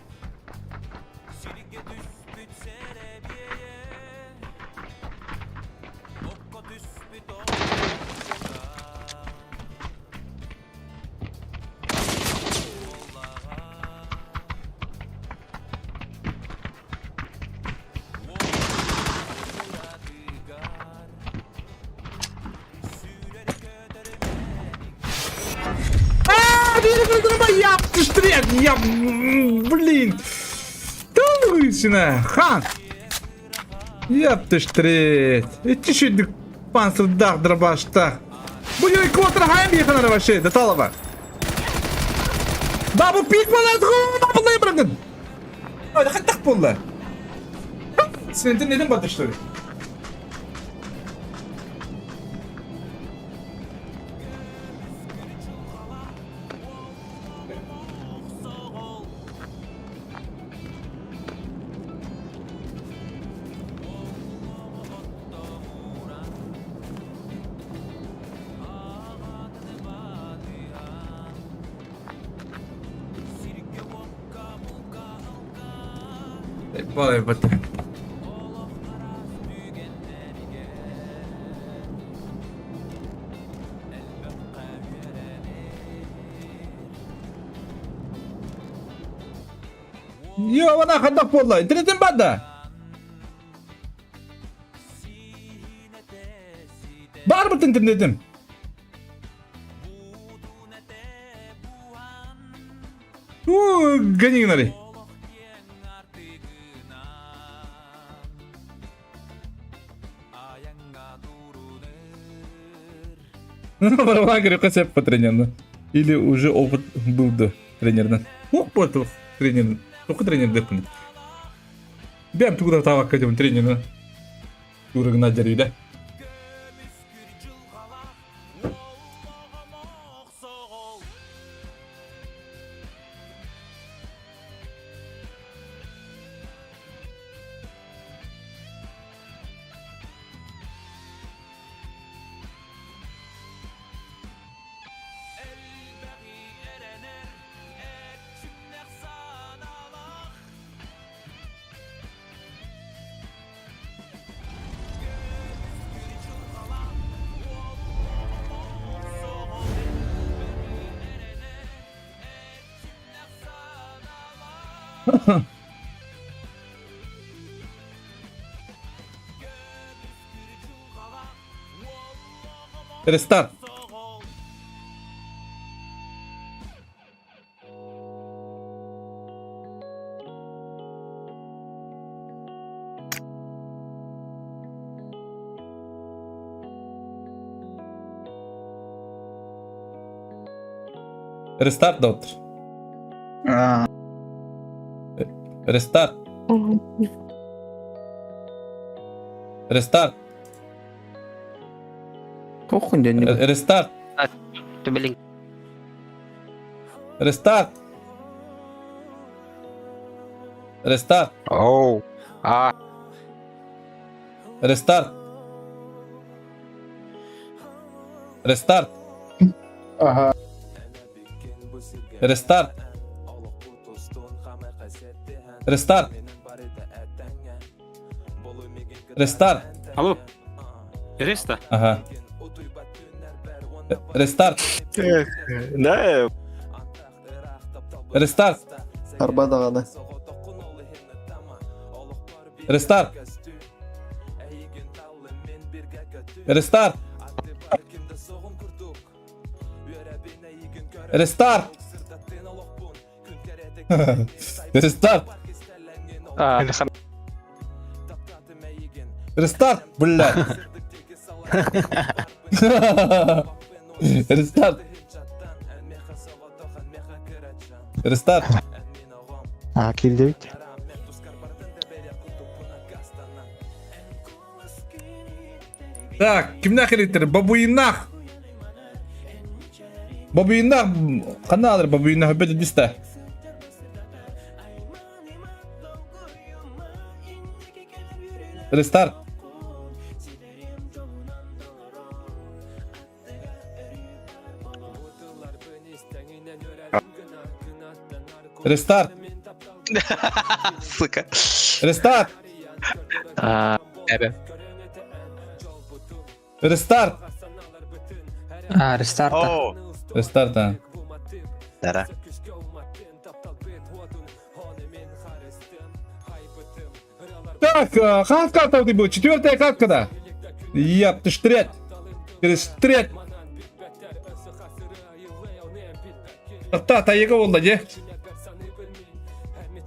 Я, блин. Лысина, хан. Яптыштырет. Ити шүдүк панцирдаах дробаштаах. Бу ёй квотер хайм биханара вообще, до талова. Да, бу пик баладгы, бабылай брагын. Ой, хаттах болла. Сен неден барды что ли? Балай бат. Йо, вона хадах буолла. Интернетин бар да? Бар бит интернетим. У, гони гынары. Барабан көрүөххэ сөп по тренерна. Или уже опыт был да тренерден. Ух, потох тренер. Только тренер деппин. Бэм тугуда тавакка дем тренерна. Турыгына дерүйдэ. Рестарт. Рестарт доктор. Рестарт. Рестарт. Похуй день. Рестарт. Блин. Рестарт. Рестарт. Оу. А. Рестарт. Рестарт. Ага. Рестарт. Рестарт. Рестарт. Алло. Реста? Ага. Рестарт. Да. Рестарт. Арба даҕаны. Рестарт. Рестарт. Рестарт. Рестарт. Рестарт, блядь. Рестарт. Рестарт. А, киирдибит. Так, кимнээх кэлиттэр? Бабуиннаах. Бабуиннаах ханна аалар Бабуиннаах өбөт дистэ. Рестарт. Рестарт. Сука. Рестарт. А, эбэ. Рестарт. А, рестарт. О, Рестарт, а. Да. Так, хас карта ты был? Четвертая катка, да? Яп, ты штрет. Через штрет. Та, тайга болла, же.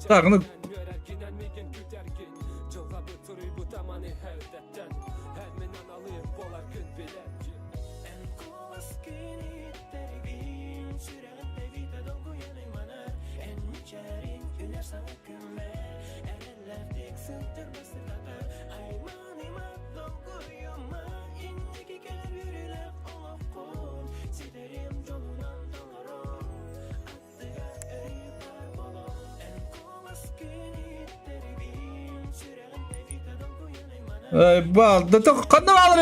Так, ну... Бал, да только канал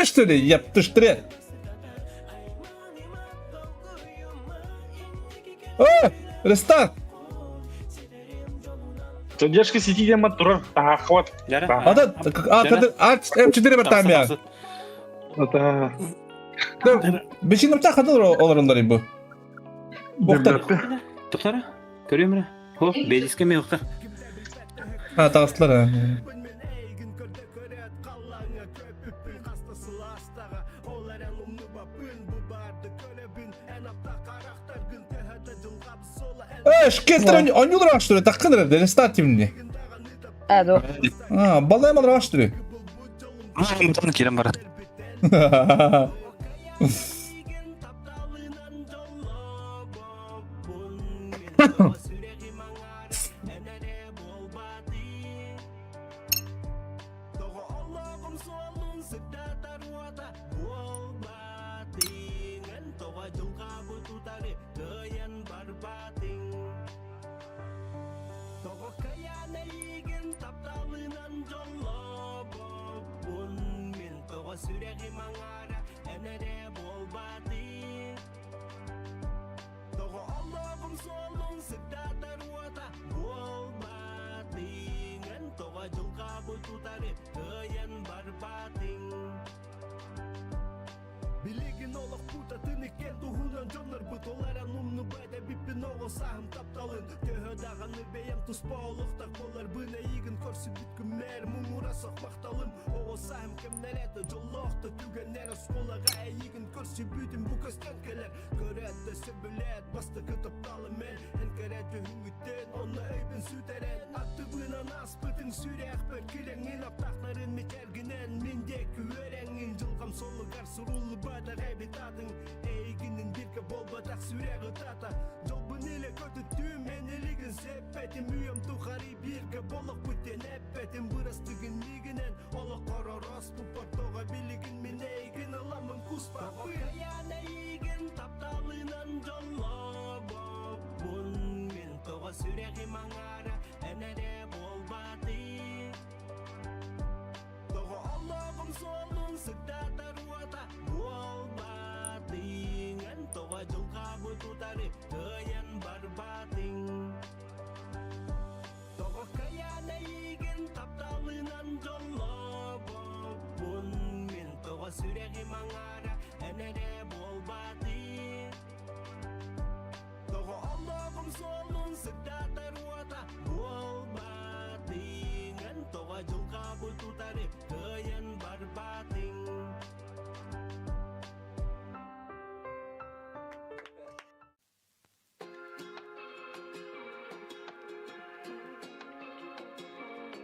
что ли? Яптыштырет. О, рестарт. Задержка сети диэн турар таһааххабат. А да, а, а, М4 баттаамя. Это... Бешин нұрта қадыр оларындар бу. Боқтар. Тоқтара, көрөм эрэ. Хо, бедиске мен охта. А, тағыстылар. Э, шкеттер онюлар аштыры, таққын эрэ, рестарт тимни. А, да. А, балай малар аштыры. Кирен барат.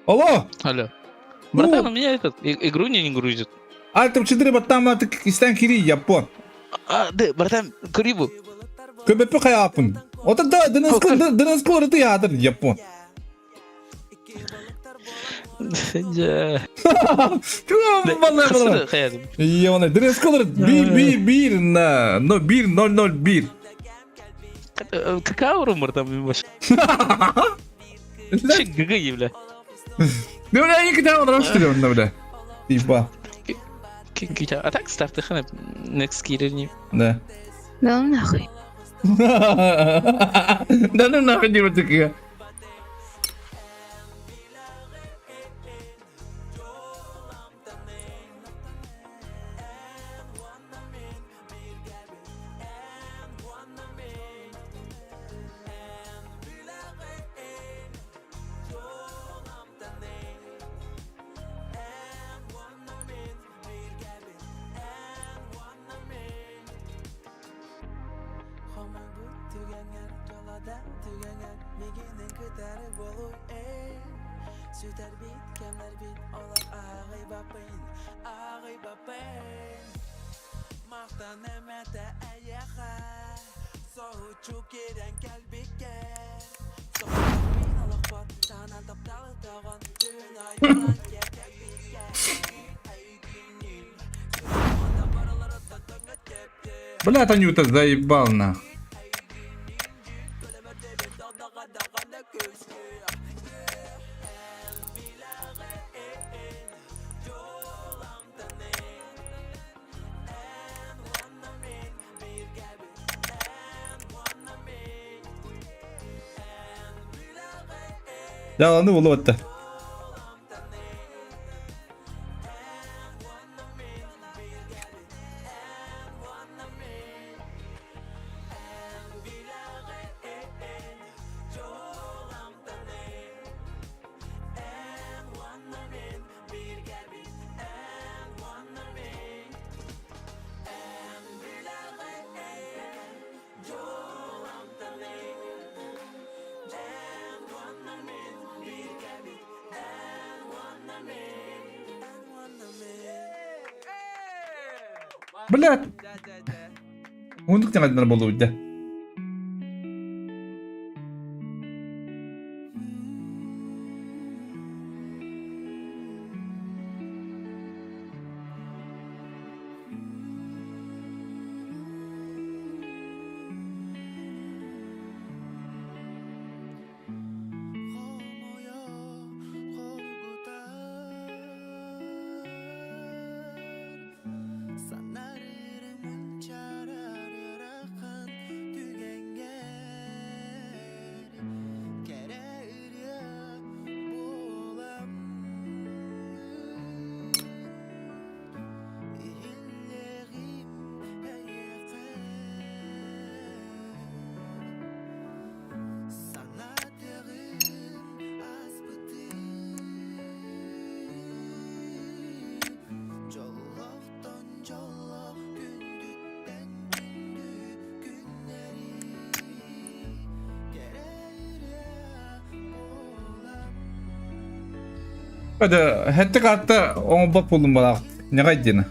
Алло! Алло. Братан, у меня этот, игру не грузит. Альтом 4 баттам истен кири, япон. А, да, братан, курибу. КБП хайапын. Вот это да, ДНСК, ДНСК ты ядер, япон. Дьэ. Балай Хаядым. Ионы, дресс колор 1 1 1 на но 1 0 0 1. Какая румор там вообще? Гг, бля. Ну, бля, никогда он что ли, бля. Типа. А так старты хана next кирилл. Да. Да ну нахуй. Да ну нахуй не вот такие. Бля, Танюта заебал на. Яланы булып атты. Блядь. Ундук тәңәднәр булды үтә. Hadi hette katta оңбат булдum бала. Нягай дина.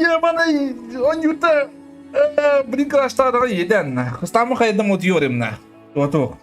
Ебаный, Анюта! Блин, краштараға еден. Хыстамы қайдам отуёрымна. Отуқ.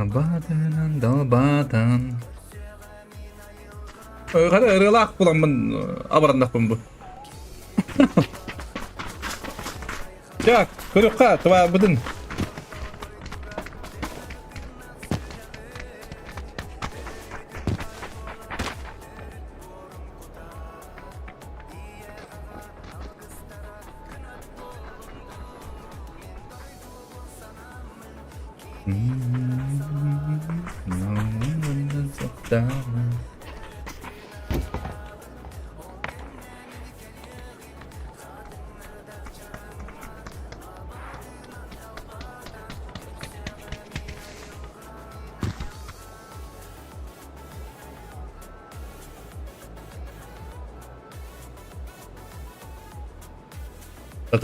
Батынан далбатан. Хара ырыалаах буламмын абараннахпын бу. Так, көрүөххэ, тыбаарбытын.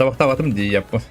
Табахтаабатым дии яппын.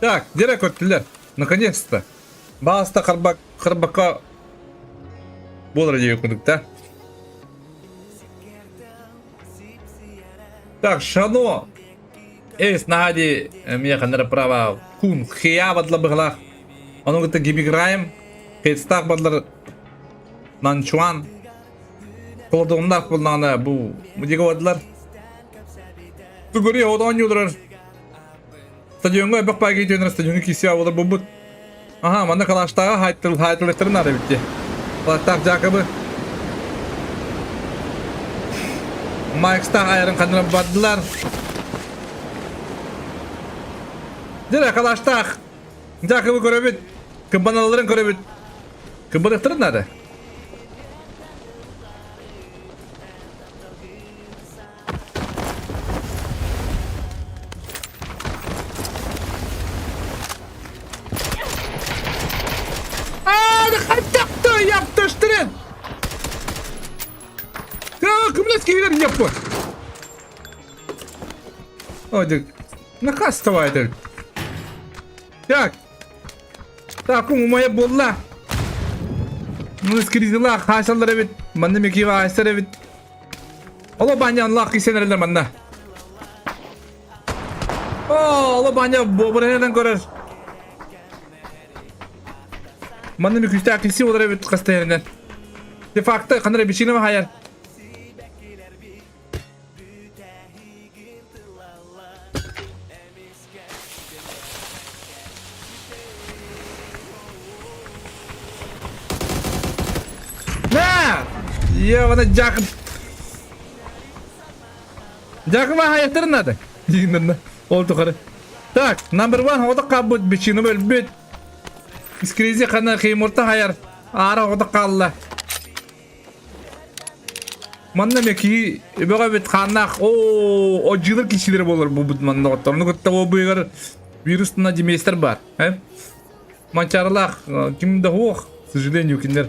Так, дьэ көрдүлэр. Наконец-то. Бааста харбак харбакка буолар диye курдук да. Так, Шано. Эс нади меха направо кун хия бадла быглах. Ону кытта гибиграем. Хедстах бадлар Нанчуан. Холодоҕуннаах буоллаҕына бу диэки бардылар. Тугури оҕото оонньуулар. Стадиоҥҥа элбэх пааги түөнэр стадиону киирсиэ буолар буолбут. Аха, манна калаштааҕа хаайтыл хаайтылыктарын наада эбит дии. Калаштаах Дьаакабы Майкстаах айарын ханнаран бардылар. Дьэ, калаштаах Дьаакабы көрөбүт. Кымбаналарын көрөбүт. Кымбаныахтарын наада. Яптыштырын! Кымлас киһилэр яппы. Ой, накастывай Так. Так, умайа буолла. Ну, скризила хаасаллар эбит. Манна мекива хаасар эбит. Оло баня анлах кисен эрэлэр манна. О, оло баня бобуренен көрөр. Манна мекүстээх киси олар эбит хастайарынан. Де факто ханара бичине хайар. На! Ебана Дьаакып. Дьаакыба хайаттарын надо. Дигиннерна. Ол тухары. Так, number one оҕото хаалбыт бичиным өлбүт. Искризи хана хеймурта хайар. Аара оҕото хаалла. Манна эмиэ киһи бөҕө эбит хааннаах оо одьыылар киһилэрэ буолар буолбут манна доҕоттор. Ону кытта ол быыгар вирус на демейстер баар. Э? Манчаарылаах ким да суох, к сожалению, кинилэр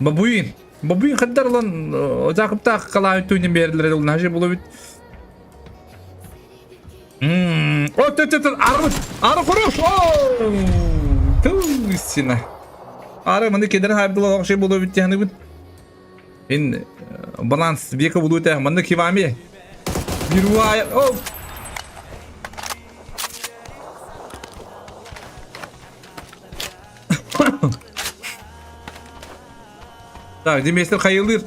бабуин. Бобуин хаддар ылан Жакыптаах калаабыт түүнүн биэрэлэр ол наһаа булубут. О, тө тө ары ары хорош. О! Ту истина. Ары маны кедер хайбдылар охшой булубут тяхныбыт. Ин баланс века булута манны кивами. Бирвай. О! Так, Деместер хайылыр.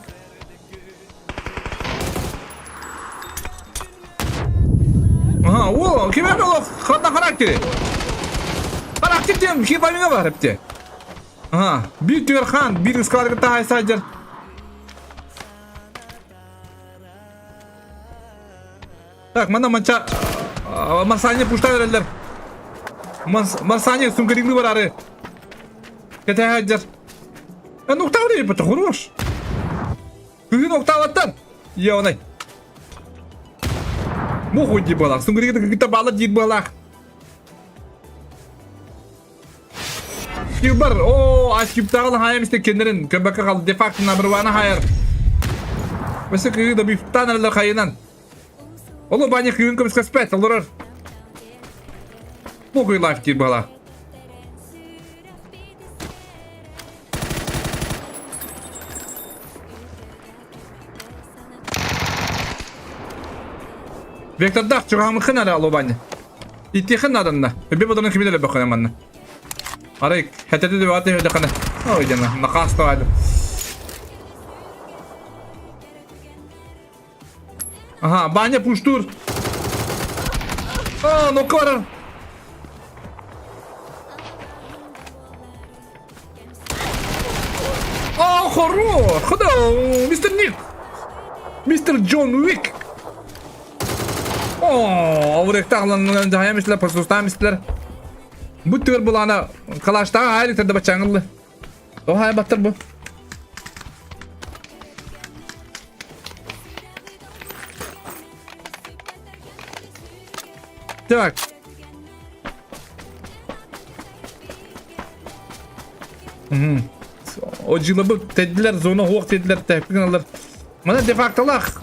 Ага, о, ким ол ханна характері? Характер тем, хибамига бар эпте. Ага, бир түгер хан, бир ыскаларга тахай саджар. Так, мана манча Марсания пушта берелер. Марсания сүңкөрүгү бар ары. Кете хаджар. Нуктаври это хорош. Күгүн октаваттан. Ионай. Мохуй дии буолах. Сүҥкүрүгү кытта баалар диир буолах. Килбар, о, аскиптагыл хайам исте кеннерин көбөккө кал де-факто набырваны хайар. Өсө кыгы да бифтан элер хайынан. Олу бани кыгын көмүскөспөт, олорор. Похуй лайф диир буолах. Вектордаах чугаһамыккын ара Лобани. Итиэхин наданна. Өбө бодорун кимин эле бөхөнө манна. Арай хэтэтэ дөбөҕө төһөдөкөнө. Ой дьана, накаас тоҕайды. Ага, Баня пуштур. А, ну барар. А, хорош! Хада, мистер Ник! Мистер Джон Уик! О, авректағлан жаямышлар, пасустамышлар. Бу түгөр булана калаштаға хайрыктар да бачаңылы. О, хай баттар бу. Так. О дьылабы теддилер, зона хуох теддилер, тэппин алар. Мана де-фактолах.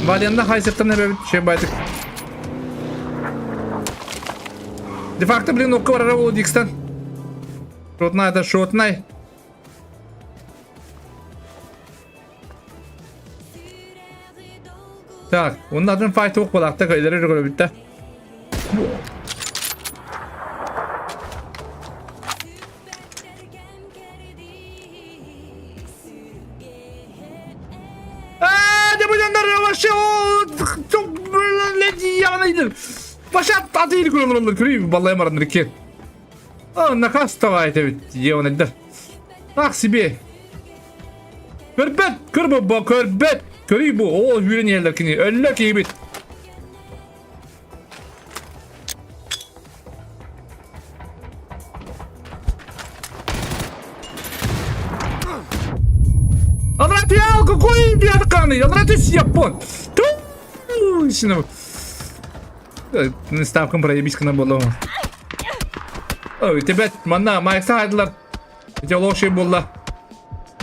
Валенна хайсеттан эбэбит, че байтык. Де-факто, блин, окка барара болу дикстан. Шотнай это шотнай. Так, онно атын файт уох балаахта кайлары көрөбүттэ. Ах себе! Көрбөт! Көр бу, көрбөт! Көрүй бу, ол үүрэн иһэллэр кини, өллө киһибит! Анратиал, какой индианканы? Анратис япон! Ту! Ставкам проебись на было. Ой, тебя манна, майса хайдылар. Ити олох буолла.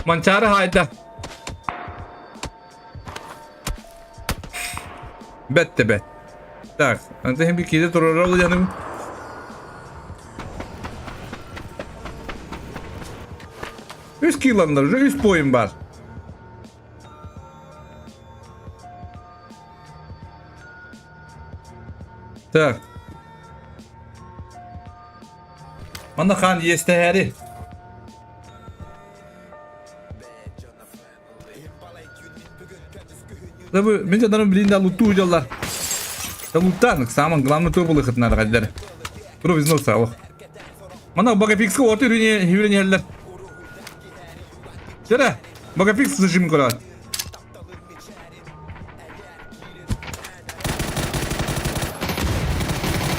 Манчаары хаайда. Бэт да бэт. Так, анда hem bir киде турара янım. Үс киландар, уже үс бойым бар. Так. Манна хаан иэстэһээри. Да бу мин жандарым билин да луттуу дьаллар. Да луттаан, самый главный той булыхыт надо гаддар. Кровь из носа, ох. Мана Багапикска орты үйренелер. Жара, Багапикс зажим көрат.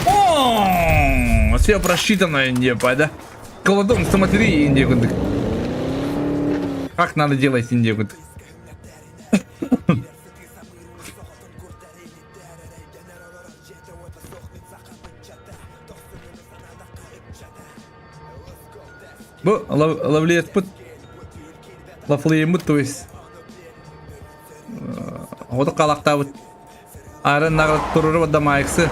О, все просчитано, Индия, да? Колодом смотри, Индия, кудык. Как надо делать, Индия, кудык. Бу лавлиетпыт. Лафлыйыммыт то есть. Оҕото хаалахтаабыт. Ааран наҕар туруру бада маайыксы.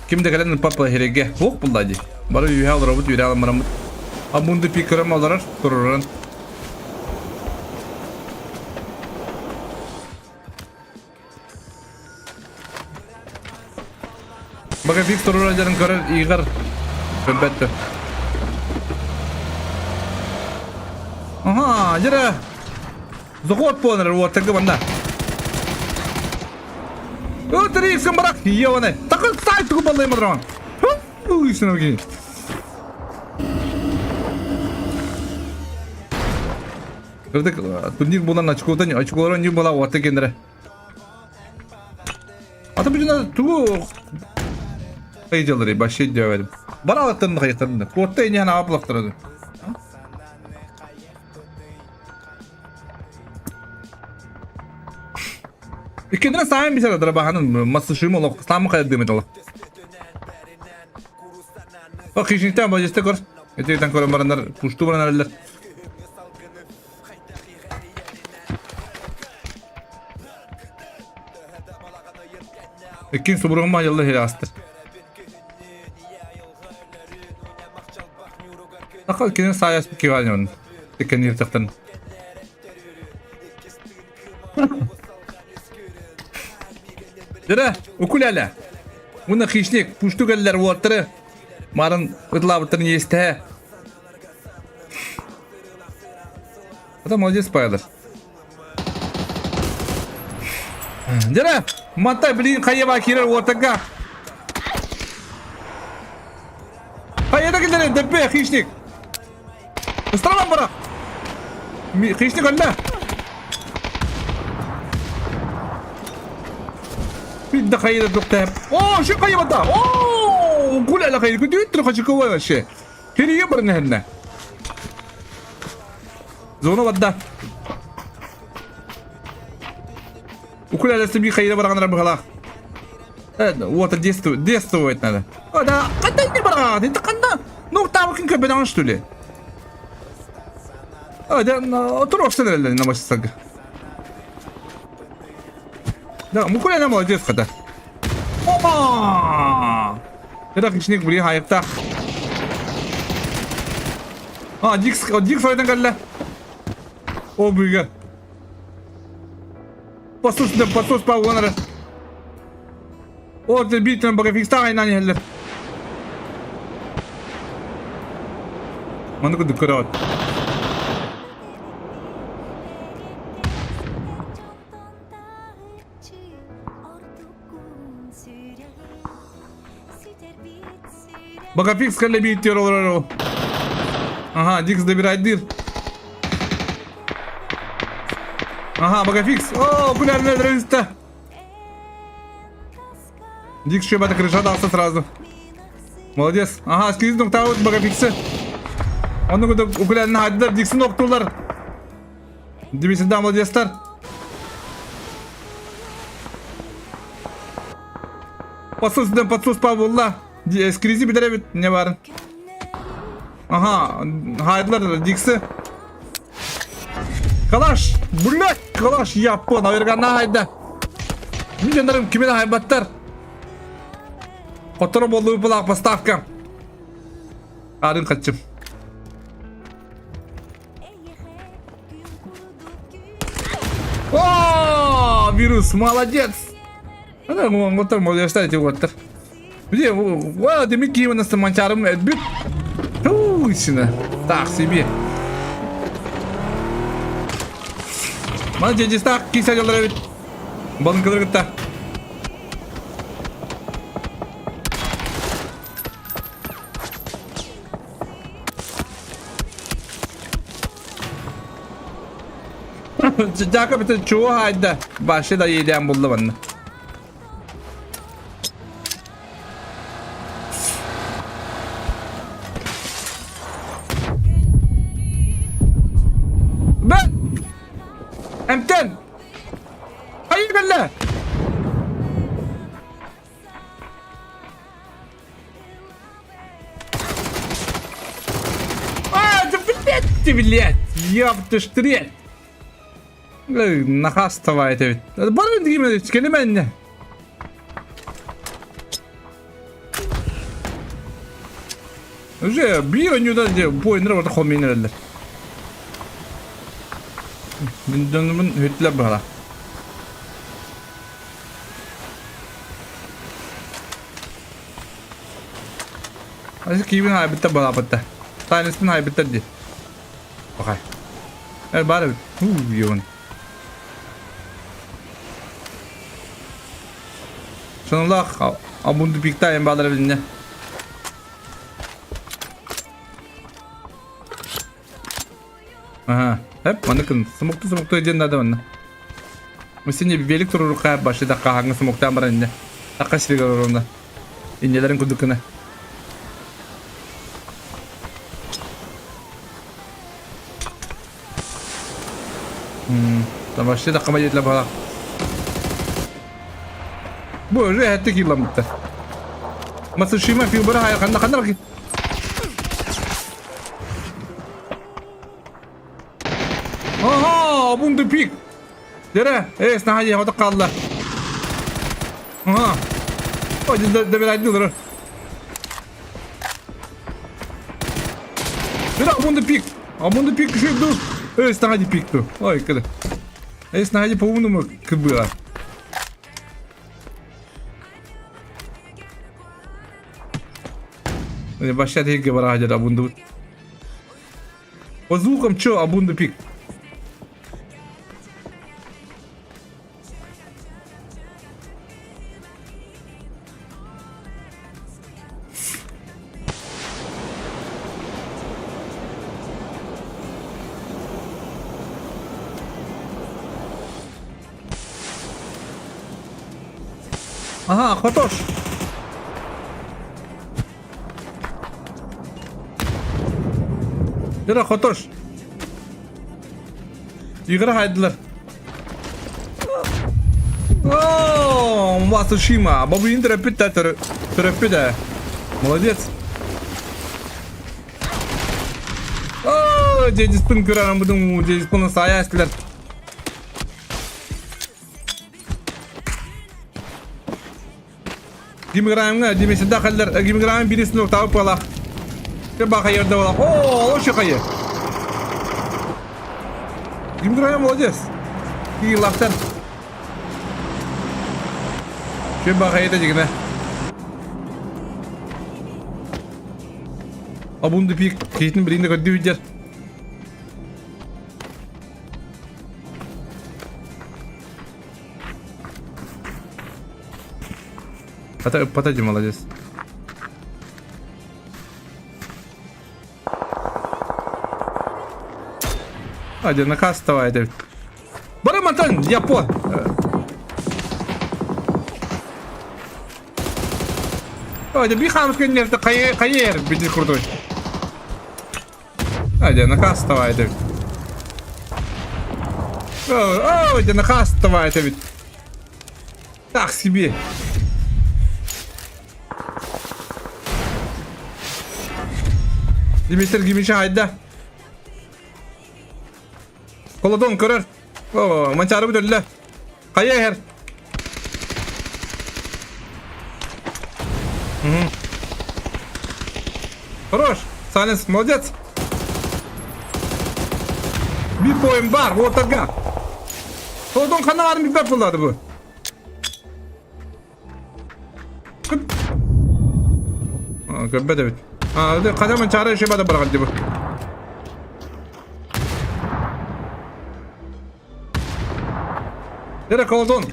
Ким да кэлэн ыппаппа иһиригэ. Хуох булла дии. Бары үөһэ олоробут, үөрэ аламмараммыт. Амунду пикерым олорор, туруран. Бага Виктор Уралдарын көрөр Игорь көрбөттө. Ага, дьэрэ. Заход буолар уоттарга манна. Өтөрийсэн барак йоне. Такын сайт тугу баллай мадран. Уйсын оги. Кырдык турнир буолан очкодан очколорон нью була уотта кендere. Ата бүтүн тугу хайдалары баши диэбэтим. Бар алаттарын хайыттарын. Куотта иньэһэн аапылахтарады. Иккиндрен саайын бисер драбаханын массышым олох саамы хайдымыт олох. О хищниктен бажесте көр. Этиктен көрөн барандар пушту баран эрэллэр. Иккин субуругум айылла хилястыр. Акал кини саяс киванyon. Тиккен иртехтен. Дere, укулеле. Уна хищник, пушту келлер уоттары. Марын ытлабыттарын есте. Это молодец Пайдер. Дere, мантай блин хайеба кирер уоттага. Хайеда келлер деппе хищник. Ыстыралан бара. Хищник өллө. Бидде хайеда туктап. О, şu хайебата. О, куляла хайы. Күтүттүр хачыкы вообще. Хирие барнehenne. Зона бадда. Укулелесі би хайда барғандар бығалақ. Вот действовать, действовать надо. О, да, қандай не барған? Это қанда? Ну, там кім көпен что ли? О, да, отур әлі на машинага. Да, мукулеле молодец қада. Опа! Это хищник блин хайықта. А, Дикс, Дикс ойдан кәлі. О, бүге. Подсос, да, подсос по онора. О, ты битен багафикста айнан хеллер. Маны күдүк көрөт. Багафикс кэллэ бииттиэр олорор. Ага, Дикс добирает дыр. Ага, Багафикс. О, окулярная дровиста. Дикс еще бата крыша дался сразу. Молодец. Ага, скиз ноктаут Багафиксы. Оны куда окулярны хайдылар, Диксин октулар. Димисин молодецтар. Подсос, да, подсос пабулла. Скризи билер не бар. Ага, хайдылар Диксы. Калаш, блядь, калаш, япон, аверганна хайда. Мин жандарым кимин хайбаттар. Которо болду булак поставка. Арын качым. О, вирус, молодец. Ана оңоттор молодецтар эти оттор. Где, ва, демек кийим манчарым бүт. Туйсина. Так себе. Молодец, так, киса жолдора бит. Балын кылыр гытта. Жака бит чуа хайда. Башы да еден булды банна. Бен! Эмтен! Хайыр кэллэ! А, да блядь ты, блядь! Ёб ты ж треть! Нахаставай этэбит. Бар дигиме келеменне. Уже биир ойнууда бу ойнор барда хомин эрэллэр. Донумун хүтлер бала. Азы кибин хайбытта балапытта. Тайныспын хайбыттар ди. Бакай. Э бар бит. Йон. Сонулах абунду пиктайын баалар билинне. Ага. Hep маныкын смокту смокту диэн надо манна. Мусини велик турурука башы да кахаңы смоктан баран инне. Такка сирге орунда. Иннелерин кудукына. Там вообще да кама жетле бала. Бу уже хэтти килламыттар. Масушима филбара хай ханна ханна баки. Ага, бунду пик. Дере, э, снаһа хоток қалла. Ага. Ой, да да да да Абунду пик. Абунду пик күшөйдү. Э, снаһа пикту. Ой, кыды. Э, снаһа по-умному кыбыла. Башта тейге бара хажар абунду. По звукам чё, абунду пик? Ага, хорош. Дера хотош. Игра хайдылар. О, Масушима. Бабуин терапит да, терапит да. Молодец. О, дедиспин көрәрін бұдың, дедиспін сая әстілер. Гимграмга демесе дахаллар гимграм бирисин табып алах. Баха ерде болах. О, лучше хайы. Гимграм молодец. И лахтар. Че баха ете дегене. Абунду пик кейтин биринде көдү видер. Подойди, молодец. Один наказ давай, Давид. Бараматан, я по. Ой, да бихамский нервы, хайер, беди крутой. Один наказ давай, Давид. Ой, да наказ давай, Давид. Так себе. Димитр Гимича хайда. Колодон көрөр. О, манчары бүтөллө. Кая хер. Хорош. Саленс, молодец. Bir поем бар, ортага. Колодон каналарын bir бәп болады bu. Көббет эбит. Қадамын чары иши бада барған дебі. Дере колдон.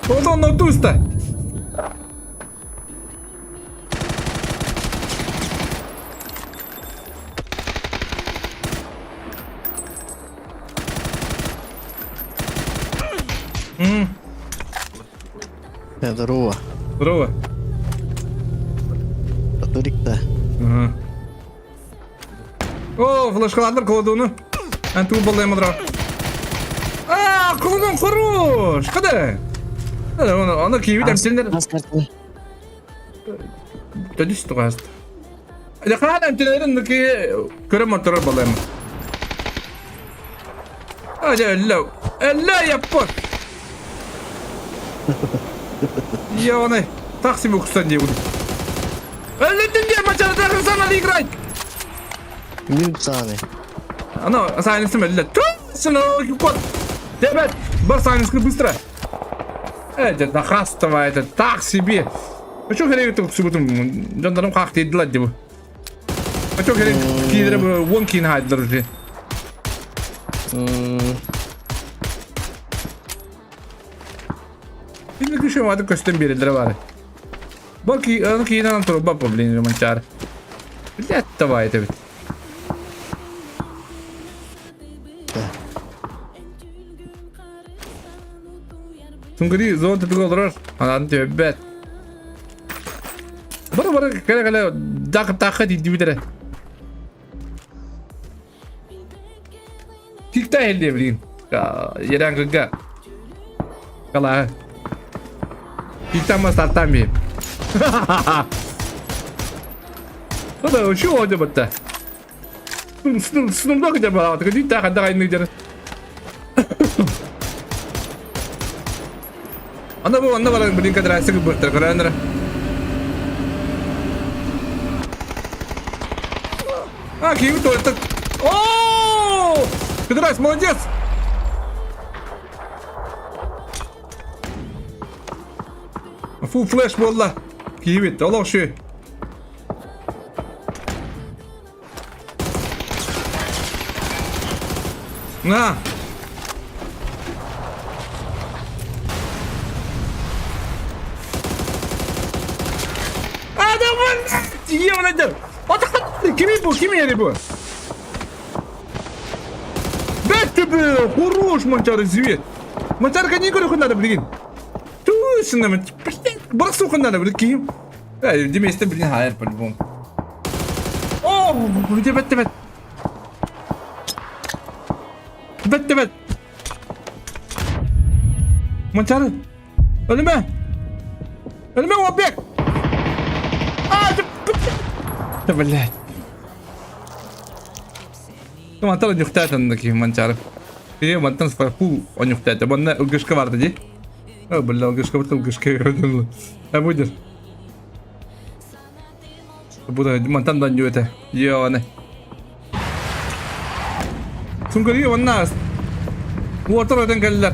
Колдон на туста. Здорово. Здорово. Турик-то. Ага. О, флешкалатор колодуну. Анту балдай мадра. А, колодун хорош. Када? Оны оны кийбит эмсендер. Төдүс тугаст. Лехана эмтенерин ки көрөм мотор балайм. Дьэ өллө. Өллө яппыт. Ёбаный. Так себе уксан диye буду. Өллөттүн диye мачарда сана играть. Мин сааны. Ано, сайнысым өллө. Сына кот. Дебет, бар сайнысны быстро. Это нахастова, это так себе. Ну что херей тут субутум, жандарым как ты дела дебу. А что херей кидер вон кин хайдер уже. Şimdi kuşum vardı köstem bir lira var. Bak аны кийинэн турба блин ремонтяр. Блядь, давай это ведь. Тунгри зон тутуга олорор. Анан төбөт. Бара бара кэлэ кэлэ дак таха дии Кикта элле блин. Ерен кыга. Кала. Киктама стартами. Ода ушул ойда батта. Снум дог деп алады. Күді тағы да айны дер. Анда бу анда баран блин кадрасы быртыр көрәндер. А, киви только. О! Кадрас, молодец! Фул флеш буолла. Киһибит, олох шү. На! А, давай! Тиемнедер! Кими бу, кими ери бу? Бэт тебе! Хорош, Монтяр, извет! Монтярка не көрөхүн надо, блин. Туусuna, бырах надо, блин, ким? Деместе, блин, хайр, по-любому. О, бэт, бэт. Бэт, бэт. Монтяр. Өлүмэ. Өлүмэ, обек. А, да, блядь. Мантан онньухтаатан киһи Манчаары. Киһи мантан фу онньухтаата. Манна ылгышка барды дии. О, бля, ылгышка бут ылгышка А будет. Буду мантан да это. Ёны. Сунгари онна. Уотар өтөн кэллэр.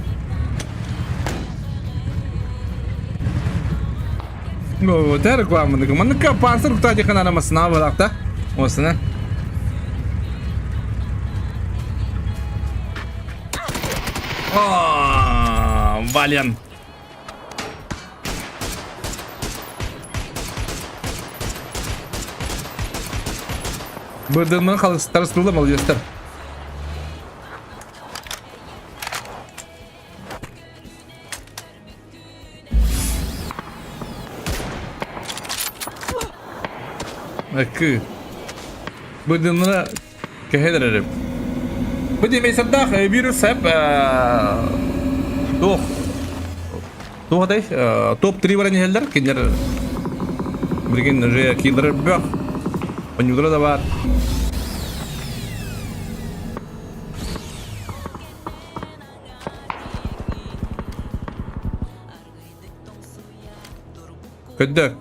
Ну, тэр рекламаны. Манныка пансыр кутати ханана масна баракта. Осына. О, Вален. Бырдымын халыстар сылы молодецтер. Акы. Бырдымына кэһэлэрэрим. Бу демейсэрдээх вирус эп туох туох этэй топ-3 баран иһэллэр кинилэр билигин уже киллэр бөх онньуулара да баар Көрдө.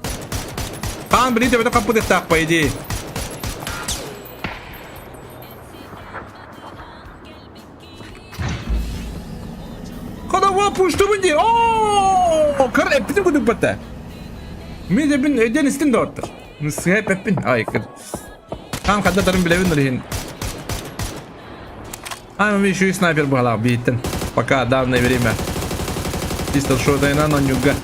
Хаан билии төбөтө хаппытыктаах по идее. Хадава пуштубун дии. Оо, кыр эппитин кудук батта. Мен эбин өйден истин доҕоттор. Сыһа эппин. Ай, кыр. Хаан хадда тарын билэбин олиһин. А, еще и снайпер была бииттен. Пока данное время. Чисто шотайна на нюга.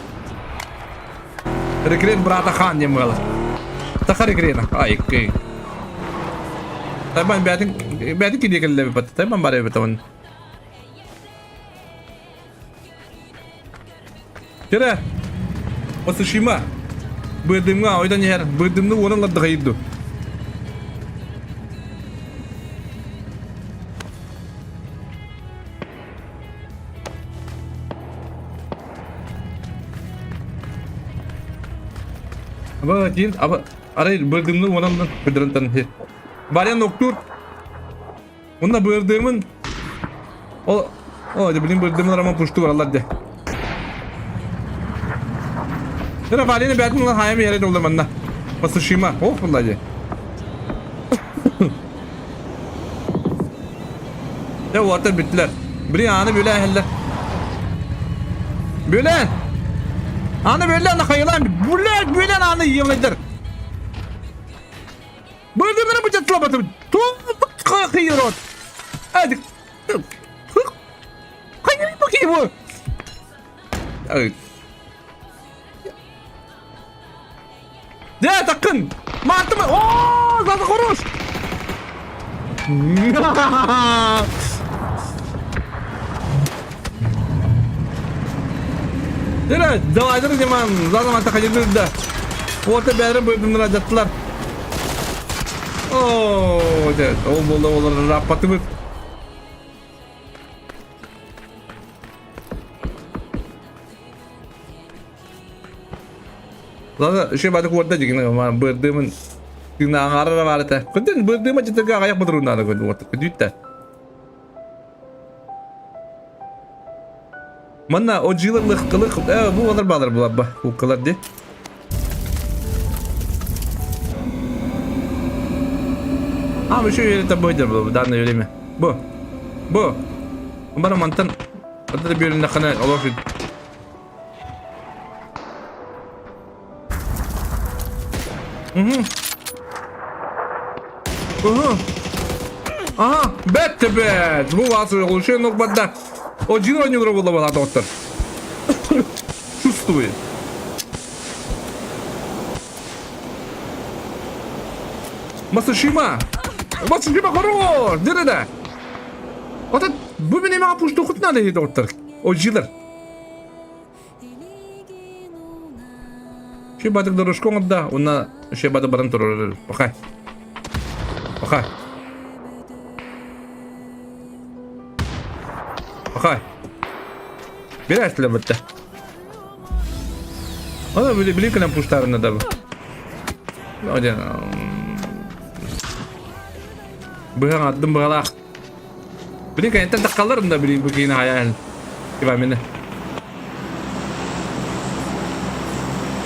Рекрет брата хан диэн буолар. Таха рекрена. Ай, кэй. Тайбан бээтин бээтин кириэ кэллэ бат. Тайбан бар эбит он. Кere. Осушима. Быдымга ойдан иһэр. Быдымны уонан лардыгайырду. Аба диин аба арай бырдымны уонан быдырынтан Барян октур. Онна бырдымын. Ол, о, блин, бырдым роман пушту баралар де. Тера Валина бәтін ұлан хайым ерет олды манна. Посушима. Ох, бұлла де. Де уаттар бүттілер. Блин, аны бөлі әхілді. Бөлен! Аны бөлі, аны хайылан. Блядь, бөлен аны емлейдер. Бөлдімені бұчаттыла батым. Туп, қиырот. Әдік. Қайыр бу бу. Дэ такын. Мартым. О, заты хорош. Дere, давайдыр деман, зазам ата қажырды да. Орта бәрі бөлдімдер жаттылар. О, ол болды, олар раппаты бұд. Лада, үше бадык уорда дигин бырдымын тыына аңарара бар этэ. Көтөн бырдыма жытырга аяк бодуруннааны көдү уорта көдүүттэ. Манна о дьылы кылык бу олар балар булабба уккалар ди. А, еще это будет в данное время. Бу. Бу. Бара мантан Отыр бөлүнө хана олох Угу. Угу. Ага, бэт бэт. Бу вас улучшение ног бадда. О, жиро не было была доктор. Чувствует. Масушима! Масушима хорош! Дырыда! Вот это бу мин эмаҕа пуштуохут надо дии доҕоттор. Одьилар. Ши батык дорожка оҥорда, уонна ши баты баран турар. Пахай. Пахай. Пахай. Берәсилер бытта. Ана били били кэлэн пуштарына да бу. Быһаң аттым быһалаах. Били кэнниттэн таххаллар да били бу киини хайаан Ивамины.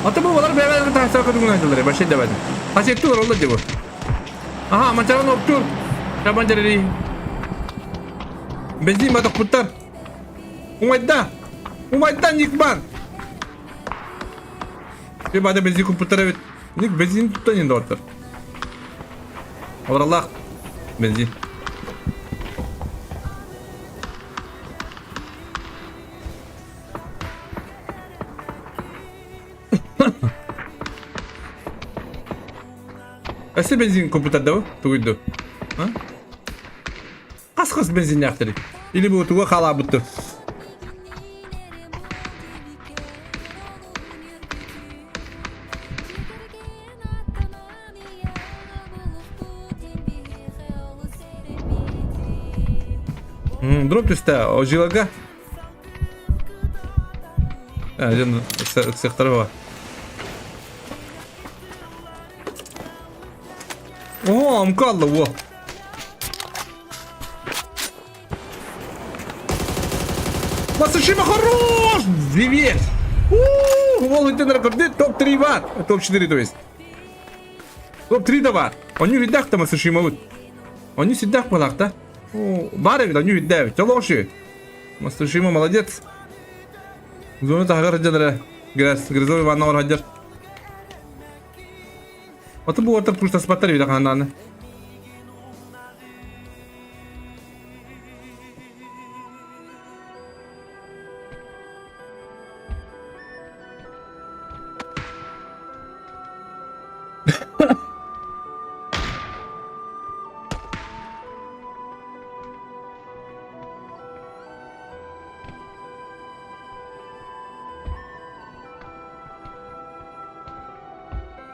Ата бу балар бэйэлэрин таһсаа көтүгүн айтылар, башай дебедим. Хасетту олороллор дебу. Аха, мачаран оптур. Шабан дерери. Бензин батыкпыттар. Умайда. Умайда Никбан. Bir бада бензин куппуттар эбит. Ник бензин туттан енді оттар. Олораллах бензин. Өссө бензин куппуттар да бу? Тугуйду. Хас-хас бензиннээхтэрий. Или бу туга хаалаабыттыр. Дроп түстэ, ожилага. Дьон ыксыахтара буолар. О, амкалла, во. Масушима хорош! Привет! Ууу, рекорды топ-3 бар. Топ-4, то есть. Топ-3 да бар. Они видах там Масушима вот. Они всегда в да? Бар эбит, они видах. Толоши. Масушима молодец. Зону тахагар хаджадара. Грязь, грязовый ванна хаджар. Аты бу ортар пуштаспаттар эбит аханнааны.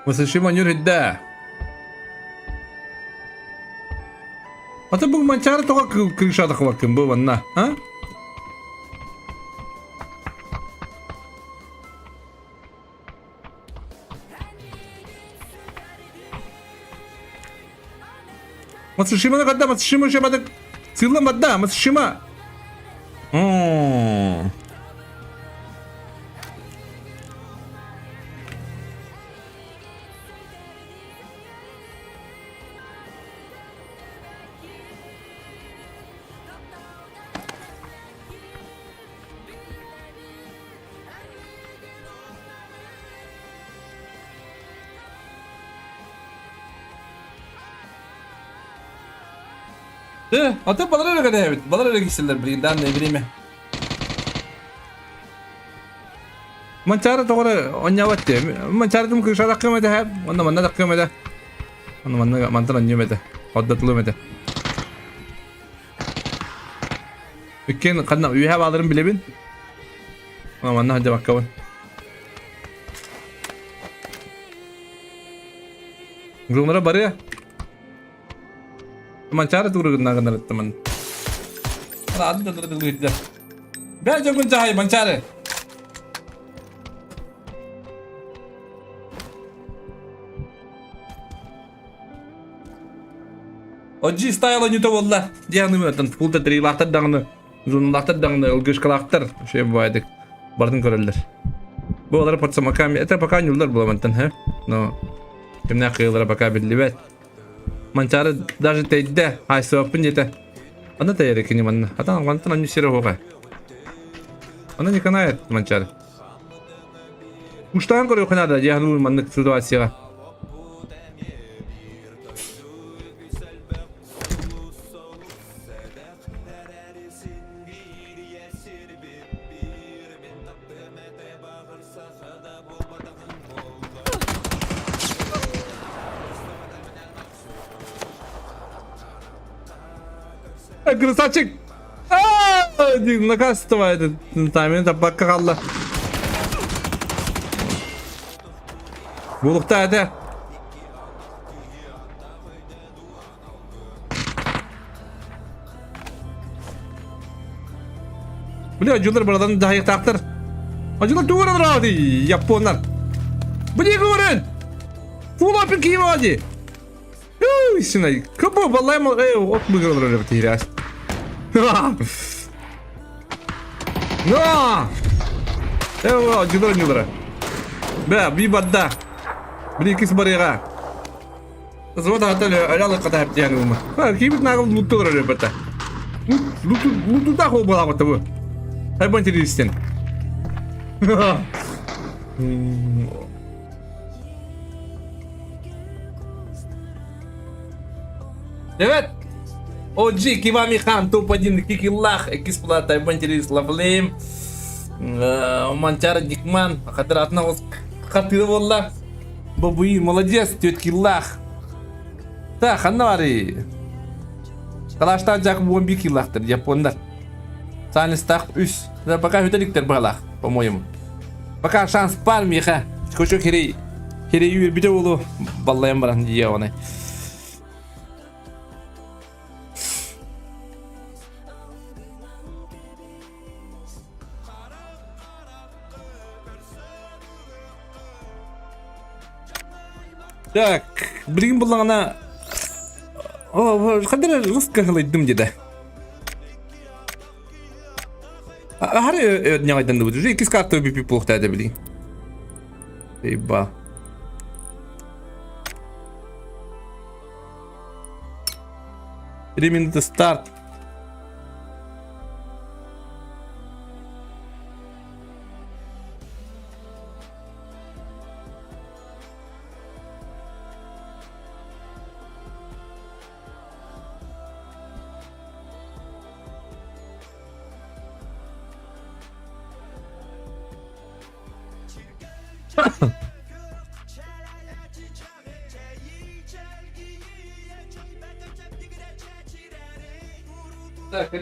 Масашима нюридда. Ата бу манчары тоҕо крышата хваккын бу манна, а? Мацушиманы кадда, Мацушима шамады. Сылла мадда, Мацушима. Мм. Э, аты балар эрэ кэтэһэбит. Балар эрэ киирсэллэр билигин данное время. Манчаары тоҕо эрэ онньообот дии. Манчаарытым кыышалаххым этэ һээп. Онно манна таххым этэ. Онно манна мантан онньуом этэ. Ордотулуом этэ. Иккиэн ханна үөһэ бааларын билэбин. Онно манна сылдьыбаккабын. Грумера барыа. Манчаары туругуннагынарыттамын. Атын да дылгыйда. Бээ дьоҥҥун дьаһай, Манчаары! Оджи стайла не то буолла. Дианы мөтөн пулта трилаахтар даҕаны, зоналаахтар даҕаны, ылгышкалаахтар шей бывает бардын көрөллөр. Бу олар под самоками, это пока не улар була мантан, хэ? Но кимнээх кыылара пока биллибэт. Манчаары даже тэйдэ, айсыаппын диэтэ. Аны тэйэрэ кини манна. Атан мантан анньы сирэ оҕа. Аны не канает Манчаары. Куштаан көрүөххэ наада, дьаһануу маннык ситуацияҕа. Красавчик! Наказ этот тайминг таппакка хаалла. Булукта этэ. Бля, дьулар бырадан дьаһайыктаахтар. Дьулар тугу гынан японнар. Бля, говорен! Фул опен киим ди. Синай, кабо балайм от выиграл тиряс. На! Эва, дьулар дьулара. Бә, би бадда. Били кис барыга. Звода атал алял ката хептиан ума. Кибит нагыл лутту ребята. Лутту лутту да хол була бу. Хайбан террористен. Evet. OG Кивами Хан топ-1 Кикиллах Экис Плата Айбан террорист Лавлейм Манчара Дикман Хатыратына хатыры болла. Бабуин молодец, тет киллах. Та, ханна бары. Калаштан жак 11 киллахтыр, япондар. Саныстах үс. Да, пока хүтеликтер баалах, по-моему. Пока шанс бар миха. Кочо херей. Херей үйір болу. Баллайым баран дия оны. Так, билигин буллаҕына ханна эрэ русскаһылайдым диэтэ. Аһары ньаҕайданныбыт уже иккис карта бүппүт буолуохтаата билигин. Эйба. 3 минуты старт. Так,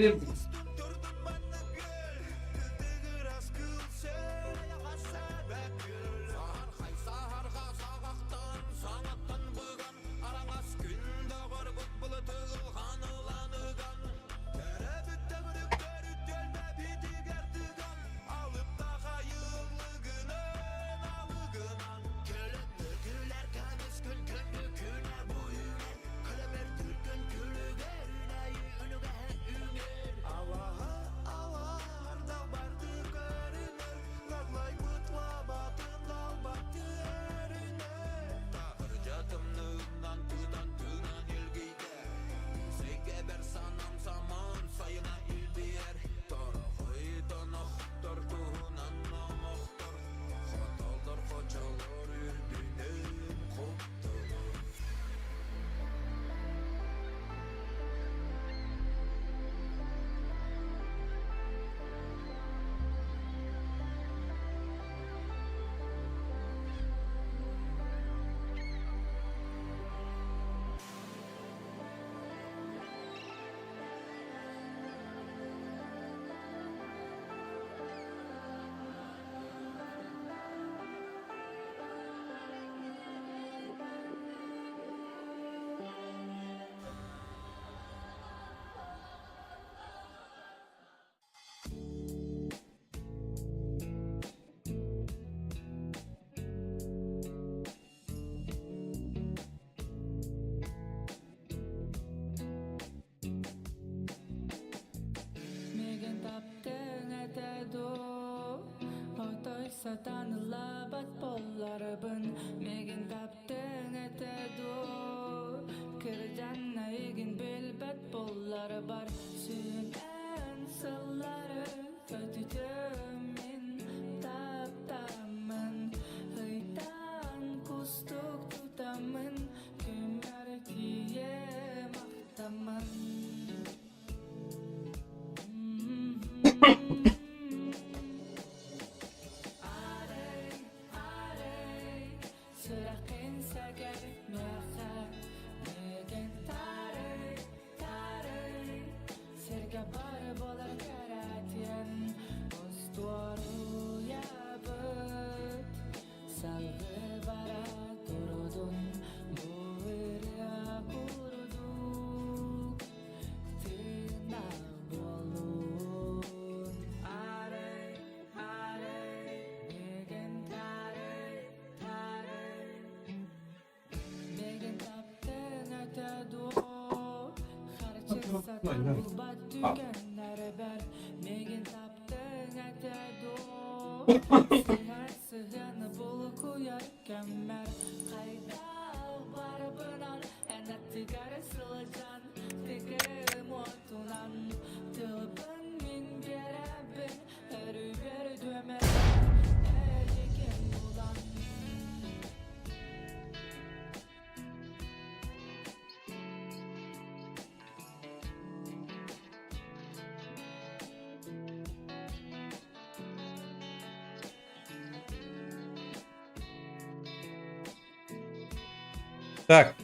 Так,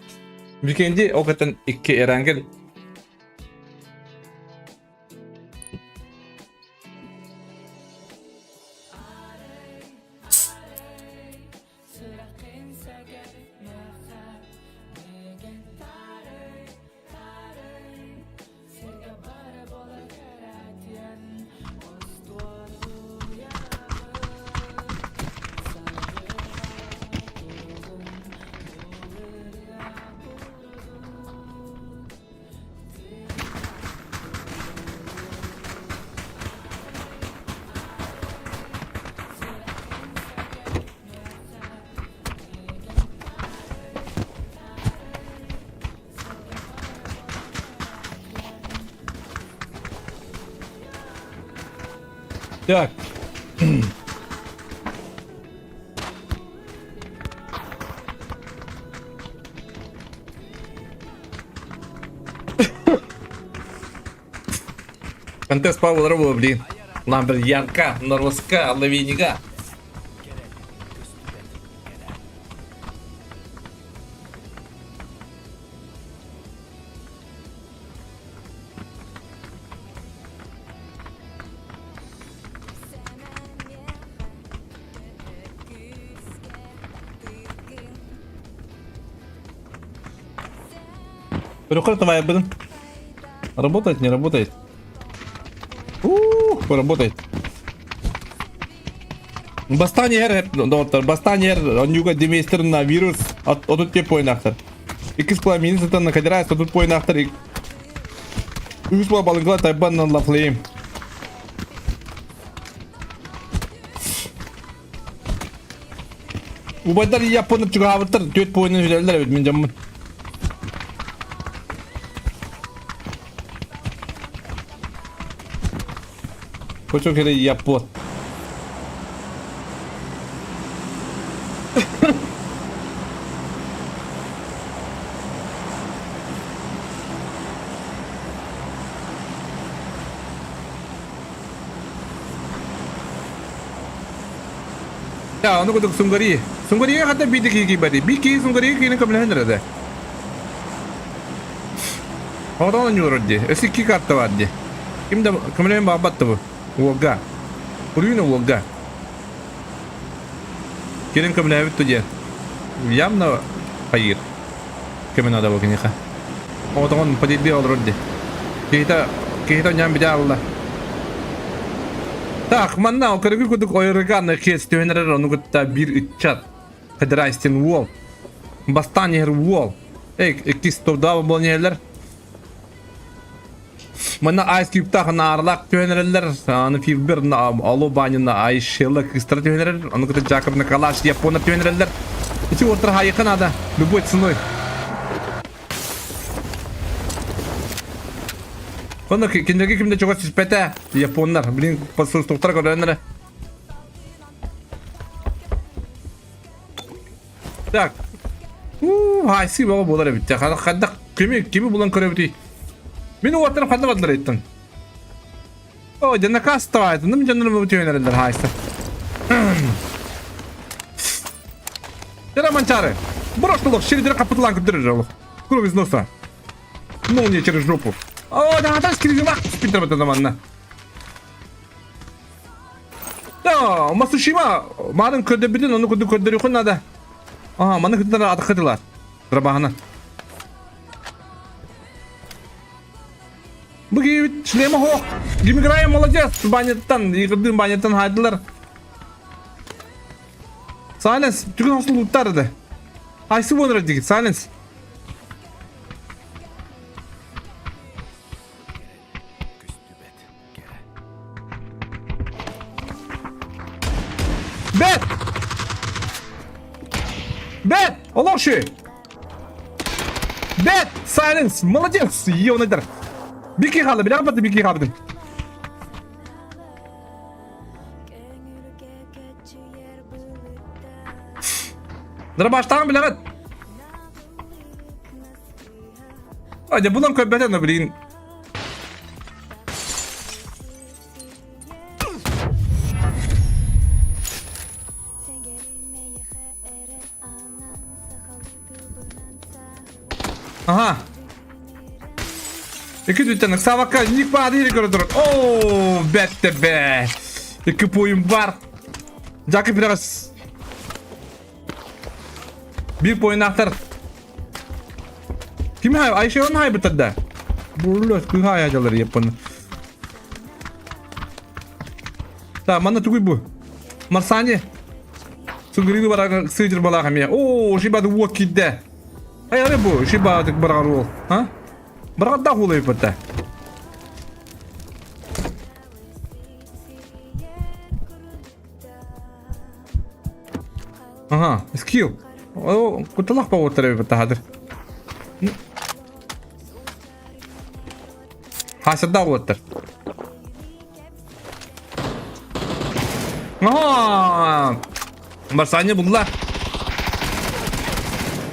Викенди окатан икки Эрангел. Так. Контест Павла Рубова, блин. Ламбер Ярка, Норвоска, Лавинига. Переход давай, блин. Работает, не работает? Ух, работает. Бастан иһэр, доҕоттор, бастаан иһэр онньууга демейстер на вирус отут те поинахтар. Иккис пламени сытан на кадирай отут поинахтар. Үс була балыгла тайбан на лафлейм. Убайдар Японып чугаабыттар, түөт поинын үлэлэр эбит мин дьоммун. Кочок эрэ Япон. Я, ону кудук Сунгари. Сунгарига хата биир киһи киирбэти. Биир киһи Сунгарига киирэн көмөлөһөн эрэ Оҕотон оонньуулар дии. Өссө икки карта бар дии. Ким да көмөлөһөн баҕарбат да бу. Уолга. Уруйун уолга. Кирин көмөлөһөбүт да диэн. Явно хайыыр. Көмө надо бу киниэхэ. Оҕотоҕун подельби олорор дии. Киһитэ киһитэ онньоон бүтэ аалла. Так, манна көрүгү курдук ойырыган киэс түһэн эрэр ону кытта биир ыччат. Федерастин уол. Бастаан иһэр уол. Эй, иккис тордаабы буолан иһэллэр. Манна Ice Cube-таах наарлаах түһэн эрэллэр. Аны Фивбер, Алло Банина, Айшела кыыстара түһэн эрэр. Ону кытта Джакоб Калаш Японар түһэн эрэллэр. Ити уоттар хайыха надо. Любой ценой. Онно кинилэргэ ким да чугас түспэтэ. Японнар, блин, посустуктар көрөннөрө. Так. Уу, хайсы бөҕө буолар эбит. Хайдах кими кими булан көрөбүтүй? Мин уоттарым ханна бардылар ыйыттан. О, дьэ наказ тавайтын. Дьоннорум түһэнэрэллэр хайсы. Дьэ манчары. Брошкалов ширдері капытылан күрдірер олох. Кровь из носа. Молния через жопу. О, да, да, скризилах спинтер бата манна. Да, Масушима марын көрдөбүтүн, ону курдук көрдөрүөхүн надо. Ага, маны кытта атахытылар. Рабахана. Бу киһибит шлема хоох. Гимиграя молодец. Баняттан, игырдыын баняттан хайдылар. Сайленс, түгін хосул уттар да. Айсы воныр дигит, Сайленс. Бэт! Бэт! Олорши! Бэт! Silence! Молодец! Ионайдар! Бики халы, бля барды бики хабдым. Дырбаштаан билэҕит. А, дьэ булан көрбөтө, но блин. Ага. Икки түттен ыксаабакка ник баады ири көрө турар. Оо, бэтте бэ. Икки пойум бар. Жакы пирагас. Биир пойнаахтар. Ким хай Айшеон хайбыттар да? Бурлос кыха айажалар япон. Да, манна тугуй бу. Марсани. Сугырыгы барага сыдыр балаха мия. О, шибады уот кидде. Ай ары бу, шибады баргар ол. А? Баргар хулай бата. Ага, скилл. О, куталах пауттар эбит тахадыр. Хасырда уоттар. Ага! Барсани булла.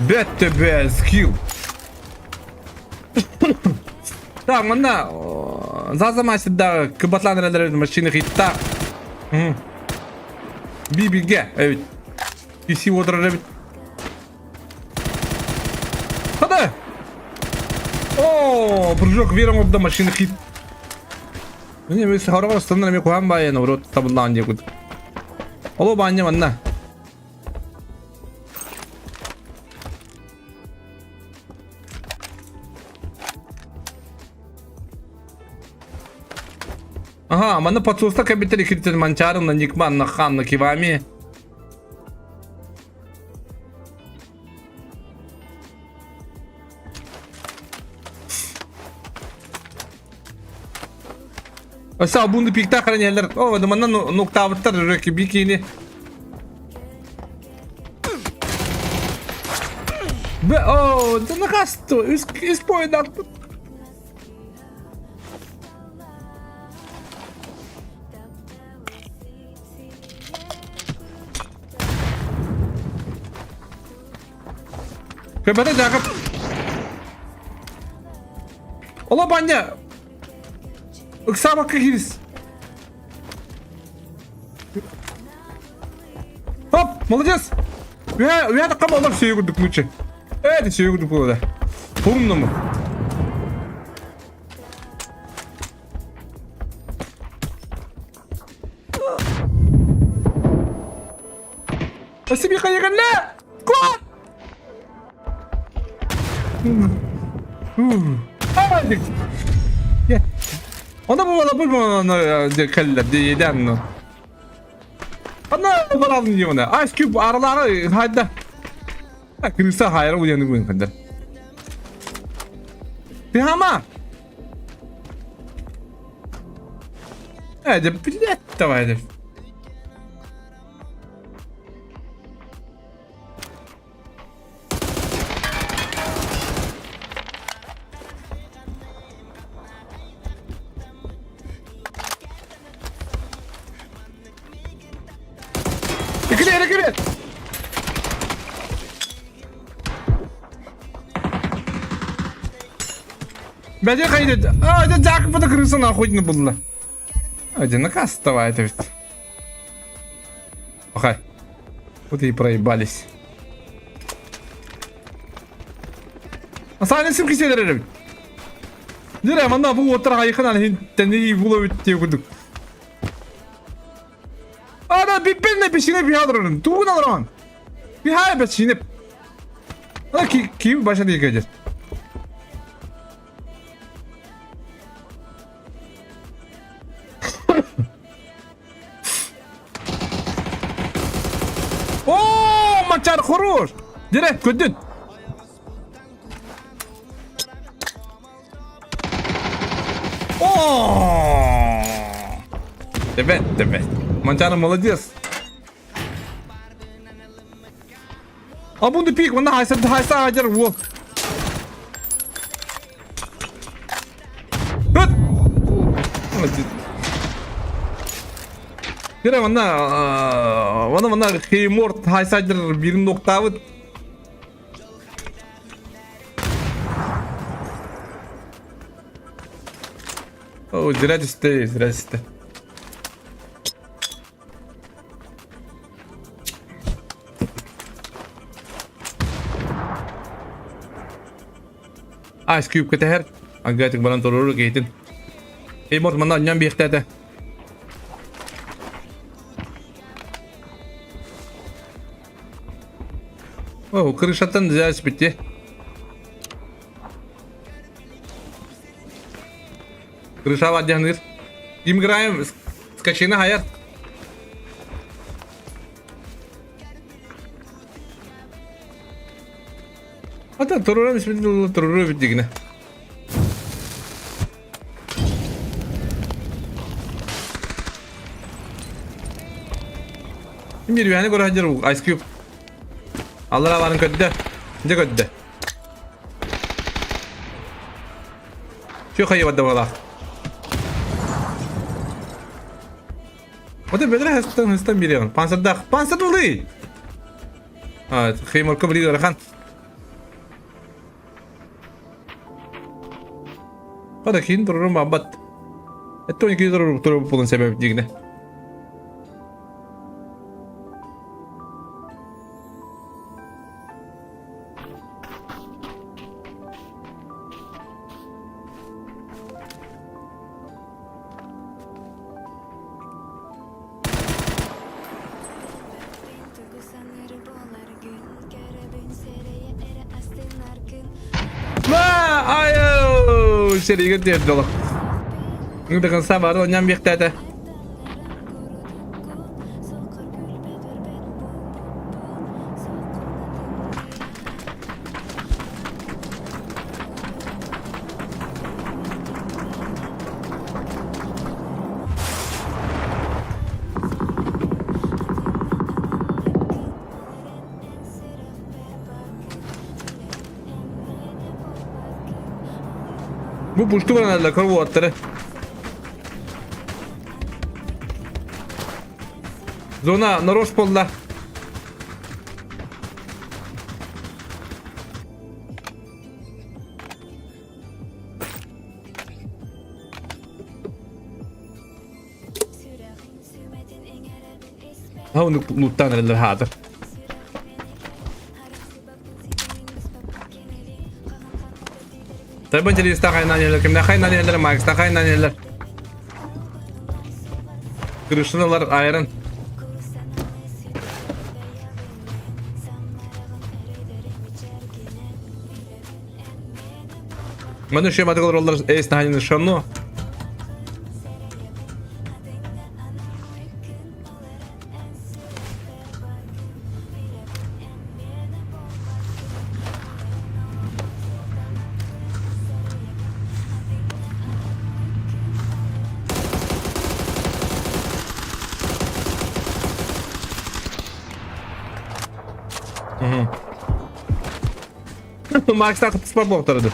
Бетте бе, скилл. Так, манна Заза мастерда кыбатлан эрэлэр машина хитта. Бибиге, эбит. PC отырар эбит. Хада! О, прыжок вером обда машина хит. Міне мен сахарова станна мен кухан байын урот табыллаан диэкут. Оло баанньа манна. Ага, манна подсоста кабитер икиртен манчарын на никман на хан на кивами. Өссө албунду пиктах храняллар. О, манна нуктаабыттар рөки бикини. Бе, о, да нахасто, үс поедак. Көбөтө Жакып. Ола баня. Ыксаабакка киирис. Хоп, молодец. Үһэ, үһэ такка болар сүйө курдук лучше. Э, сүйө курдук буолла. Умному. Спасибо, хайыгынна! Куа! Она была бы кэллэ диеден. Ана баралын диэҕинэ Ice Cube аралаары хайда. Крыса хайра уяны буын хандар. Ты хама? Э, блядь, давай. Кире, кире! Бәдэ хайда. А, это Джак по крыса нахуй не было. Один наказ давай это ведь. Охай. Вот и проебались. Асааны сим киселер эбит. Дирэ манна бу уоттар хайыхан аны тэнни була бит курдук. Ана биппенне пишине бихадырын. Тугун алыран. Бихай бечине. Ана ки ким баша дейгежер. О, мачар хорош. Дирэ көдүн. О! Ребят, ребят. Монтяна молодец. А бунду пик, вона хайса хайса адер во. Кира вона вона вона хейморт хайсайдер бирин ноктабыт. О, зря түсті, зря түсті. Ice Cube кэтэһэр. Агатик баран туруру кейтин. Эймот манна анньан биэхтээтэ. О, крышаттан зря испитти. Крышаба дианыр. Им играем скачина хаяр. Ата туруру испитти туруру бит Мир yani көрө хадыр Ice Cube. Аллара барын көддө. Дэ көддө. Чө хайы бадда бала. Ота бедре хастан хастан биреген. Пансадах. Пансад улы. А, хейморка билир ахан. Хада кин турурум бабат. Это не кин турурум турурум полон себеп дигне. Ма, айо, сериге тиэрдэ олох. Ыңдыгын сабары оньян биэхтээтэ. Бу пушку баран кор Зона нарош полла. Ха луттан эллер хатыр. Тайбан телеста хайнан елер, кимне хайнан елер, Макста хайнан елер. Крышыналар айрын. Маны шем атыгыл роллар эс наханин шанно. Макстаах туспар буолтарады.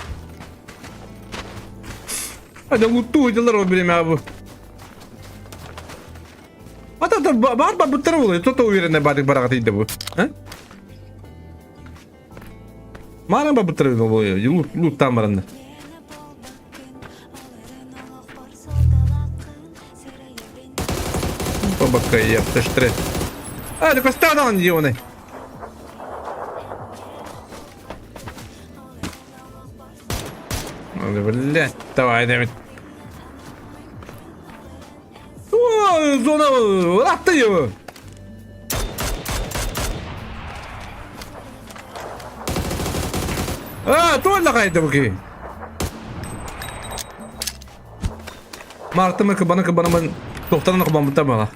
Hadi луттуу дьыллар ол бириэмэҕэ бу. Ата баар барбыттара буолуо, то уверенный баадык бараҕатыйда бу. Маана барбыттара буолуо, луттаан бараннар. Бабакка япташтыры. А, так останан дионы. Блять, давай, давай. О, зона атты его. А, туолла кайда бу Мартымы кыбаны кыбанымын тоқтан кыбамыта бала.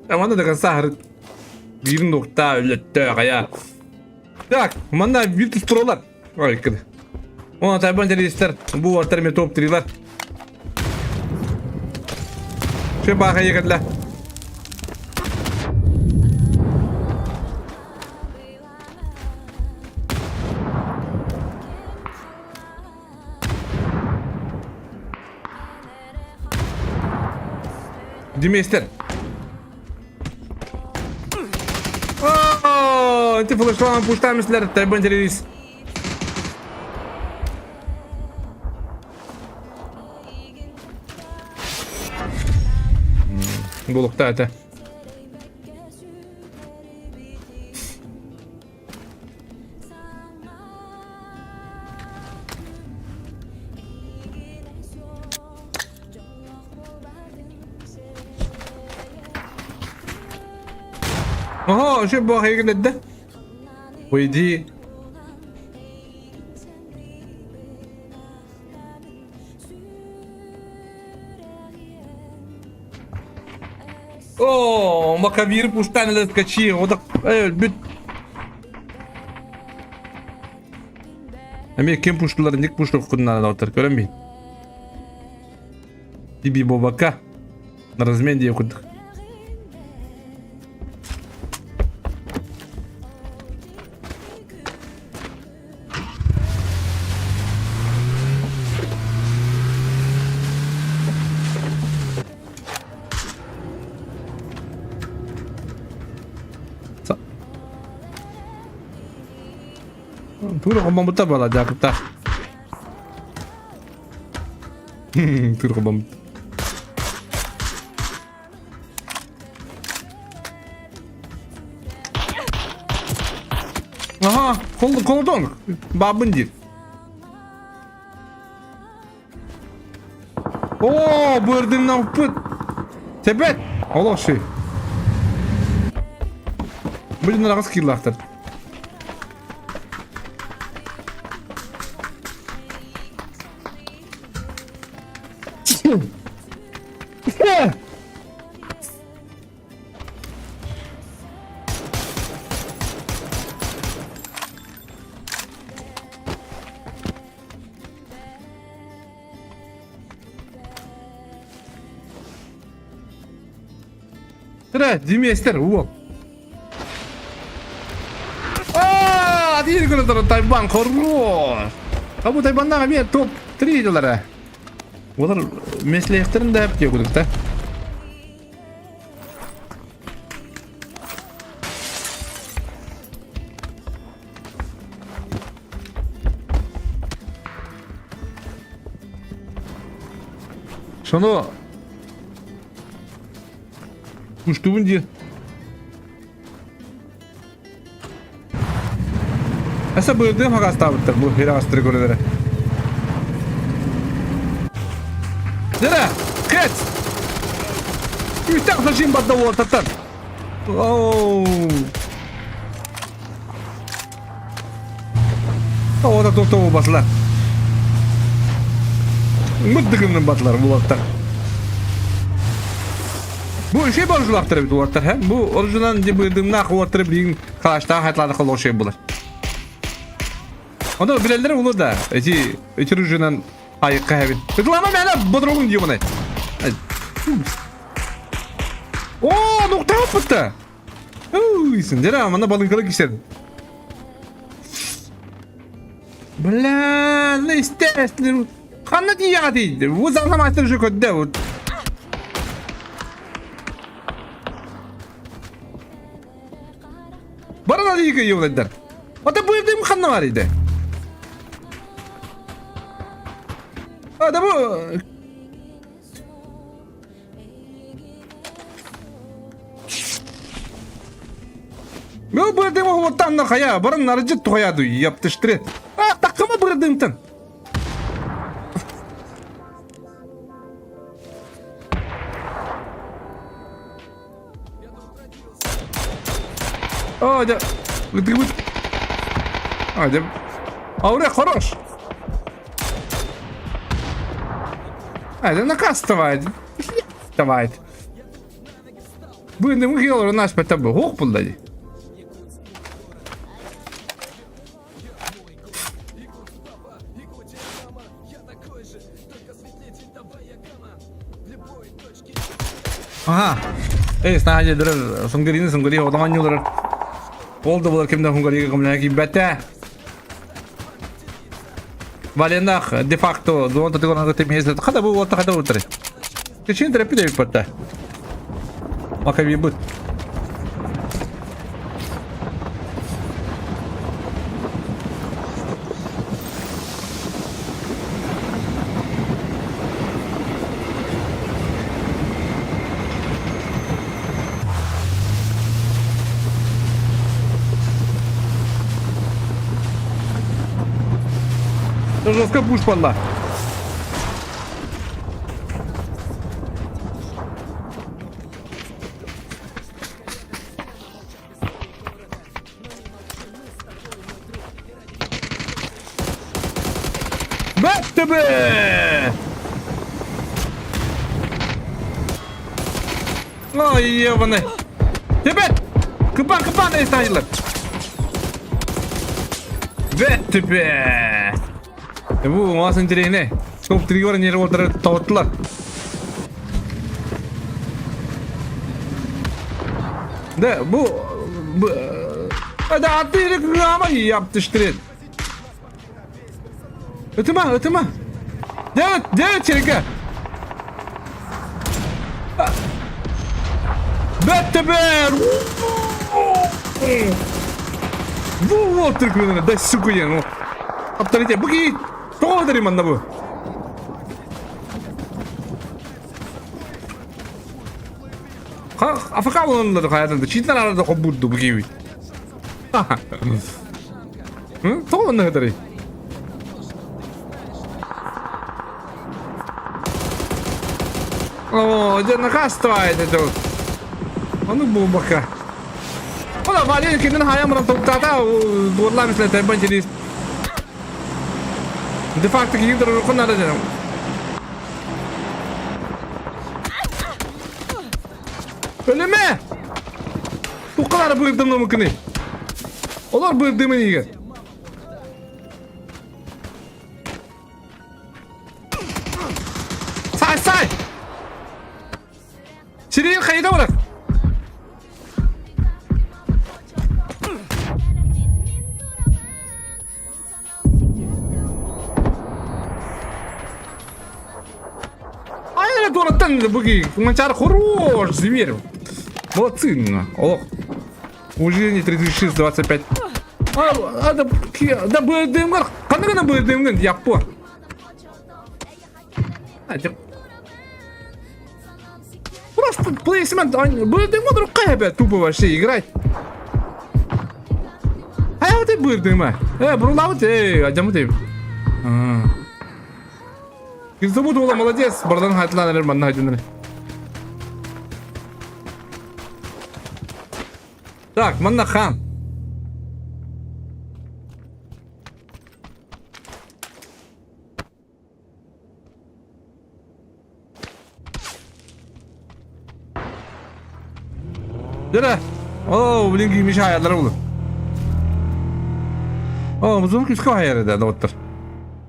Аманда да сахар биир нукта үлөттө кая. Так, манна бир туралар. Ой, кыды. Она тайбан террористтер бу вартар ме топ трилар. Че баха егетле. Демейстер. О, ты флешлан пуштамислер, тайбан террорист. Булукта это. Ага, еще бахайгын Уйди. О, Макавир пуштан лескачи, вот бүт. Эми ким пуштулар, ник пушту куннан отыр, көрөм бин. Диби бобака. На размен дие курдук. Тура хомбамыта бала жакыпта. Тура хомбамыт. Ага, кол колдон. Бабын диир. Оо, бу эрдиннэн уппут. Себет! Олох ши. Блин, аҕыс киилаахтар. Тре, Диместер, уол. А, один көрөтөр Тайбан хорош. А бу Тайбаннага мен топ-3 дилер. Олар меслехтерин да хеп диye да. Шону Куштубун диye. Asa бырдым хагастабыттар бу хирастыры көрөлөрө. Дера, кэт! Үтак зажим бадда уолтаттан. Оу. Ода токтоо батылар. Мыддыгыннын батылар булаттар. Бу şey borculaktır bir duvarlar hem. Bu orijinal быдымнах уоттар билин калаштаах хатлады холор şey булар. Оны билелер улу да. Эти эти оружинан айыкка хэбин. Реклама мәне бодроғын деймін. О, нуктааппыта! Уйсын, дьэ, манна балыыҥкала кисэр. Бля, ну естественно. Ханна тиийэҕитий? Бу зала мастер уже көрдө. Вот. Баран алыйга йолайдар. Ата бырдым ханна бар иде? А, да бу Бу бырдым оҕуттан хайа, баран нарыдьыт тухая дуй, яптыштыры. А, таккама бырдымтан. О, да. Ытыгыбыт. А, да. Ауре, хорош. А, да наказ давай. Давай. Бу не мухил наш потом хох булда. Ага. Эй, снаһа дьэ Сунгарины Сунгари отоҥон ньулар. Ол да булар кимден Хунгарига көмөлөһө киирбэтэ. Валенах де-факто зона татыгынан темиһес хата бу уотта хата утары. Кичин терапи деп батта. Макаби бут. Жестко пуш падла. Бэт тебе! Ой, ебаный. Тебе! Кыпан, кыпан, эй, Бэт тебе! Бу мас интириэһинэй. Топ тригор нервотары тоҕуттулар. Да, бу бу да аты реклама yaptıştırın. Ötüme, ötüme. Devam, devam içeri. Бэттебер! Вот түркүнү, да сука ну. Авторитет. Бу ки тоҕо өтөрүй манна бу? Афака болоннор хаятында читнер арада хобурду бу киви. Тоҕо манна өтөрүй? О, дьэ накастывает это. Ону буолбакка. Ола Валерий кинин хайам баран токтата, буолла мисле тайбан через Де факто киһи турар надо дьэ. Өлүмэ! Туккалары быырдым мөмкүнүй. Олар быырдымын иге. Сай, сай! Сирийин хайыта барар. Айна туораттан буги Манчар хорош, зверь. Молодцы. Ох. Уже не 36-25. А, а, да, да, БДМ, қандай гана БДМ яппо. Просто плейсмент, БДМ рука опять тупо вообще играть. А я вот и БДМ. Брулаут, эй, адямут эй. Кизабут ола молодец, бардан хатлан эрер манна хадинер. Так, манна хан. Дere. Оо, блин, кимиш хаялары булur. Оо, музон күскө хаяры да, доттор.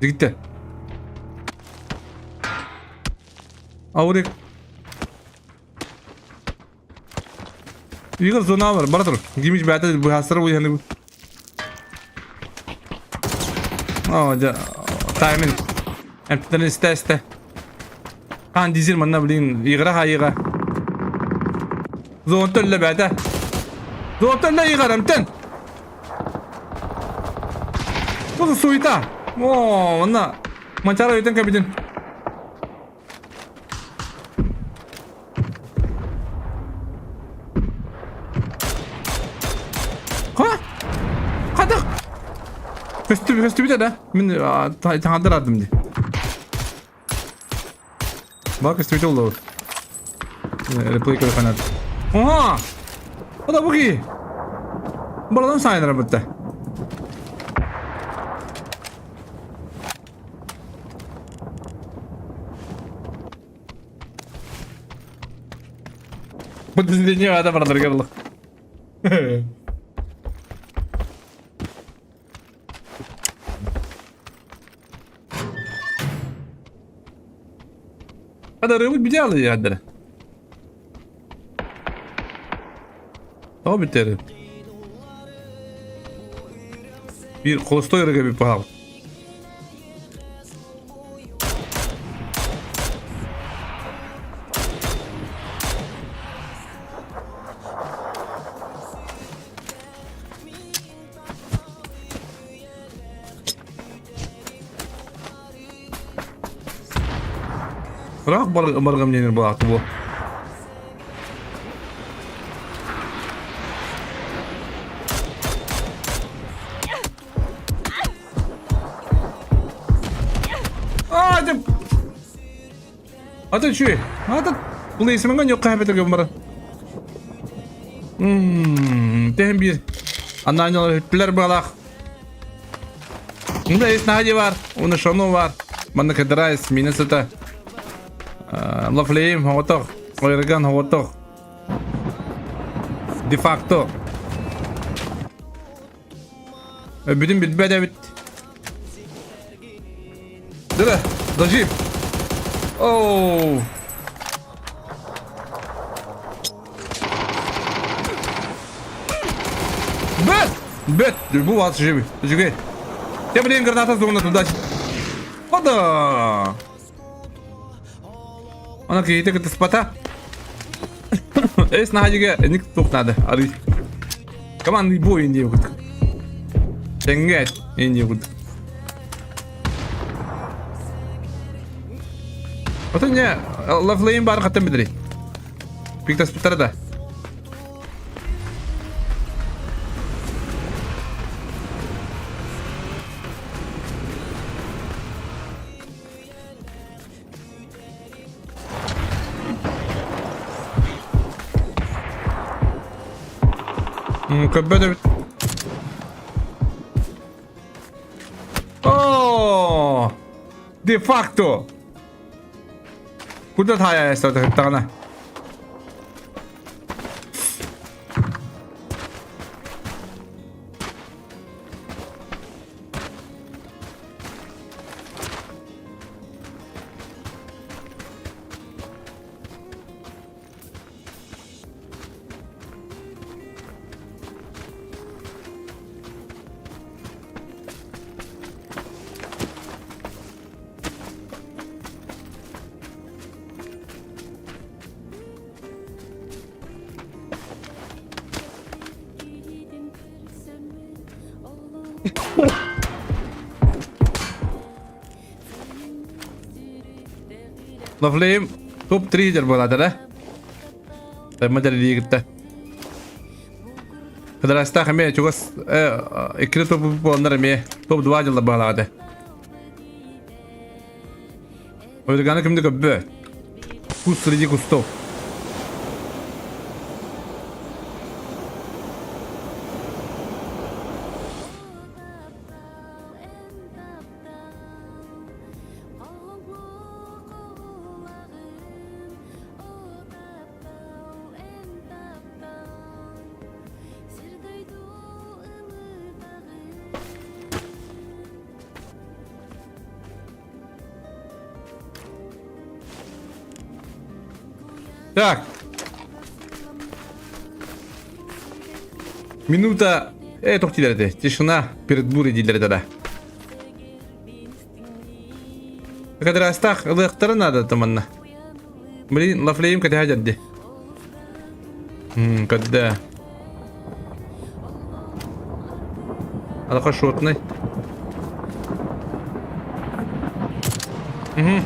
Жигиттер. Аурик. Игорь зона бар, бара тур. Гимич бэйэтэ быһаастара быһаны. О, дьэ, тайминг. Эмтэн истэ-истэ. Хаан дизель манна, блин, игра хайыга. Зонта өллө бэйэтэ. Зонта өллө Игорь, эмтэн. Бу суета. О, манна Манчара өйтөн кэбитин. Ха? Хадах! Көстүбүт, көстүбүт да. Мин таҥадар ардым ди. Баа көстүбүтэ боллобут. Реплей көрө фанат. Оха! Ода бу ки! Барадан сайынара бутта. Бу не ада бардарга буллах. Hadi arayı bir daha alıyor Тоҕо бүтэр? Биир холостой ырыга бүп хаалбыт. Ыраах баргам диэн буолааты буо. Аа, дьэ. Ата үчүгэй. Ата плейсмеҥҥа ньукка хэбэтэргэ бара. Мм, тэһэн биир. Анаанньалар үттүлэр баалаах. Мында есть Надя бар, уна Шону бар. Манна Кедрайс, минус это. Лафлеем, хоҕотох, Ойрган хоҕотох. Де-факто. Бүтүн билбэт эбит. Дыра, зажим. Оу. Бэт! Бэт! Бу вас живы. Жүгей. Я, блин, граната зона туда. Ода! Она киһитэ кытыспата. Эс наһадига ник тух надо. Ары. Командный бой инде курдук. Тэҥҥэ инде курдук. Ото не лавлейн бар хаттан билери. Пиктаспыттара да. Көббөт эбит. О! Де факто! Куда тая эстатыктаҕына? Лавлейм топ-3 лидер буолаата да? Таймма дэлэлии кытта. Кыдарастаах эмиэ чугас иккини топ буоланнар эмиэ топ-2 дьылла баалаата. Ойрганы кимди көббө? Кус среди кустов. Так. Минута, э, туох дииллэр этэ? Тишина перед бурей дииллэр этэ да. Кадрастаах ылыахтара наада манна. Блин, лафлейм кэтэһэ дьэрди. Когда? Алаха шотный. Угу.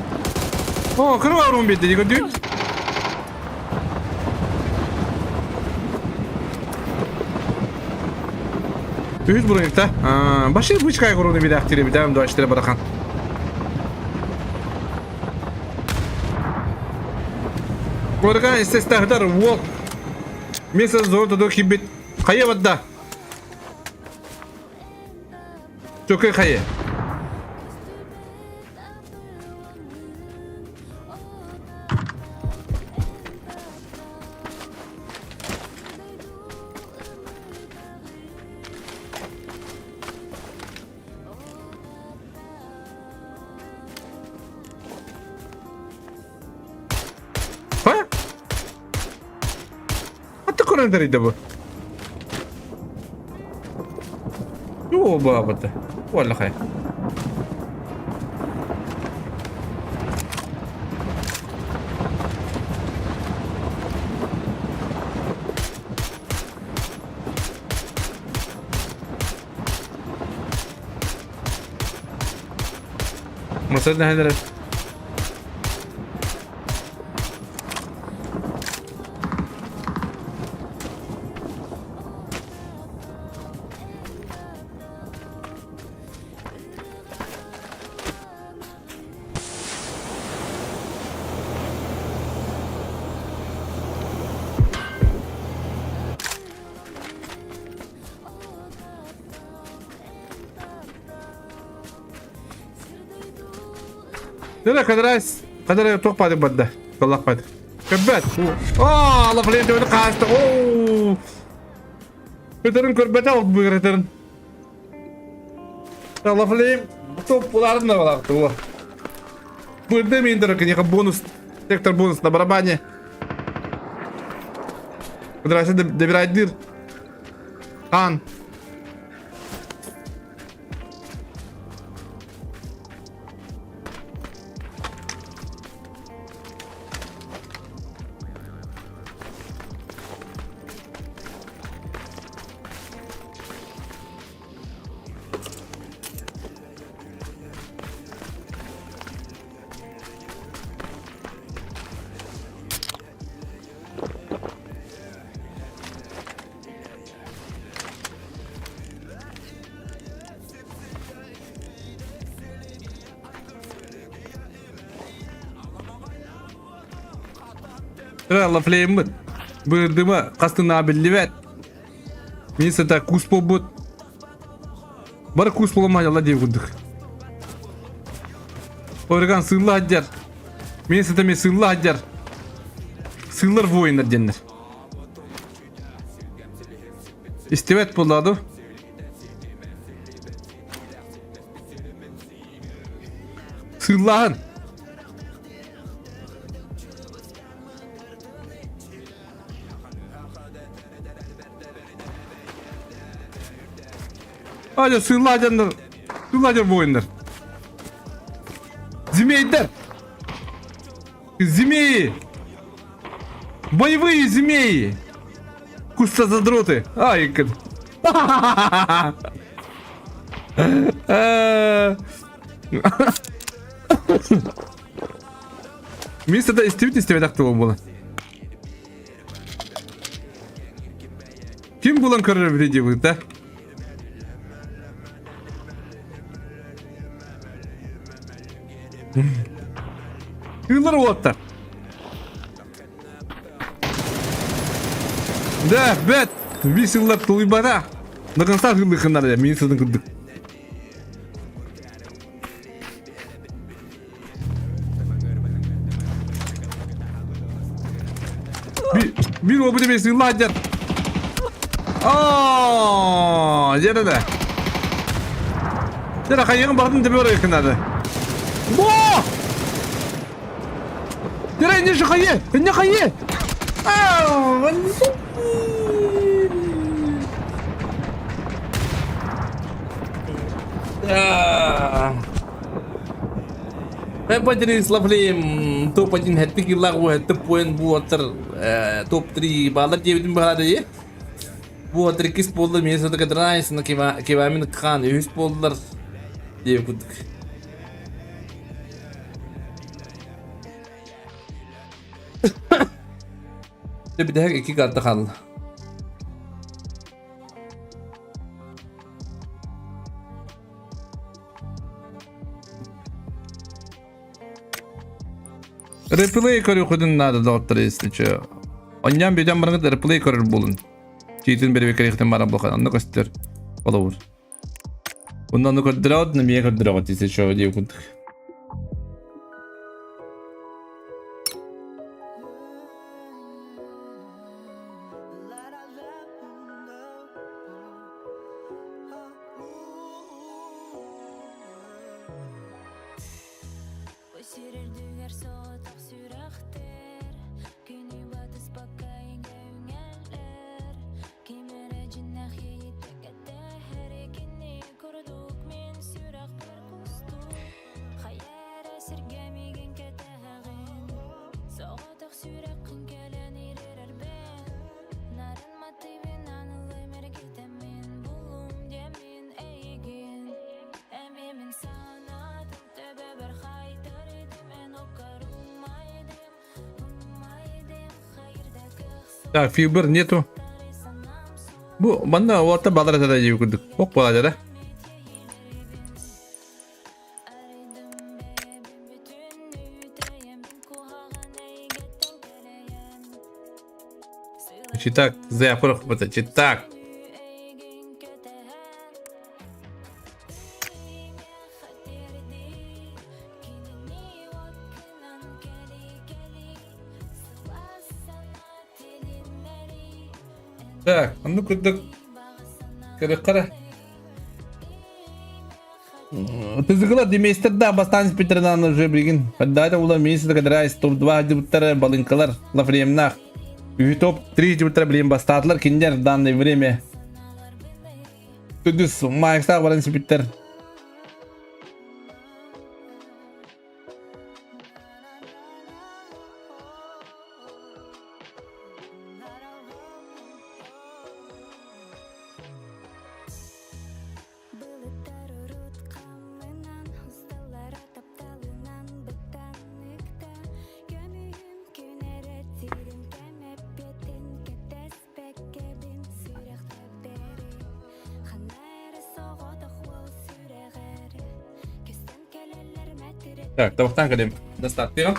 О, кырва рум бедди, көрдүн? Үһүс бронникта. Баши бычкай куруну билэхтире битам дуаштыра барахан. Корга истестахтар уол. Месяц золото до кибит. Хайа бадда. Төкө хайа. Ха? Аты көрөн тэрийдэ бу. Юу баабыта. Уоллахай. Масад нэһэнэрэ. Нere kadar kadar туох баады барда. Аллах баады. Көрбөт. Оо, Алла блин, төбөтө хаасты. Оо. Көтөрүн көрбөтө ол быгырытырын. Алла блин, топ буларын да балакты. О. Бырды мен дөрөкө бонус. Сектор бонус на барабане. Кыдырасы добирайдыр. Хан. Лафлейммит. Бырдыма хастына биллибэт. Мин сата кус буолбут. Бары кус буолама дьалла диэн курдук. Ореган сыылла сылдьар. Мин сата мен сыылла сылдьар. Сыыллар воиннар диэннэр. Истибэт буолла дуу? Сыыллааһын. Аля сыыллаадьаннар. Сыыллаадьар воиннар. Змейдер. Змеи! Боевые змеи! Куста задроты! Ай, кын. Мистер да истибит истибет актыбын була. Ким булан көрөр видео да? Кыыллар уолаттар. Да, бэт! Бис сыллар тулуйбата. До конца хыллыхыннар мин сылдын кырдык. Бир опыты мен сылла дер. О, деді да. Деді қайығын бардым деп өрі надо. О! Деді не же қайы? Не қайы? Пеппа Славлим топ-1 хэттик киллаах бу хэттик поинт бу оттар топ-3 баалар диэбитин баһаада дии. Бу оттар иккис буоллар Миннесота Кадрайс, но Кевамин Кхан үһүс буоллар диэбит курдук. Бүтэһик икки карта хаалла. Реплей көрүөхүтүн наада доҕоттор если че. Онньон бүтэн бараҥыт реплей көрөр буолун. Чиитин бэрибиккэрихтэн баран булхан онно көстөр. Холобур. Онно ону көрдөрөҕүт, миэ көрдөрөҕүт если че диэбит курдук. Так, фибр нету. Бу манна уотта балар этэ дии курдук. Ок буолар да. Читак, зая бата, читак. Так, оннук курдук көрүөххэ Тызыгыла демейстер да бастаан испиттеринан уже билигин Поддата ула министр кадрайс топ-2 дебуттары балынкалар Лафремнах үһү топ-3 дебуттары билигин бастаатылар кинилер в данное время Күндүз маайыстаах баран испиттер. Так, табахтан кэлим. Достаттыга.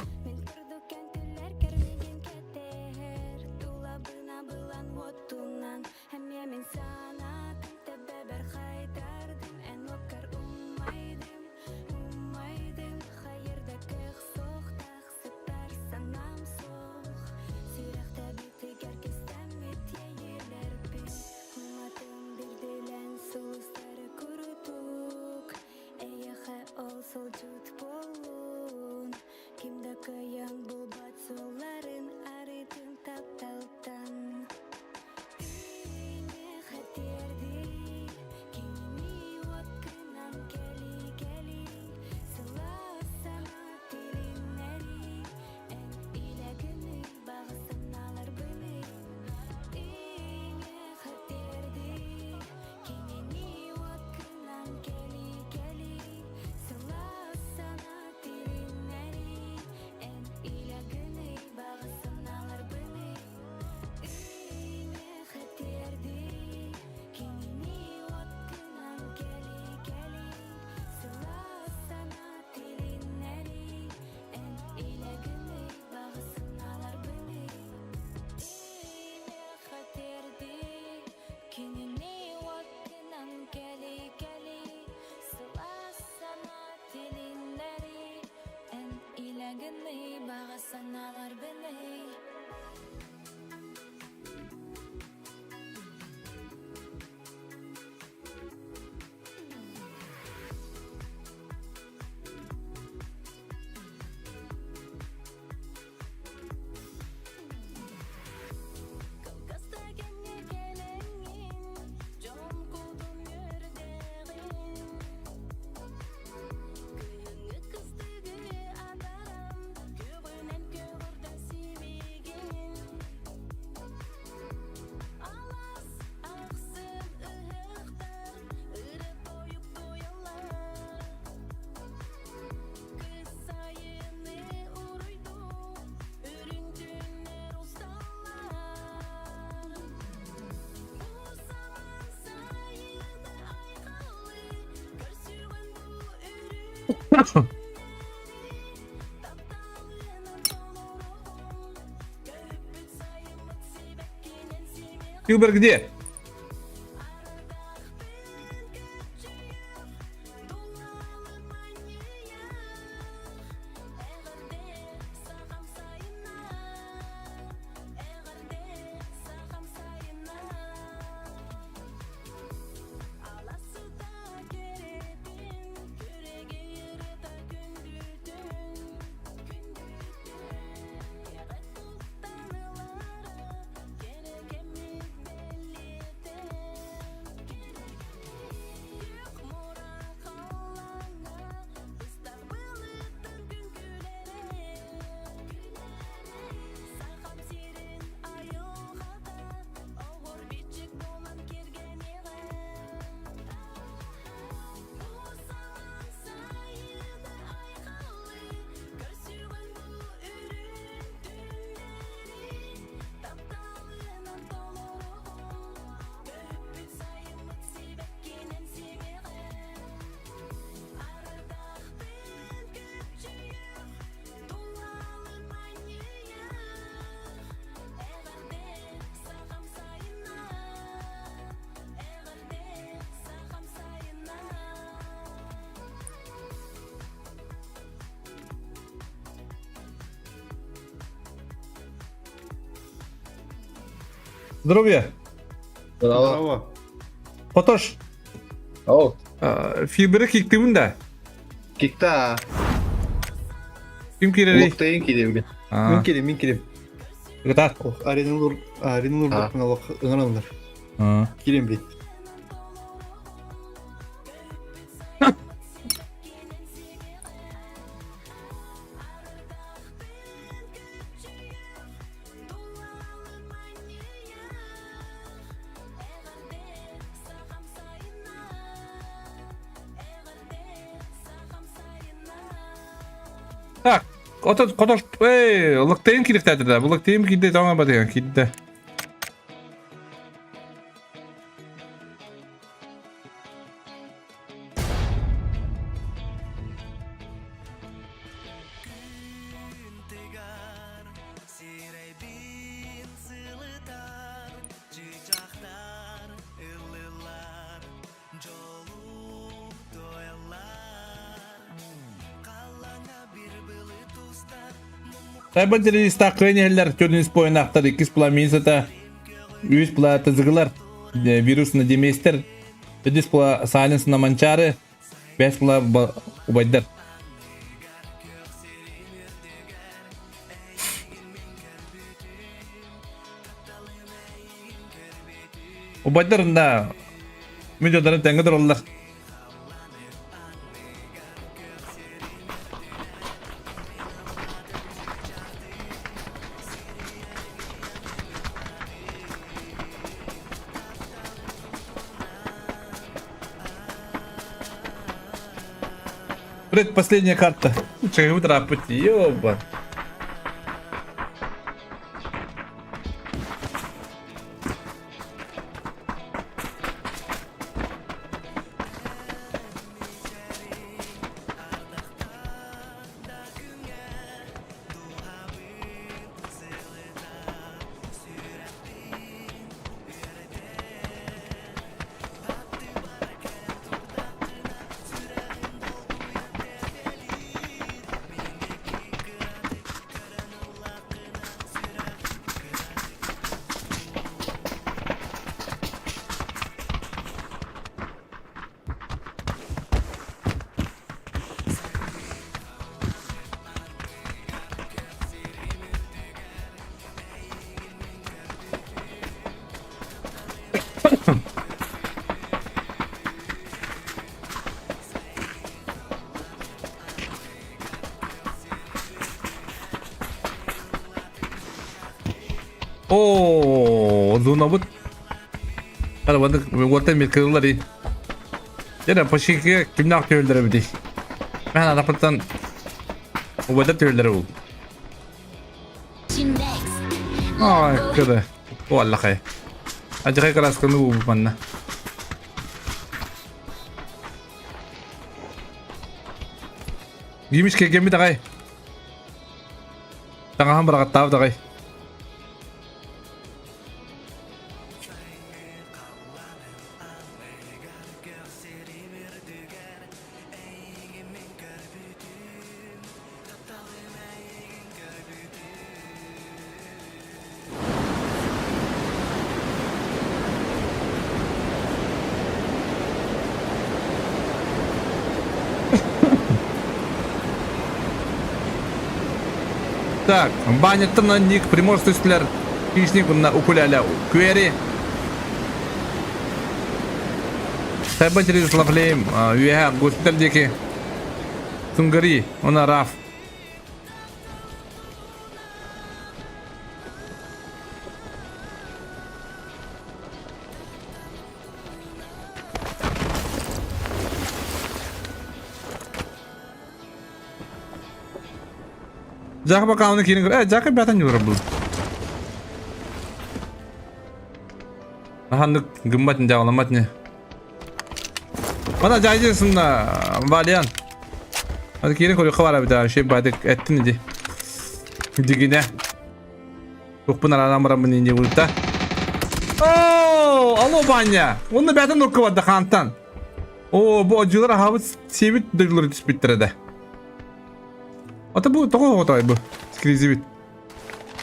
Килбер где? Здоровья. Здорово. Потош. Оу. Фибры киктибин да. Кикта. Ким киирэрий? Локтайын кииребин. Мин киирим, мин киирим. Гытаат. Аренылур, аренылур олох ыҥыраллар. Киирим бит. Так, отон хотор эй, лыктайын киирихтээтэ да, лыктайым киирдэ тоҥо батыган киирдэ. Тайбан телевизтаах кыайан иһэллэр, төрдүс поинахтар, иккис пламенницата, үс пла тызыгылар, вирус на демейстер, төрдүс пла сайленс на манчары, бэс пла убайдар. Убайдар да видеодарын тэҥҥэ тураллар. Предпоследняя карта. Чего трапать, ёба. Оо, зонабыт. Арабаны уоттан бир кырылар и. Дьэ, почти кимнээх түһэллэр эбитий? Мен арапыттан убайдар түһэллэрэ бул. Ай, кыда. Уаллахай. Ажахай красканы бу манна. Гимиш кэргэммит аҕай. Таҥаһын быраҕаттаабыт аҕай. Так, баняттан ник приморский үстілер хищник на укуляля күәри. Сайба через Лавлейм, үеһэ госпиталь диэки Сунгари, она Раф. Жака бакааны киирэн көр. Э, Жака бятан юра был. Ханнык гыммат не жаҕаламмат не. Мана жайдысынна Валиан. Hadi киирэн көрүөххэ баар эбит шей бадык эттин иди. Дигине. Тухпун араан бараммын инди булта. Оо, алло Ваня. Онно бээтэн нукка барда хантан. Оо, бу одьулар аһабыт сиэбит дойдулары түспүттэрэ да. Ата бу тоҕо оҕотой бу? Скризибит.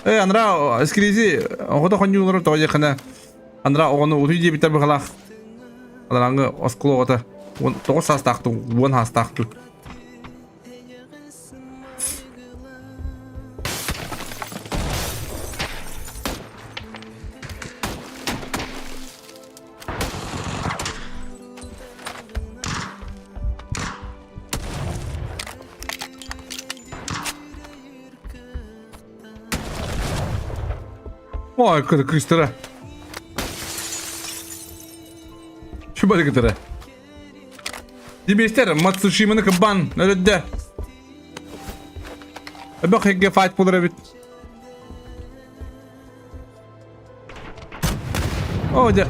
Э, анра скризи оҕото хонньуулары тоҕо диэххинэ Анра оҕону утуй диэбиттэр быһалаах. Анараҥҥы оскуола оҕото 9 саастаах дуу, 10 саастаах дуу. Ой, кыыстара. Чубары кытара. Диместер, Мацушиманы кыбан, өлөддө. Эбэх хегге файт булар эбит. О, дьэ.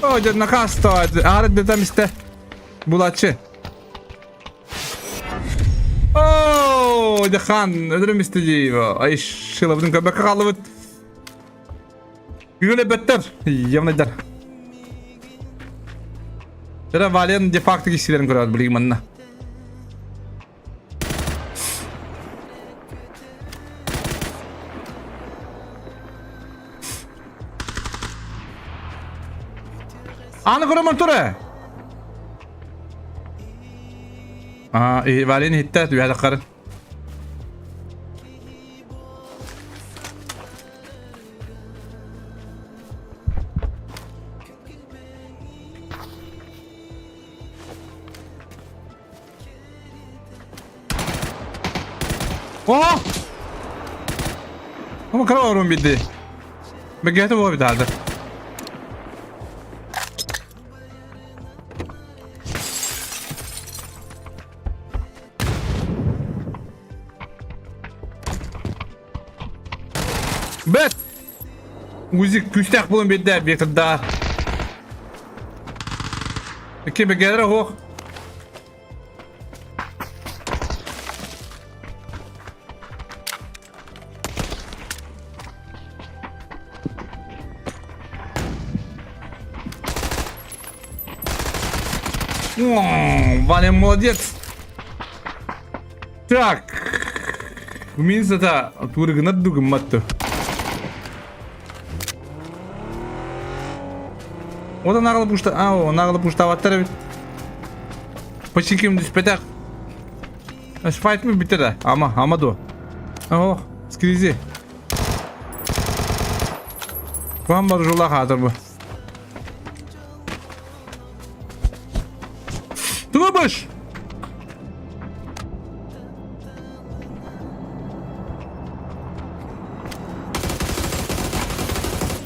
О, дьэ, наказ-то, аарыт дэтам истэ. Булачы. Оо, Хан, өлөрүм исти Ай, шилабытын көрбөккө хааллыбыт. Бүгүн эбэттэр, явнайдар. Чара Вален де-факто киссилерин көрөт билигин манна. Аны көрөмөн тура. Аа, Вален иһиттэ, түһэ таххарын. О! Ama kara varım bildi. Бегете була битаады. Бэт! Музик күүстээх буолан биэрдэ Викторда. Икки бегелere хоох. Ваня молодец. Так. Минсата тургынат дугымматты. Одан ағылып пушта... А, он ағылып пуштаваттар эбит. Почеким түспэтэх. Файт мы бүттэ да. Ама, ама дуо. Ох, скризи. Куһан бар жолах аатыр бу. Тубыш!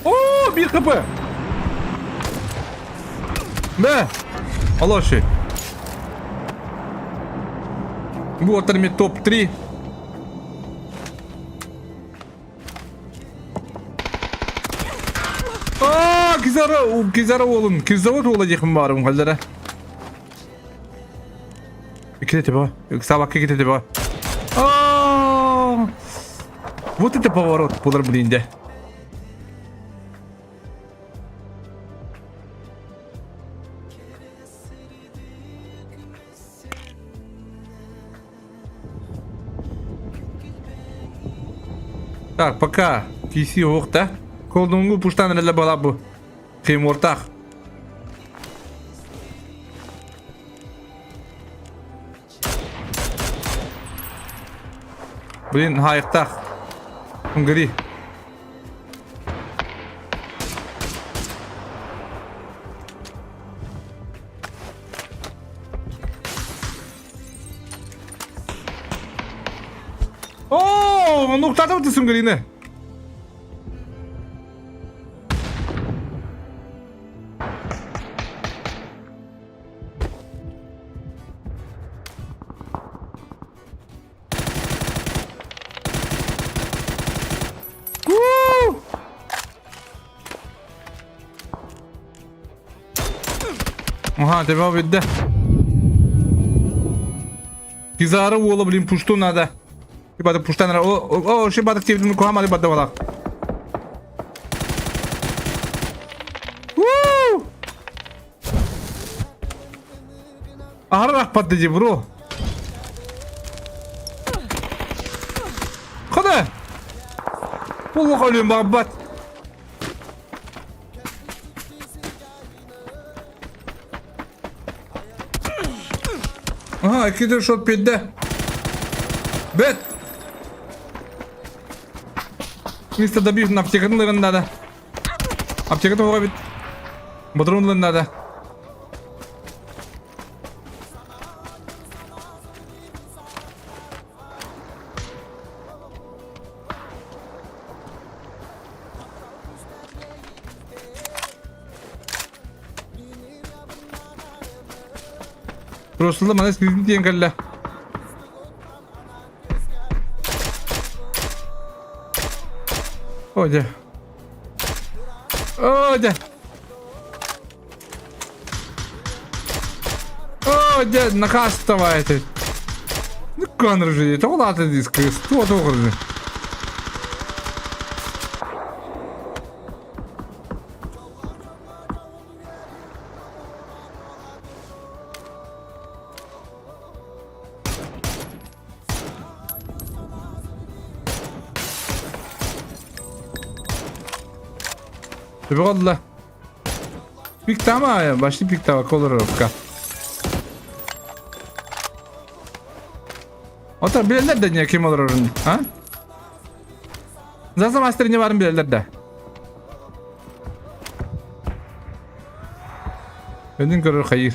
О, 1 хп! Бә! Алаши. Бу аттар топ-3. Аа, Кизара, Кизара уолун, Кизавод уола диэхин баарым халлара. Иккитэ тебе. Ыксаабакка иккитэ тебе. Вот это поворот, булар блин де. Так, пока PC уох да. Колдунгу пуштан эрэлэ бала бу. Химуртах. Блин, хайыктах. Хungри. Оо, онуктатып түсүнгөрүнө. Ага, тебя видно. Кизара уола, блин, пушту надо. Ибада пуштан о, о, шибада активный кухамали бадавала. Аһара рахпат ди бро. Хода. Полу халюм бабат. Ага, кидер шот пидде. Бет. Мистер добив на аптекатын надо. Аптекатын оға бит. Батронларын надо. Просто мана скрин диэн кэллэ. О, дьэ. О, дьэ. О, дьэ, накастывай ты. Ну, конр же, это улата диск, что тоғырды. Түбі Пиктама, башни пиктава колоровка. Ота билелер да не ким олорорун, а? Заза мастер не барын билелер да. Өнүн көрөр хайыр.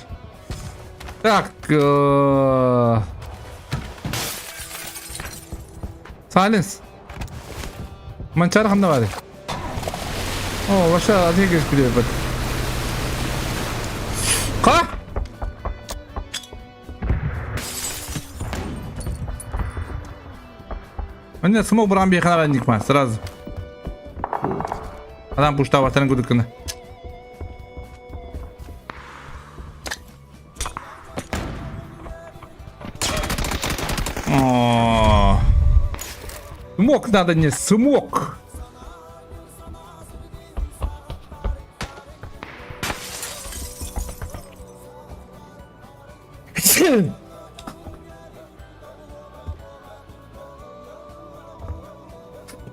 Так, Silence. Манчары ханна бары. О, ваша один киреп бит. Ка? Міне смог бран бейхана никма сразу. Адам пушта ватан гудыкны. О, Смок надо не смок.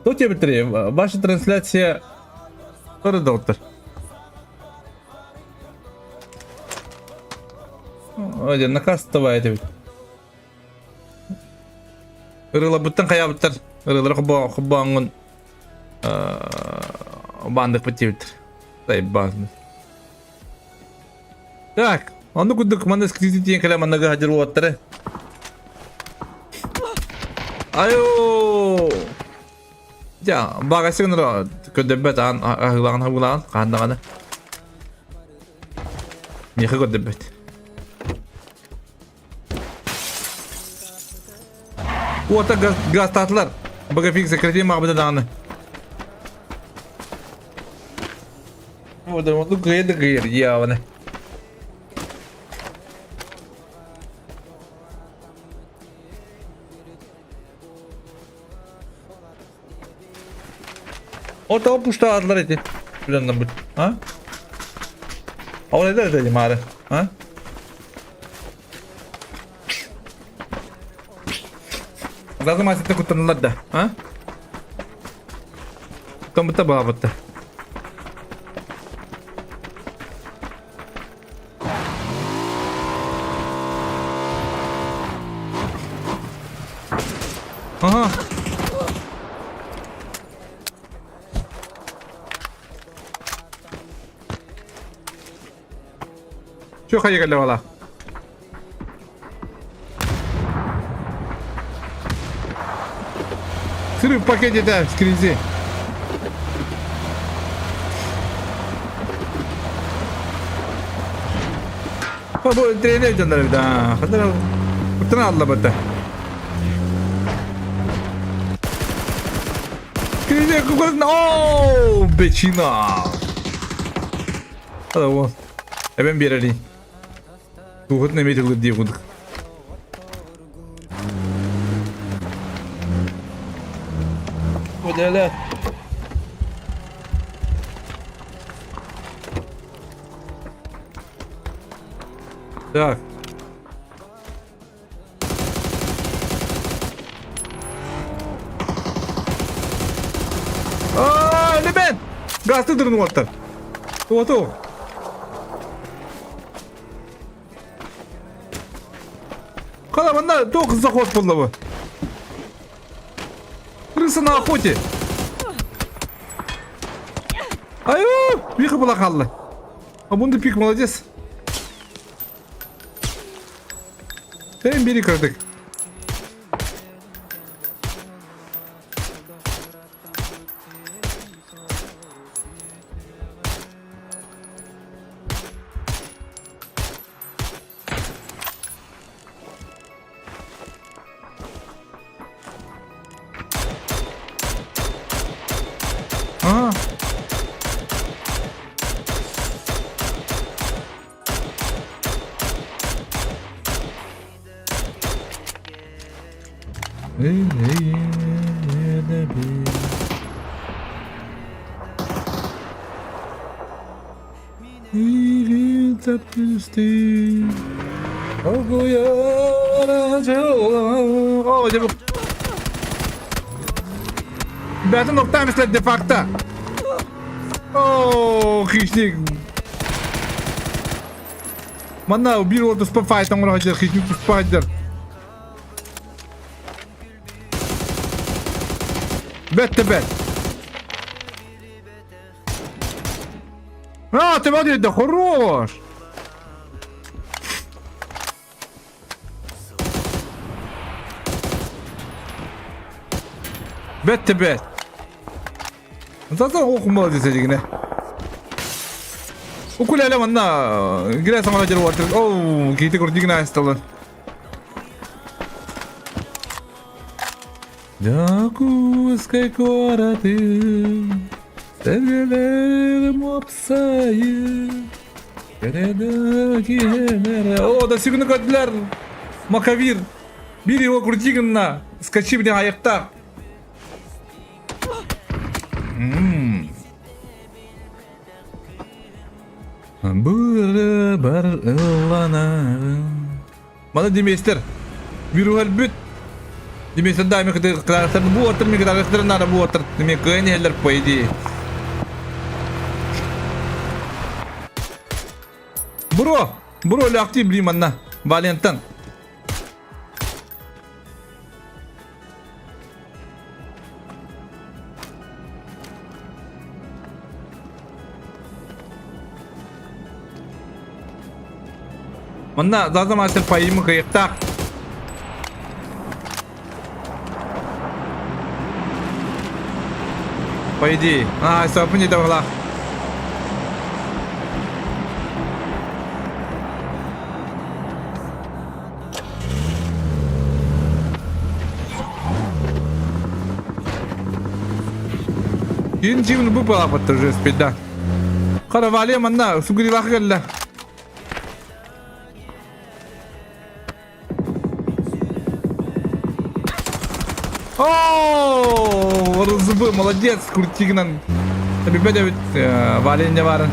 Тут я быстрее. Ваша трансляция тоже доктор. Ой, наказ давай это. Ырылабыттан хайабыттар. Ырылары хоббоңун баандык битибиттер. Баан. Так, ону курдук манна скрити тиен кэлэ манныгы хадьыр уоттары. Айо! Дьэ, багасы гыныр көрдөрбөт аан аһыылаҕын аһыылаҕын хаһан даҕаны. Миэхэ көрдөрбөт. Уота газ, газтаатылар. Бага фикс сократим маҕбыта даҕаны. Вот, ну кыйыр да кыйыр, явно. Ото пуштаадылар ити. Билэннэн бут. А? Ол эдэр эти маары. А? Зазы масетте куттанылар да. А? Томбутта баабытта. Aha. Чё хайа бала? Сыры в пакете, да, скризи. Бу тренер дьоннор эбит аа. Ханна куттан аллабыта. Скризи кукурузна. Оу, бечина. Hadi oğlum. Hemen bir arayayım. Тугут неме тылыр дии кудук. Ödeler. Так. Аа, Лебен! Газты дырын уоттар. Туоту. Хала, манна туох заход буолла бу? Крыса на охоте. Аю, Виха была халла. А мунду пик молодец. Эн бери кырдык. А. Бәтін оқтан де факто. О, хищник. Манна бир орду спа файтан оҥоро хищник туспайдер. Бэт бэт. А, ты вот да хорош. Бэт бэт. Заза ох молодец дигине. Укулеле манна гире саҥара дьэр уотыр. Оу, киити курдигина асталын. Дьокуускай куораты сэргэлэрим уопсайы О, да сигны көтүлэр Макавир Бир его курдигинна скачи блин аяктар Бары бар ылланарын. Мана деместер. Виру бүт. Деместер да ми кытар бу отыр ми кытар нара бу отыр. Деме кыйын по идее. Бро, бро лякти блин манна. Валентин. Манна заза мастер поимы кыйыктак. По идее. А, сапы не давала. Кин жибин бу палапатты уже спит, да. Каравале манна, сугрилах келла. Оу! РЗБ, молодец, Куртигинан. Билбэт эбит, Валя инне баарын.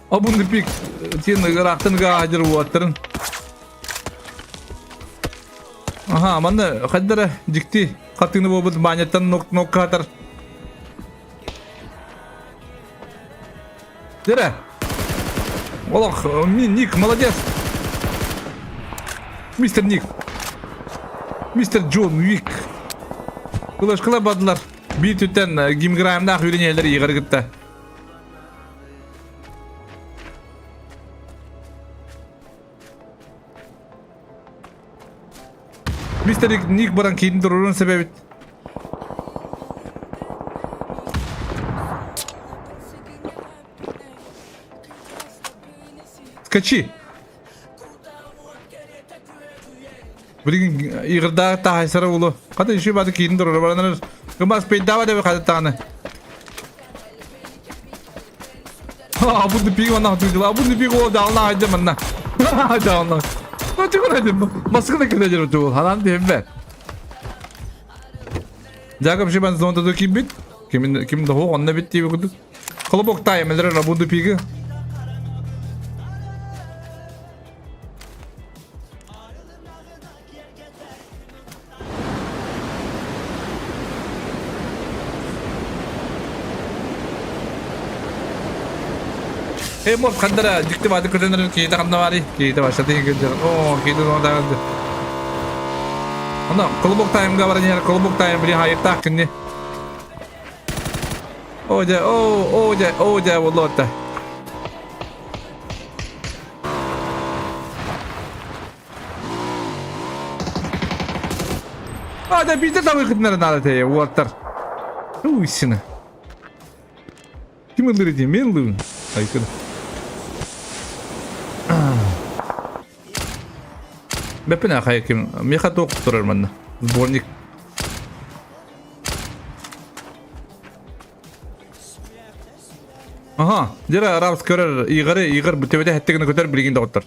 Обунды пик, тин ыраахтан ыга уоттарын. Аха, манна хайдара дьикти хатыыны буолбут Маняттан ноккатар. Дere. Олох, мин Ник, молодец. Мистер Ник. Мистер Джон Уик. Кылашкыла бадылар. Биир түттэн гимграмнаах үйренелер иғар кытта. Мистер Ник баран киин турурун себебит. Скачи. Билигин Игордаах таһайсара улу. Хата еще бады киин турар баранар. Гымас пейдава деп хата тааны. А буду пиво манна түйдү. А буду пиво даална айда манна. Даална. Очугун айда. Масканы кеде жүрүп тугул. Ханан дейм бе. Жакып шибан зонда ким бит? Ким ким да онна бит дип кудук. Колобок тайм элер рабунду пиги. Эмор хандара дикти бады көтөнөр кейте ханда бари. Кейте башаты көтөр. О, кейте онда. Ана, колобок таймга баран яр колобок тайм били хайыкта кинни. О, дя, о, о, дя, о, дя, болота. А, да биде табы кытнар надо те, уаттар. Уйсина. Ким ылыр дейм, мен ылырын. Айкыр. Беппин ахай ким. Меха тоқ турар манна. Сборник. Ага, дера арабс көрөр Игоры, Игорь бүтөбөдө хеттигини көтөр билигин доҕоттор.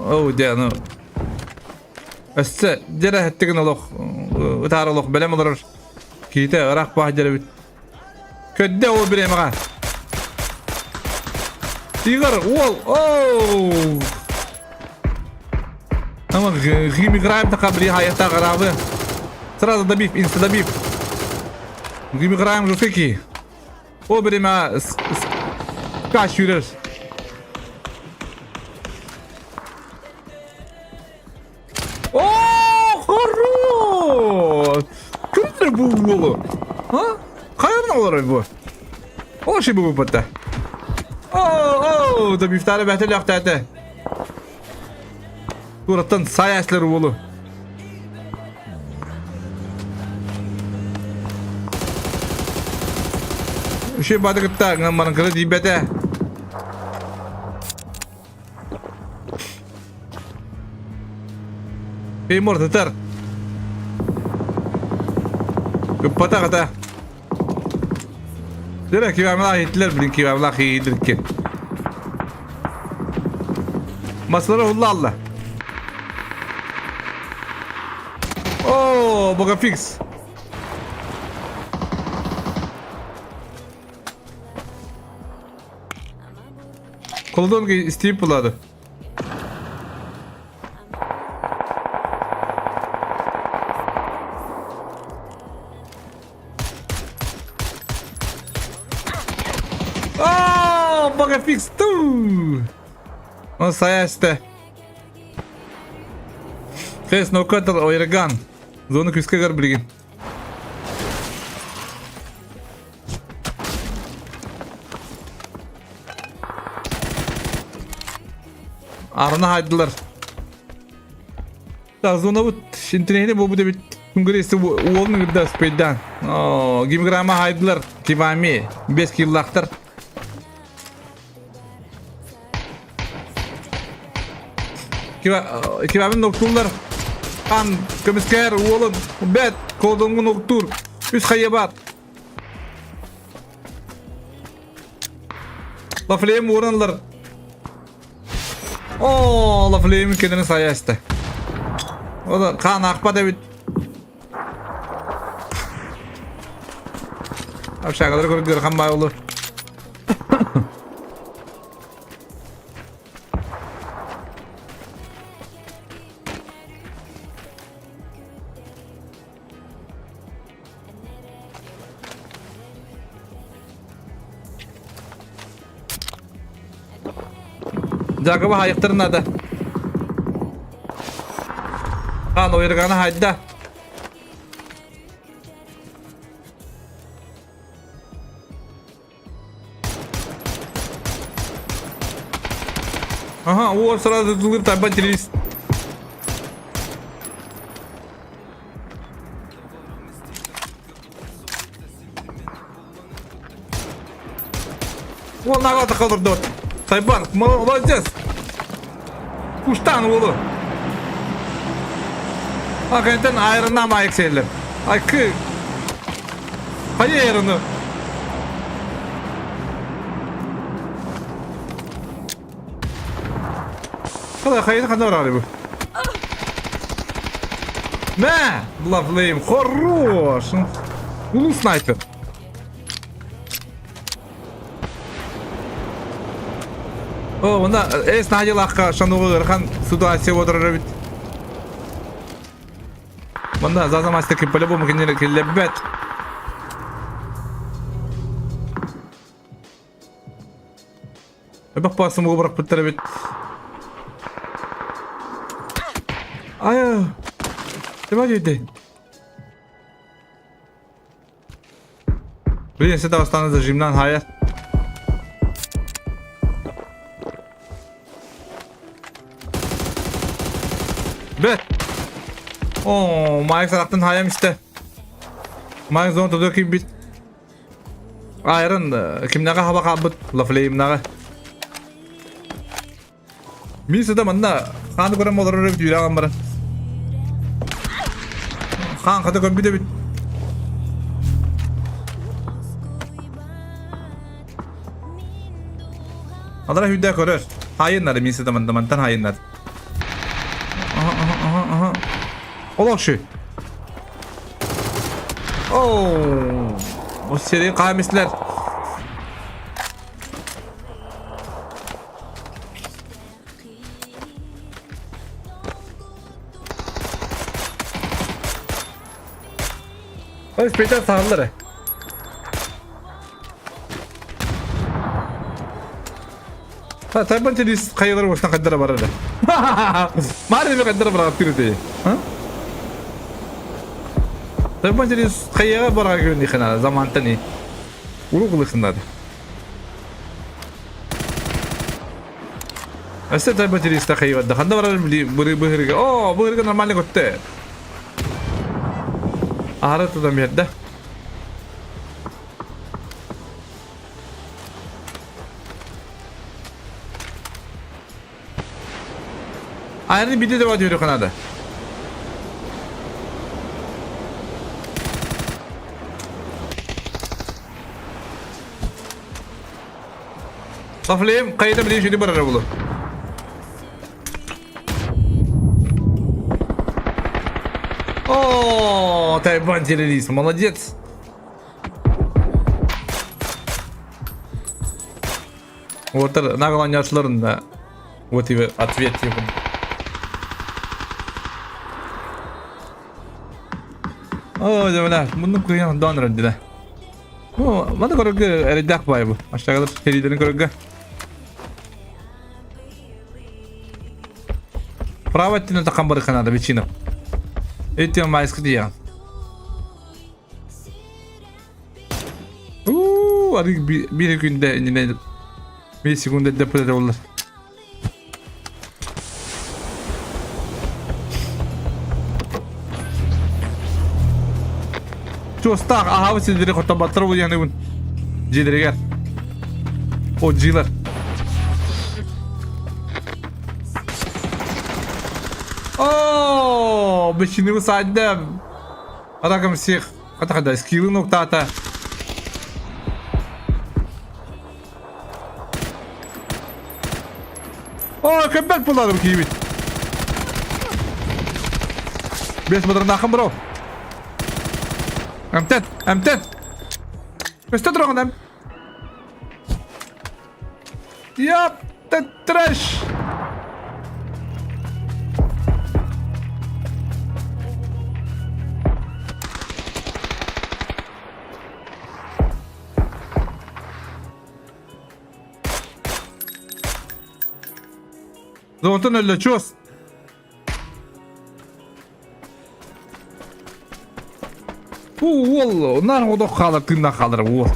Оу, дэ, ну. Өссө дера хеттигин олох, ытаар олох бэлэм олорор. Киите ыраах баах дьэрэбит. Көддө ол биремаға. Игорь, уол, оу! Ама гимиграем така бри хаята гарабы. Сразу добив, инста добив. Гимиграем жуфики. О биреме каш юрер. О, хорош! Кімдер бұл уолу? А? Қайдан олар бұл? Ол ши бұл бітті. О, о, добивтары бәтел яқтады. Тураттан сай әслер уолу. Үше бады кытта, ngаммарын кыры дейбәті. Эймор татар. Пата ката. Дere кибамла хитлер блин кибамла хидлер ки. Масалар улла алла. О, бога фикс. Колдон истейп булады. О, бога фикс ту. Он саясты. Фес нокатор ойрган. Зону күскә билген. Арна хайдылар. Да, зона вот интернете бу бу бит күнгөресе уолны гырда спейдан. О, гимграма хайдылар кивами 5 киллахтар. Кива кивами ноктулар. Ан көмүскер уолун бет колдонгун ноктур. Үс хайабат. Лафлеем уранлар. О, лафлеем кенен саясты. Ол хаан аахпат эбит. Общагалар көргөр хан бай olur. Жакова хайыктырын надо. Хан ойырганы хайда. Ага, о, сразу дылыр тайба телевиз. О, народ олордот. Тайбан, молодец. Куштан уолу. Акентен айрына майык селлер. Ай кы. Хайа айрыны. Хала хайын хана барары бу. Мә, Лавлейм, хорош. Улуу снайпер. О, онда эс надилахка шанугу ырхан ситуация отырар эбит. Манда заза мастер по-любому кинилер киллебет. Эбэх паасым бырахпыттар эбит. Ай, Давай дүйдей. Блин, сен Дагыстаны зажимнан хайа. Бет. О, Майк сараттан хайам исте. Майк зон тудо кийбит. Айрон кимнага хаба хаабыт Лафлеймнага. Мин сыта манна хааны көрөн олорор эбит үрэҕин баран. Хаан хата көрбүт эбит. Алара хүдэ көрөр. Хайыннар мин сыта манна мантан хайыннар. Аха аха аха аха. Олох шу. Оо. О сери камислер. Ой, спейтер сааллар. Та тайбан телис хайылар уостан хайдара барар. Мары ми хайдара барар тирде. Ха? Тайбан телис хайыга барар күн дихана замантан Уру кылыхыннады. Өссө тайба туриста хайыбадда. Ханда барар быры быһырга. О, быһырга нормально көттө. Аһара тутан берді. Айры биде деп атıyor Канада. Сафлем кайда биле жүдү барар булу. О, Тайвань террорист, молодец. Уотар нагланячыларын да вот и ответ типа. О, дьэ, муннук кыйан донор диле. Маны көрөргө эрэйдээх баай бу. Аштагалар серийлерин көрөргө. Право өттүнэн тахан барыха надо бичина. Эти майскы диyan. Уу, арык bir günde yine bir секунда depoda olur. Чуостаах аһаабыт сирдэри хотторботтор буйаныгын дьиэлэригэр. О, дьиэлэр. О, бэчинибы сааддам. Раком всех. Хата-хата, скиллы нуктата. О, көмпөт буларым киибит. Бес модернахын бро. Эмтен, эмтен. Өстө тұрағын әм. Яп, трэш. Онтон өллө чуос. Уол, нар одох хаалар, тыыннаах хаалар уол.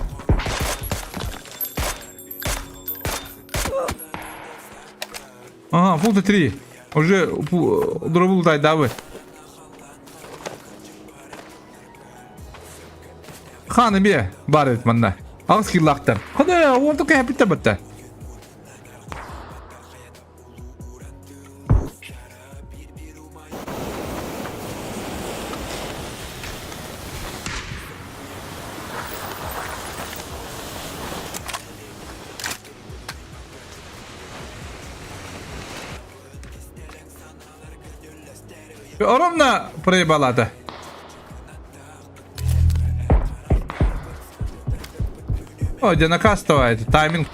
Ага, фул 3. Уже дробул дайдабы. Хан эмиэ бар эбит манна. Аҕыс киллаахтар. Хана уонту кэһэппиттэр батта. Ровно проебалата. О, где накастовая, это тайминг.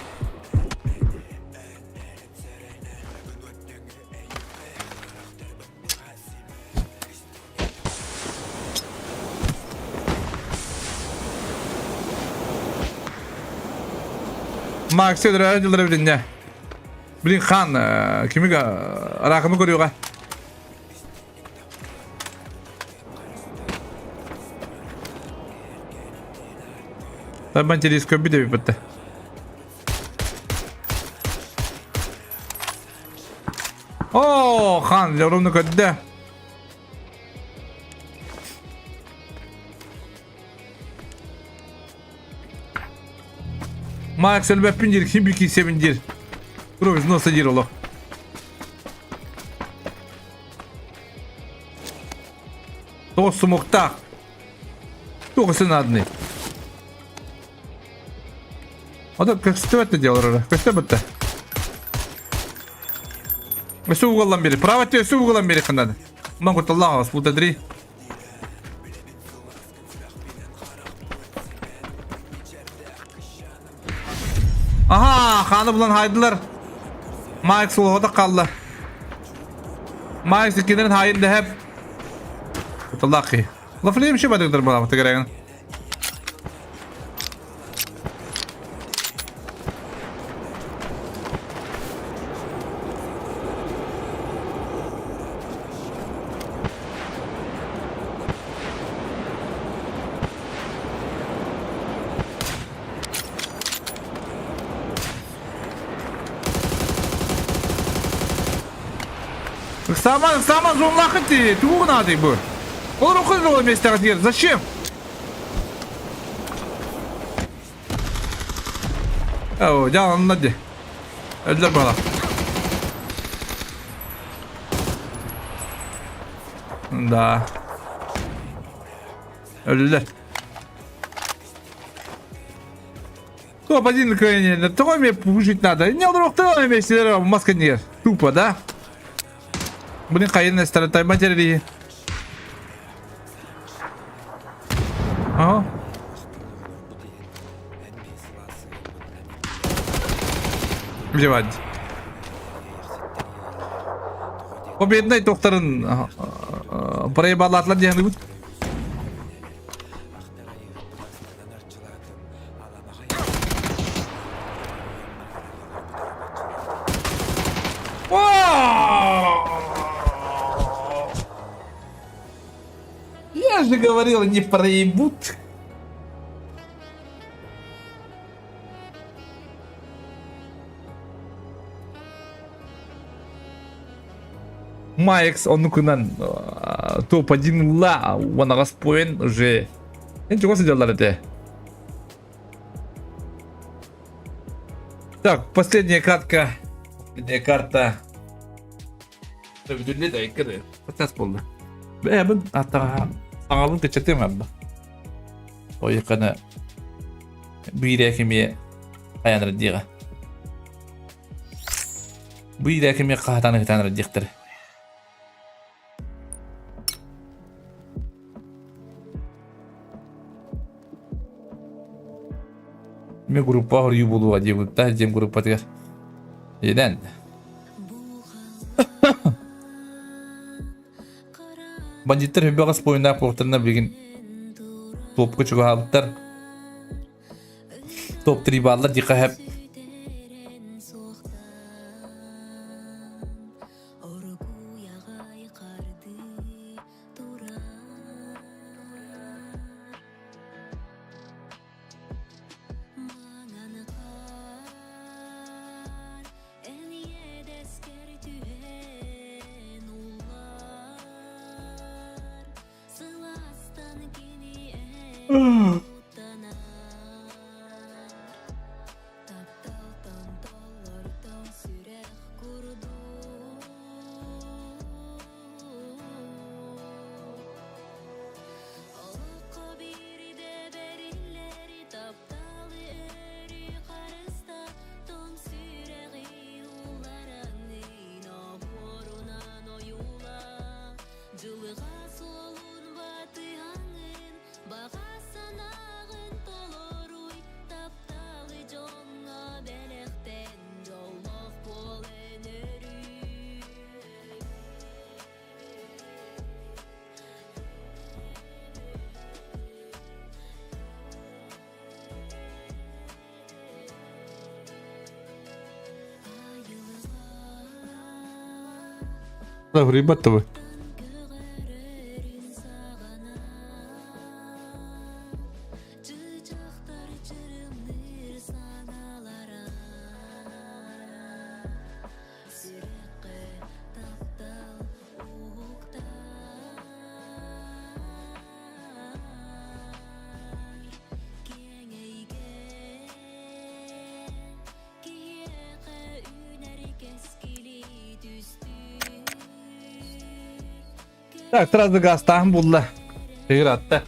Макс өлөрө билинне. Блин, хан, кими аракымы көрүөҕэ. Табан через көбү деп бітті. О, хан, ровно көдді. Макс өлбөппүн диир, ким киирсэбин диир. Кровь из носа диир олох. Тоҕус сумуктаах. Туох надный. Ото көстүбэт да делар ора. Көстүбэт да. Өсө угаллан бери. Право те өсө угаллан бери ханнады. Ман куталлаах спутадри. Аха, хааны булан хайдылар. Майк суолоҕо хаалла. Майк иккинэрин хаайын дэһэп. Куталлаах Лафлеем еще бадыктар была тыгырагын. Саман, саман зонлахыт тугу надо бу. Ол рухын вместе Зачем? О, дьааланна дии. Өллөр бала. Да. Өллөр. Топ-1 на Тоҕо эмиэ пушить надо? Не олоруохтара эмиэ маска нет. Тупо, да? Блин, хайын эстара тайма терри. Ага. Плевать. Победный тохтарын проебалатлар диэн Я же говорил, не проебут. Майкс оннукунан топ-1 ла уонаҕас поин уже. Эн чего сидяллар этэ? Так, последняя катка. Последняя карта. Бүтүннэ да икки Процесс болды. Бэбин аттаға саңалын кычатым абба. Ойықаны биирээкими аяныр диэҕэ. Биирээкими хаһатаны хытаныр диэхтэр. Эми группа хоруйуу буолуоҕа диэбиттэ дьиэм группатыгар. Иэнэн. Бандиттар хүбэҕэс буойуннаах буолтарына билигин топка чугаһаабыттар. Топ-3 бааллар диэххэ сөп. Ребята вы. Так, сразу газтааһын булла. Ыыратта.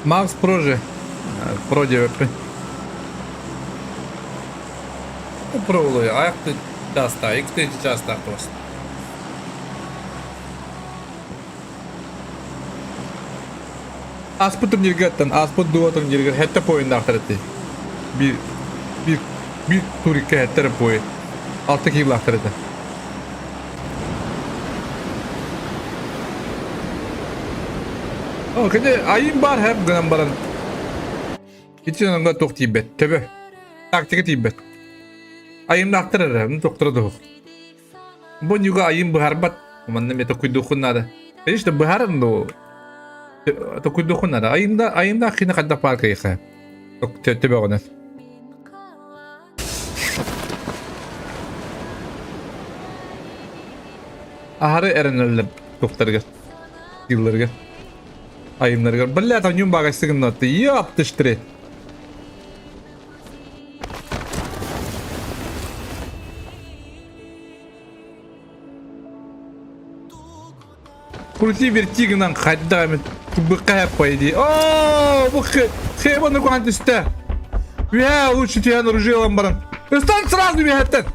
Макс Прожи. Про диэбэппин. Про Аяқты часта, икки часта тост. Ааспыт турниргаттан, ааспыт дуо турниргар хэтте поиннаахтар эти. Биир, биир, биир турикка хэтте поин. Алта киилаахтар этэ. О, кини айым бар хэп гынан баран. Ити онга туох тиийбэт, төбө. Тактика тиийбэт. Айымнаахтар эрэ, тохтора туох. Бу ньуга айым быһарбат. Манна эмиэ токуйдуоххун наада. Конечно, быһаран но токуйдуоххун наада. Айымда айымдаах кини хайдах баар кыйха. Төбөҕүнэн. Аһары эрэнэллэр туохтарыгар, дьылларыгар, айымнарыгар. Бля, там ньум багастыгын Ёптыштыры. Крути верти гынан хайда эмит быкка по идее. О, бу хебаны кухан түстэ. Үһэ лучше түһэн оружие ылан баран. Ыстан сразу үһэттэн.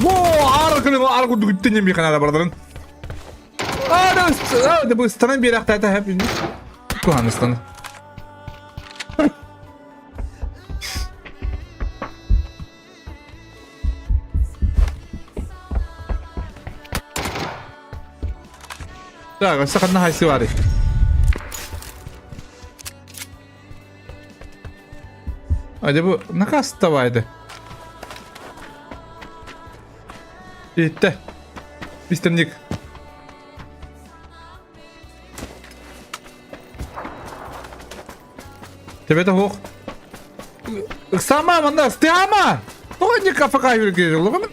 Во, ар кылы ар курдук үттен би канада бардарын. А, да, бу станан биэрахтаата хэп. Кухан ыстан. Так, өссө ханна хайсы баарый? Adi bu наказ давайды. Итте. Истемник. Төбөтө суох. Ыксаама манна ыстыама! Тоҕо инник АФК жүргү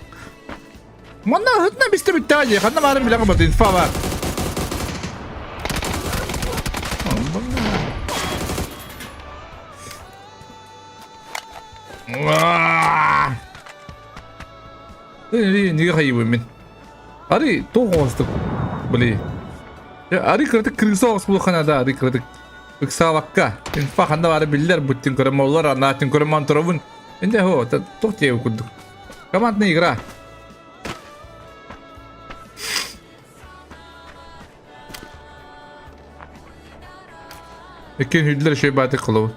Манна ыһытна бистэ бүттэҕэ дии. Ханна баарын билэҕин бат инфа баар. Ниге хайыбын мин. Ари туох оҕостук били. Ари кыратык крыса оҕус булухана да ари кыратык ыксаабакка инфа ханна баара биллэр буттин көрөм олор анаатын көрөм онторобун инде хо туох диэбит курдук командная игра Иккин хүллэр шөй баатык кылыбы.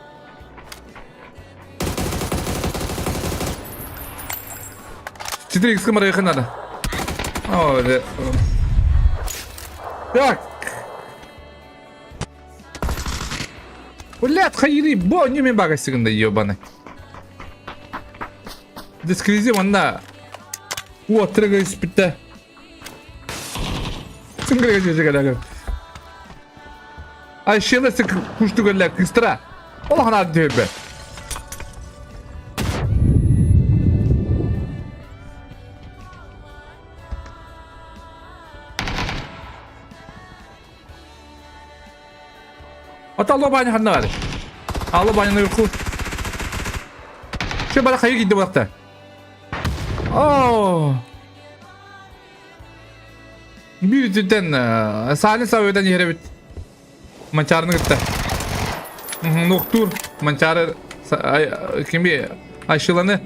Четыре икс марайхы надо. О, да. Так. Блядь, хайри, бо, не мен багасыгында ебаный. Дискризи манна. Уоттырга испитте. Ай, шелесі күштүгерлер кыстыра. Ол хана дөбө. Ата алло баня ханна бар. Алло баняны юку. Şu bana kayı gitti bu hafta. Оо. Биир үтүттэн Саалин Савыдан иһэрэбит. Манчаарыны кытта. Нуктуур Манчаары кими Айшиланы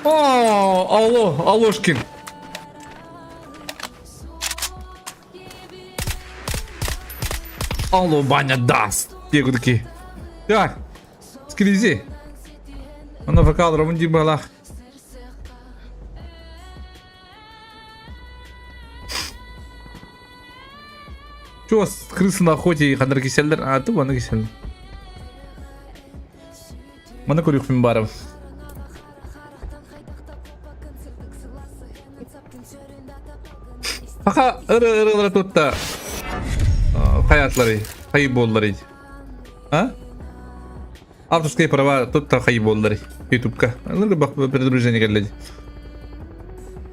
О, алло, Алошкин. Алло, Ваня даст. Диэки. Так, скризи. Аны вокал ровын дии баалаах. Чуос крысы на охоте хандар киселлер, а ты ваны киселлер. Маны көрүөхпүн баарым. Пока ыры-ырылара тутта хаyaтлары, хайы буоллары. А? Авторские права тут хайы буоллары. Ютубка. Предупреждение кэллэ.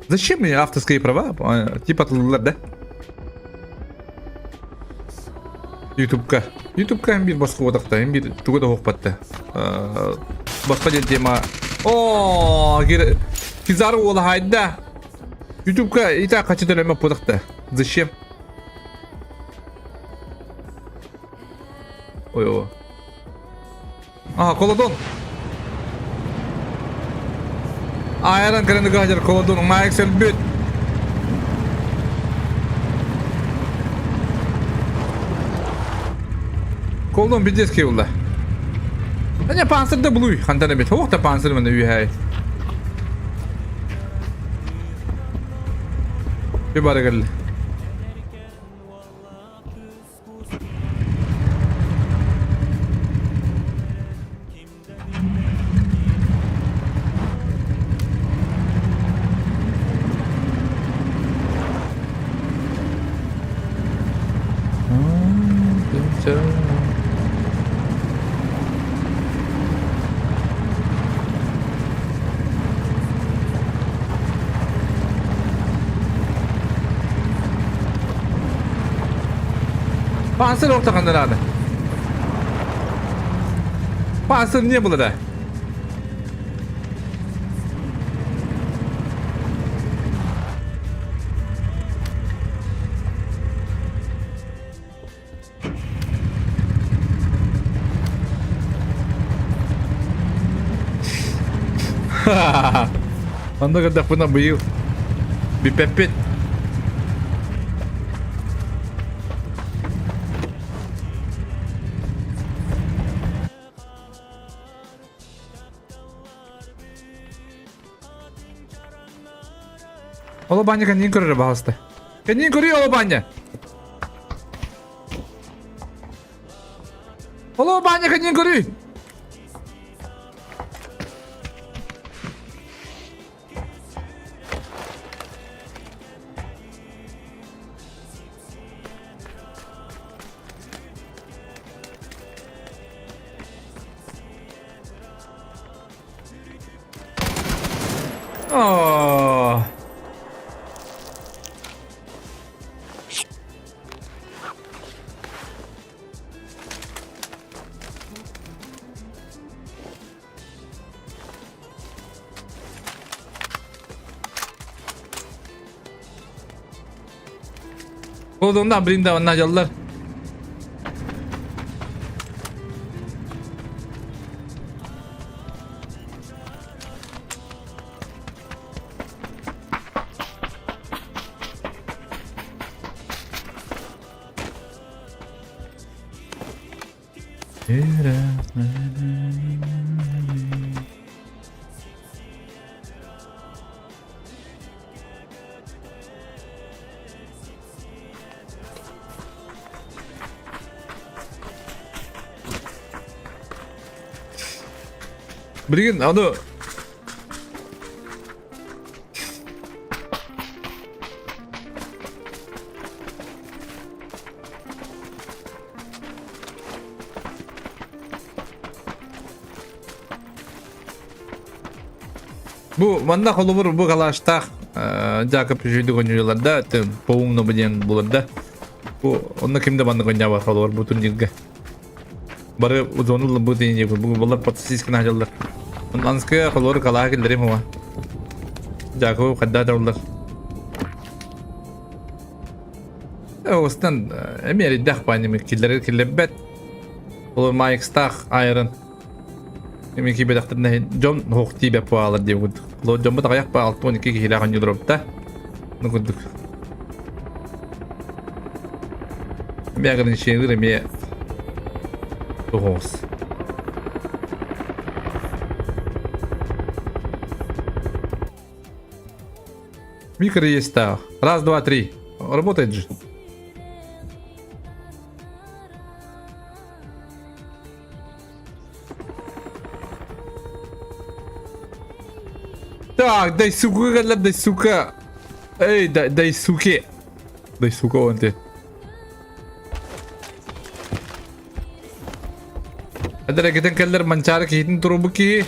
Зачем мне авторские права? Типа да? Ютубка. Ютубка hem bir босхо бодақта, hem bir туга да хоқпатта. Босхо диэн тема. О, Кизар уола хайда. Ютубка и так хочу төлөмөк бодақта. Зачем? Ой, ой. Ага, Колодон. Айран кэлэн ыгаһдьар Колодон Майк сөлбүт. Колодон пиздец киулла. Аня панцирда булуй хантан эбит. Ох та панцир мана үйһэй. Bir бары кэллэ. Панцирь ортаҕаннар ааны. Панцирь не было да? Онно көрдөхпүнэ быйыл бүппэппит. Оло баня кэннин көрөрө баҕаста. Кэннин көрүй оло баня. Оло баня кэннин көрүй. Оо. Онна блин да онна дьаллар. Билигин аны Бу манна холобур бу калаштаах Дьаакып үчүгүйдүк оонньууллар да, по-умному диэн булар да. Бу онно ким да маннык оонньообот холобур бу турнирга. Бары зону бу диэн бу балар подсиска наһаллар. Анская холобур калаа киллэрим уа. Дьаакып хайдаа да улар. Оостан эмиэ эрийдэх баанньымы киллэрэр киллэрбэт. Ол Майкстаах айрын. Эми киибэтэхтэринэ дьон суох тиийбэт буолалар диэн курдук. Ол дьоммут аҕыйах ба 62 киһилээх оонньуулар Ну курдук. Эмиэ ограничениелар эмиэ тоҕус. Микро есть та. Раз, два, три. Работает же. Так, дай сука, дай сука. Эй, дай, дай суке. Дай сука вон ты. Эдэр кэллэр манчаары киһитин турубу киһи.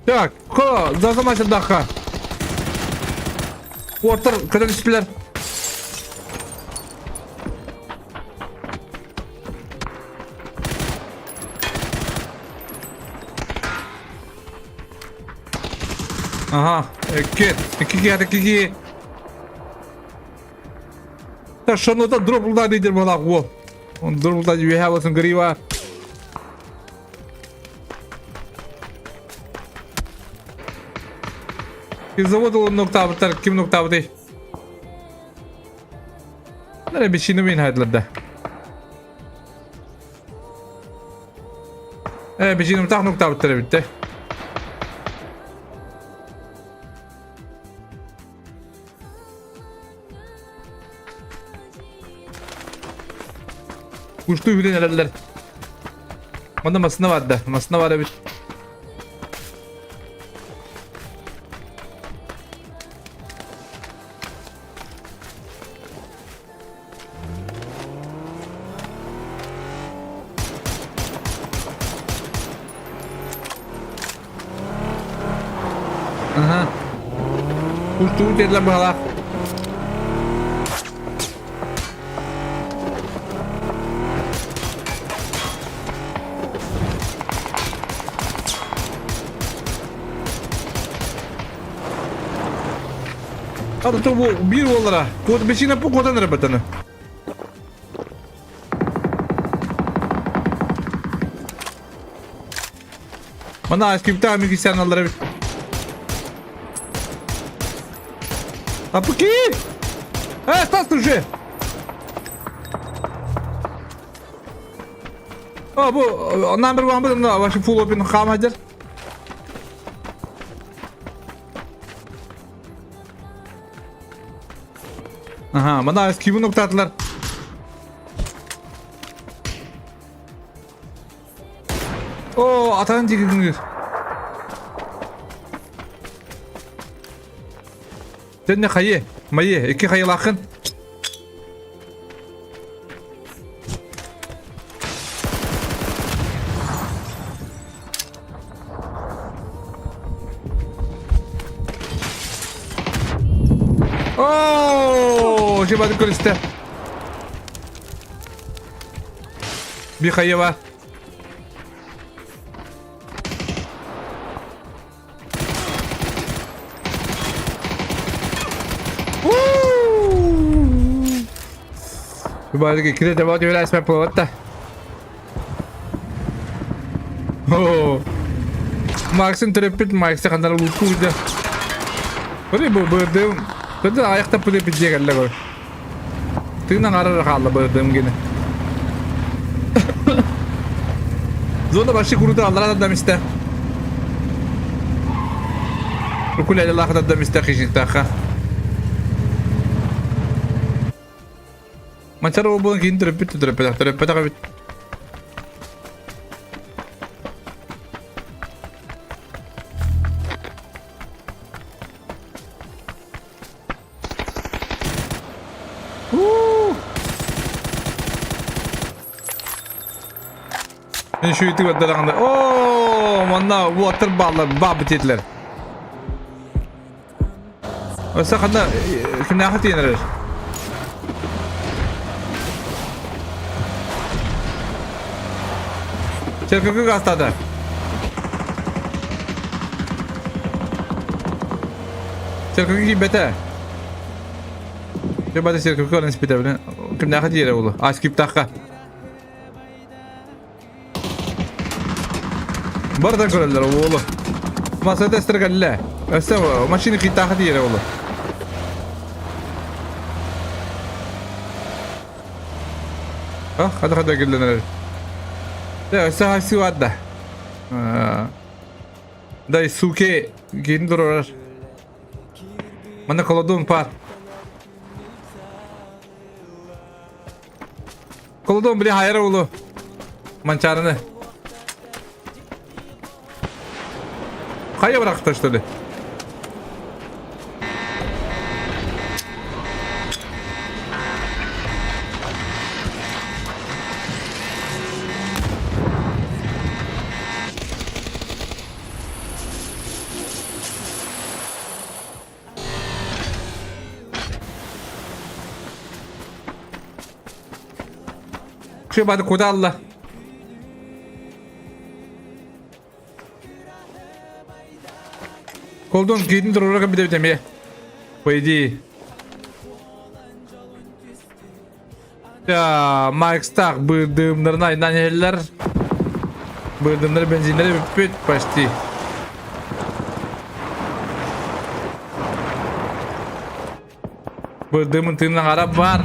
Так, хо, зазамайсырдахха. Уоттар көтөн түстүлэр. Ага, икки, икки киһи, икки киһи. Та шонота дроблда лидер буолаах уол. Он дроблда үөһэ болсын грива. Завод ол ноктаабыттар, ким ноктаабытый? Нere бишини мен хайдылар да. Э, бишини тах ноктаабыттар эбитте. Куштуу билен эрэллэр. Манна массыына бар да, массыына бар эбит. Ага. Куштуу диэтилэр быһалаах. Хата бу биир уоллара. Куот бэсиинэ бу куотан эрэ бэтаны. Мана скриптаа мигисян аллара эбит. Апыки! Э, Стас уже! О, бу number one бу ваши full open хамадер. Ага, мана скибин октатылар. О, атаҕын диэки гыныыр. Тэннэ хайы, майы, икки хайылааххын. Оо, жибады көрүстэ. Михаева. Баалыгы кире дема түбэлэ эспэ буолбатта. Оо. Максим төрөппүт Максы ханнара луку да. Бары бу бырдым. Кыды аяқта пылы пидже кэллэ көр. Тыынан арар хаалла бырдым гене. Зона башы курута аллара да мисте. Укулеле лахата да мисте хижиктаха. Манчар буолан киин төрөппүт төрөппөтөх төрөппөтөх эбит. Мен шүйтү көрдөрөҕүнэ оо манна уоттар бааллар баабыт диэтилэр. Өссө ханна кимнээхэ тиийэн эрэр? Черкөкү гаастаата. Черкөкү киирбэтэ. Бата черкөкү орон испитэ билин. Кимнээхэ тиийэрэ буолуо? А скиптаахха. Барда көрөллөр уолу. Масада эстер кэллэ. Өссө машина киттаха тиэрэ уолу. А, хада хада кэллэнэр. Да, өссө хайсы вадда. Да, суке кин турар. Мана колодун пар. Колодон били хайара улу. Манчарыны. Хайа бырахта что ли? Şu бады куда алла. Колдун киитин турура бит эмиэ. По идее. Майк Старк бырдымнарын айынан иһэллэр. Бырдымнар бензиннэри бүппүт почти. Бырдымын тыынын аҥара бар.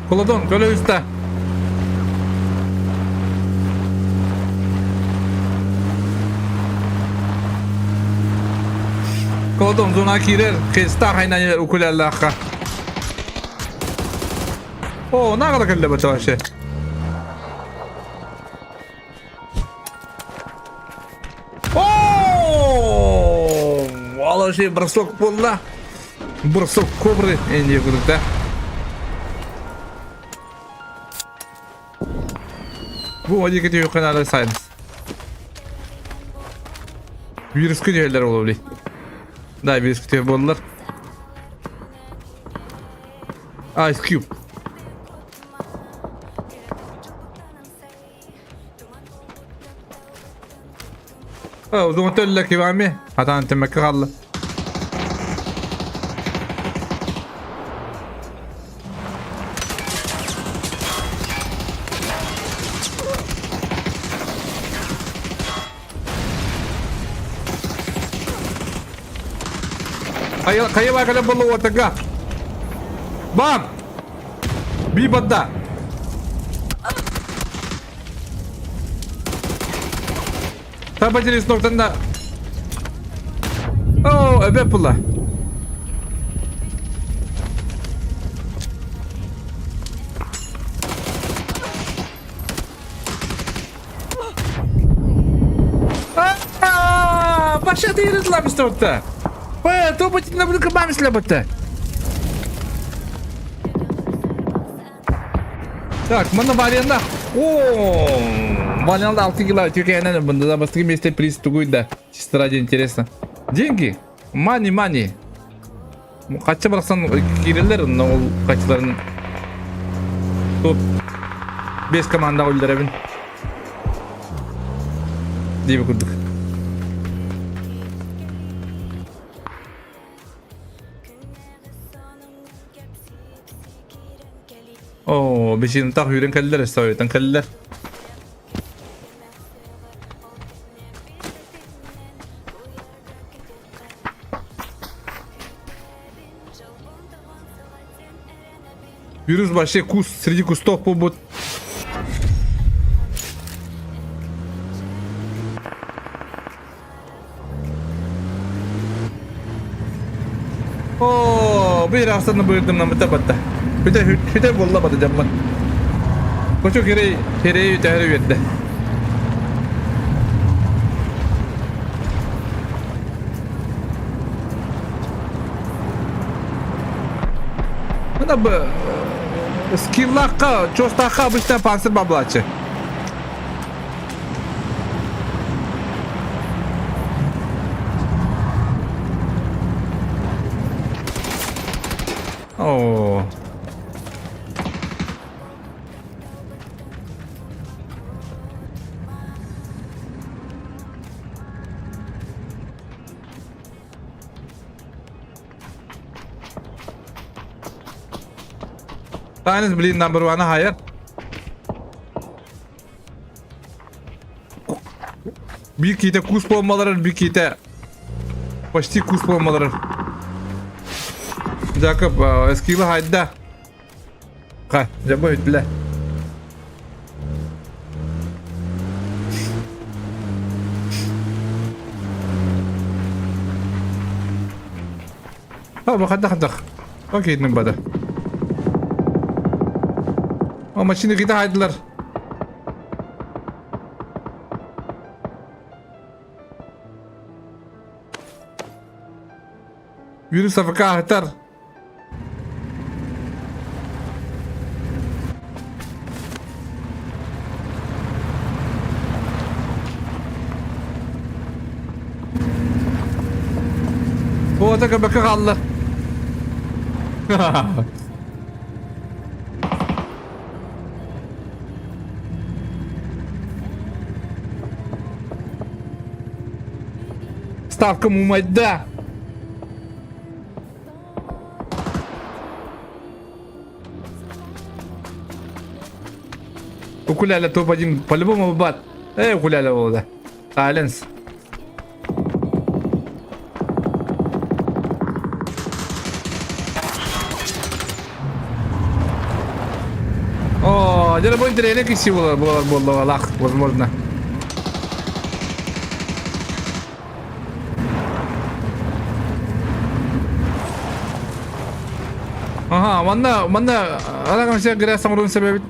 Колодон, көлө үстэ. Колодон зона киирэр, хестах айнан укулеллаахха. О, наҕала кэллэ бата вообще. О, Вообще бросок буолла. Бросок кобры энди курдук Бу одики түйүкканары сайынс. Вируску түйелер болу Да, вируску түйе болдулар. Ice Cube. Узун төллө кивами. Атан темекке қалды. Хайа кэлэн буолла уотага. Бам! Би бадда. Табатилис ноктанда. О, эбэ була. Башата ирытламыстыбытта. Топотина бамислябытта. Так, манна варианта. О, вариант 6 кило тюкенен бында да бастыгы месте приз тугуй да. Чисто ради интереса. Деньги. Мани, мани. Кача барсан кирелер, но ол качыларын топ 5 команда өлдөрөбүн. Дейби курдук. Оо, бесин тах үүрэн кэллэр, сойтан кэллэр. Вирус вообще куст среди кустов побут. Оо, бир ахсаны быырдым быта батта. Хүтэ хүтэ буолла бата дьаммын. Кочу кирей кирей үтэһэр үөрдэ. Мына б скиллахка, чостахка обычно панцирь баблачы. Оо. Танец, блин, number one higher. Биир киитэ кус буолмаларын, биир киитэ почти кус буолмаларын. Жакоб, эскила хайда. Ха, жабы үтле. А, хадах хадах. Окей, бада. О, машина кита хайдылар. Вирус АФК ахтар. Уота көбөккө хаалла. Ставка мумайда. Укулеле топ-1 по-любому бат. Эй, укулеле болды. Сайленс. О, где будет реально красиво было, было, лах, возможно. Ага, манна, манна, ана все грязь самурун себе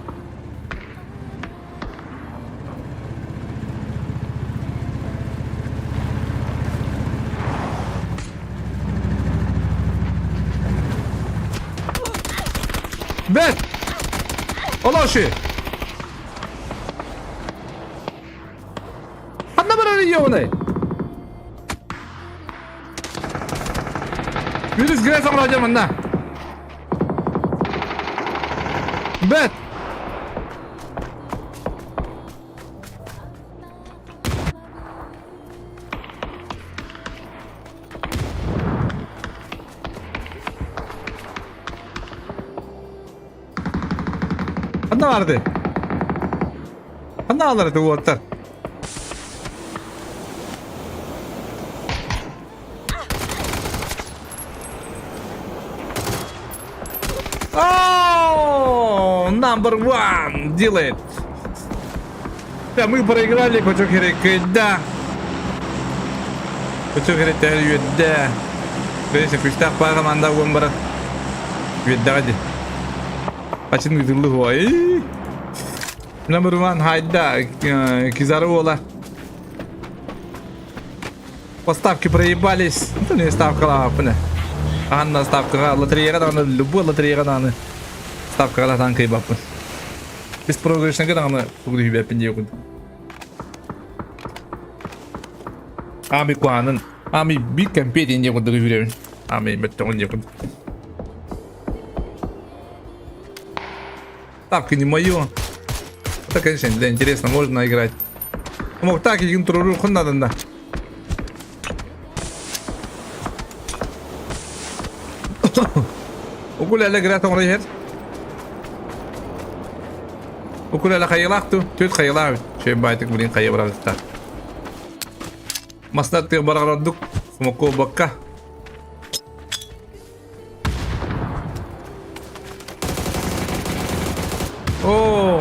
Бэт! Олоши! Ханна барар ёбаный? Вирус грязь оҥорон манна. Бэт! Ханна барды? Ханна алар уоттар? О, number one делает. Да, мы проиграли, кучок да. Кучок да. Конечно, күстах пара команда уон барат. Үеддаҕа ди. Ачын ыытыллы хуай. Number one хайда Кизары уола. Поставки проебались. Ну, не ставкалааппын. Анна ставкаҕа лотереяҕа даҕаны любой лотереяҕа даҕаны ставкаҕа да таан кыайбаппын. Беспроигрышныйга даҕаны тугу үһүбэппин диэкун. Ами куанын, ами бик кэмпиэтин диэн курдук үһүрэбин. Ами мөттөҕүн диэн курдук. Ставки не мое. Это, конечно, для интересно можно играть. Мог так, един туруру надо, да. Укулеле грят оҥоро иһэр. Укулеле хайылаах ту, түт хайылаах Чөй байтык блин хайа баралыттар. Масна тыа барар ордук, смоку бакка. О!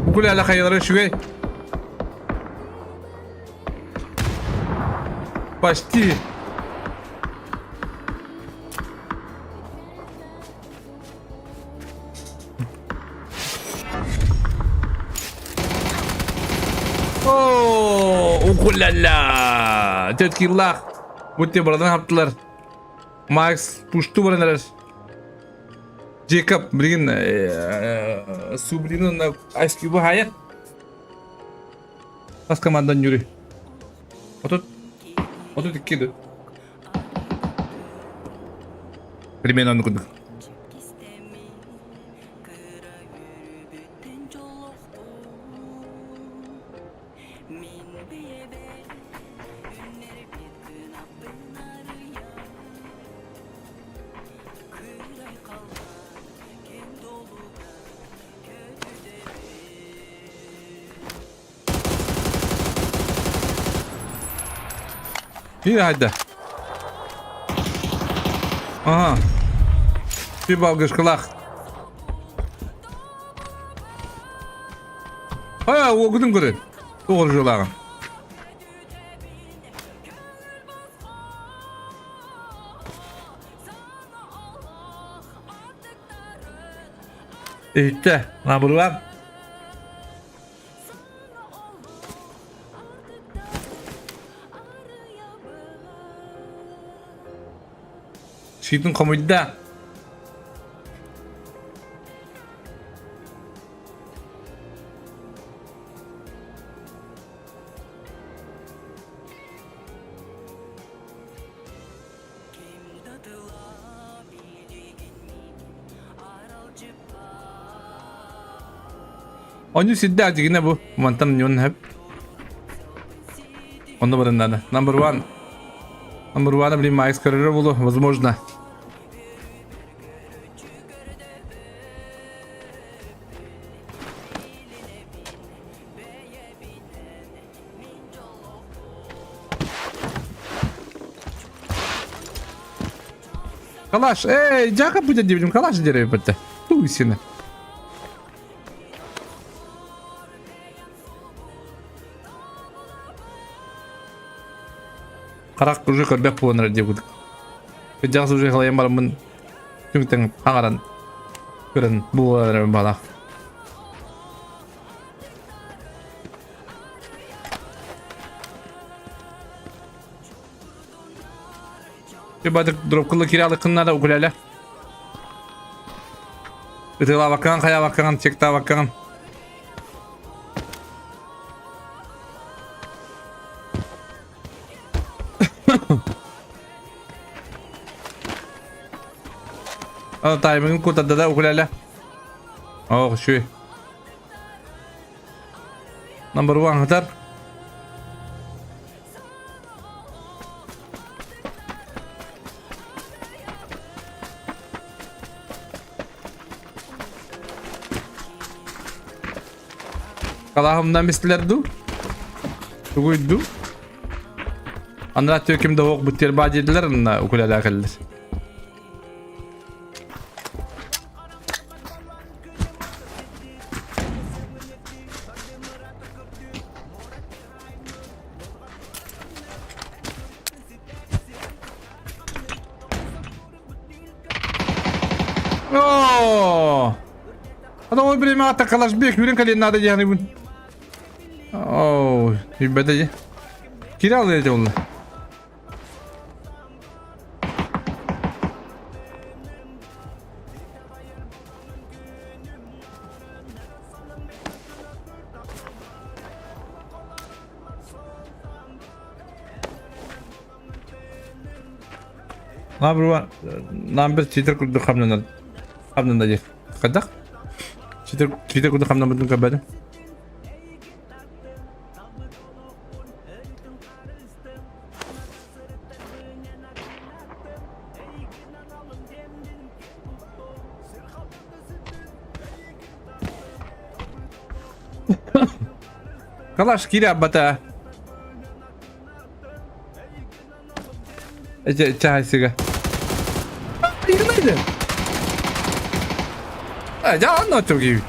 Укулеле хайалара үчүгэй. Почти. О, укулала! Төт киллах. Бутте барадан хаптылар. Макс пушту баран эрэр. Джейкоб, блин, Сублину на Ice Cube хайа. Бас командан Юрий. Отут икки Примерно оннук курдук. Киир хайда. Ага. Ти балгышкалах. А, уогутун көрөр. Тоҕор жылааҕын. Иһиттэ, набырлаан. Сиитин хомуйда. Онньу сирдээх дьигинэ бу. Мантан ньуон хөп. Онно баран надо. Number one. Number one, блин, Макс көрөрө булу, возможно. Калаш, эй, дьака будет диэбитим, калаш диэбиппит. Туйсина. Харах уже көрбөх буолан эрэр диэбит. Кырдьаҕас уже халайан бараммын түҥ-тэҥ хаҥаран көрөн буолан эрэр баалаах. Бадык дропкылы киралыккыннара укулеле. Ытылаабаккаҕын, хайаабаккаҕын, чектаабаккаҕын. Таймингын кутарда да укулеле. Ох, шүй. Number one хатар. Калаһымдан бистилер ду? Тугуйду? Анра төким да ок буттер ба диделер на укулеле келдер. О! А то время атакалаш бек, үрен кален надо дияны бун. О, ребята, Киралл эти олла. Number number читер курдук хамнанар. Хамнанар диир. Хайдах? Читер читер курдук хамнаммытын көрбөтүм. Калаш кире аббата. Эче чайсыга. Игнайды. А, я анна туги.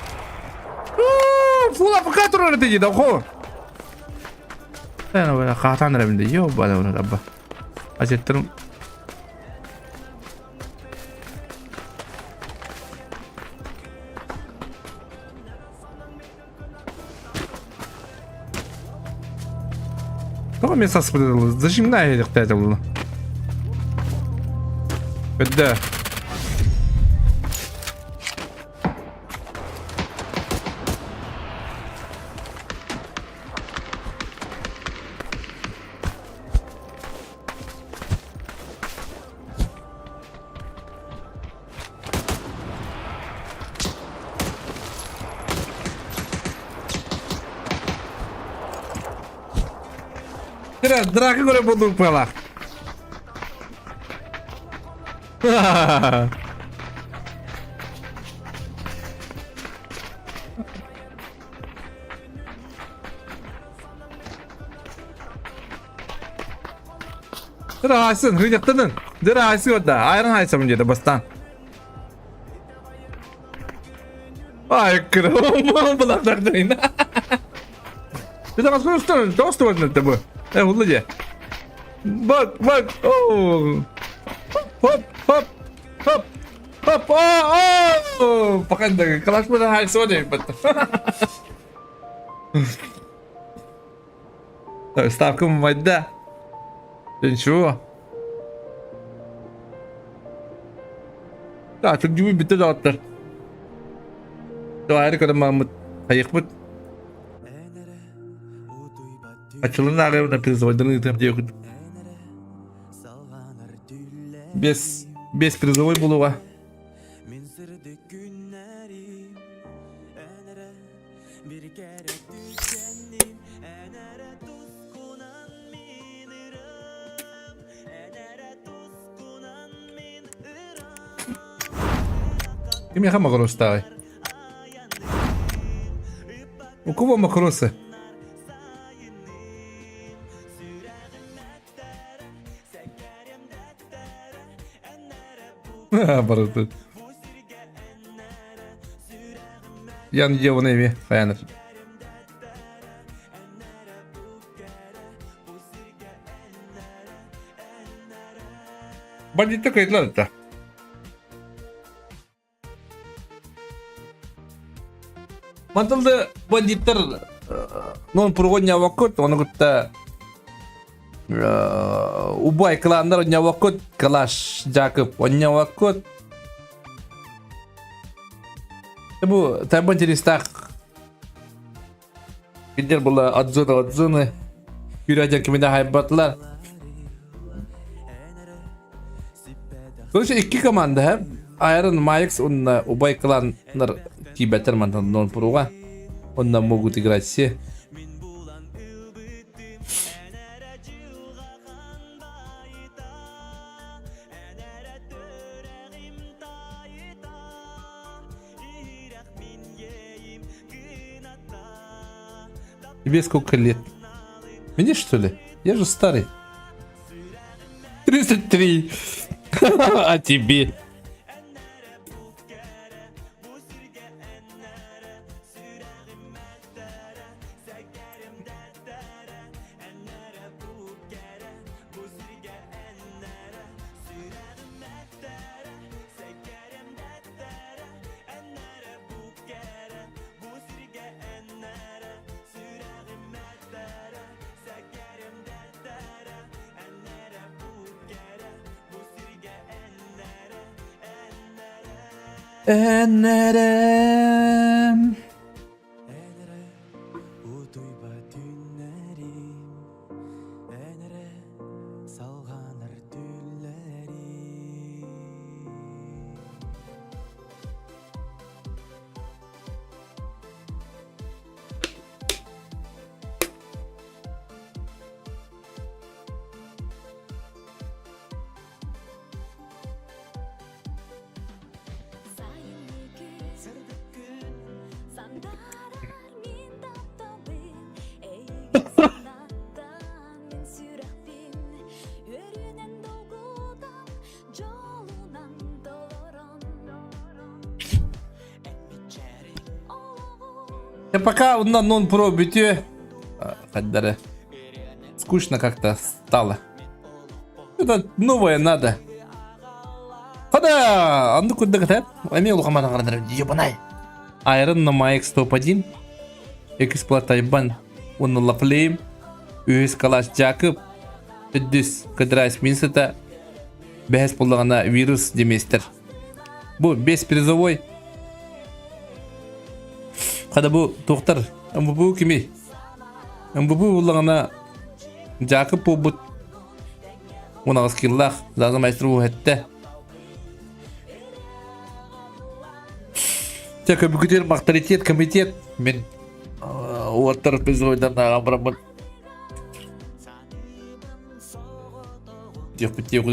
Фула пока турар диги да хо. Эна бара катан рабинде йо бара уна рабба. Ажеттырым. Тоҕо мен саспыт Зачем на этихтээте булла? Өддө. Драка көрө болдук пала. Дыраайсын, хыйдыктынын. Дыраайсы отда. Айран айсамын деді бастан. Ай, кырым, булактардырын. Это вас что что это бу? Э, улы же. Бак, бак. О. Хоп, хоп, хоп. Хоп, о, о. Пока да калаш бу хай соне бат. Ставка майда. Ничего. Да, тут дюй битте дааттар. Давай, көрө мамыт. Хайыкпыт. Ачылын ағайына призовойдан ыытыам диэхит. Без без призовой булуга. Кимиэхэ макростааҕый? У кого макросы? Барыты. Ян Еваны эми хаяныр. Бандиттар кыйдылар это. Мантылды бандиттар нон пургонняваккут, ону кытта убай кланнар онняваккут, Калаш Жакып онняваккут. Бу тайбан интерестах Кинилэр була отзыны отзыны Күрәден кимине хайбатлар. Короче, икки команда һәм Iron Mike's онна убай кланнар тибәтер мантан нон пуруга. Онна могут играть все. Тебе сколько лет? Мне что ли? Я же старый. 33. А тебе? Эннерем. Я пока на нон-про бүтүө. Хаддары. Скучно как-то стало. Это новое надо. Хада! Анды курдук этэ. Эми улахаман аҕаранар ебанай. Айрон на Майк топ-1. Экс Тайбан. Уонна Лафлейм. Үһүс Калаш Жакып. Төрдүс Кыдрайс Минсета. Бэһэс буллаҕына вирус деместер. Бу бес призовой. Хада бу туохтар МВП кими? МВП буллаҕына Жакып буолбут 18 киллаах Заза маэстро уһэттэ. Чэ көбүкүтүр авторитет комитет мин уоттар призовойдан ааҕан бараммын диэхпит диэх.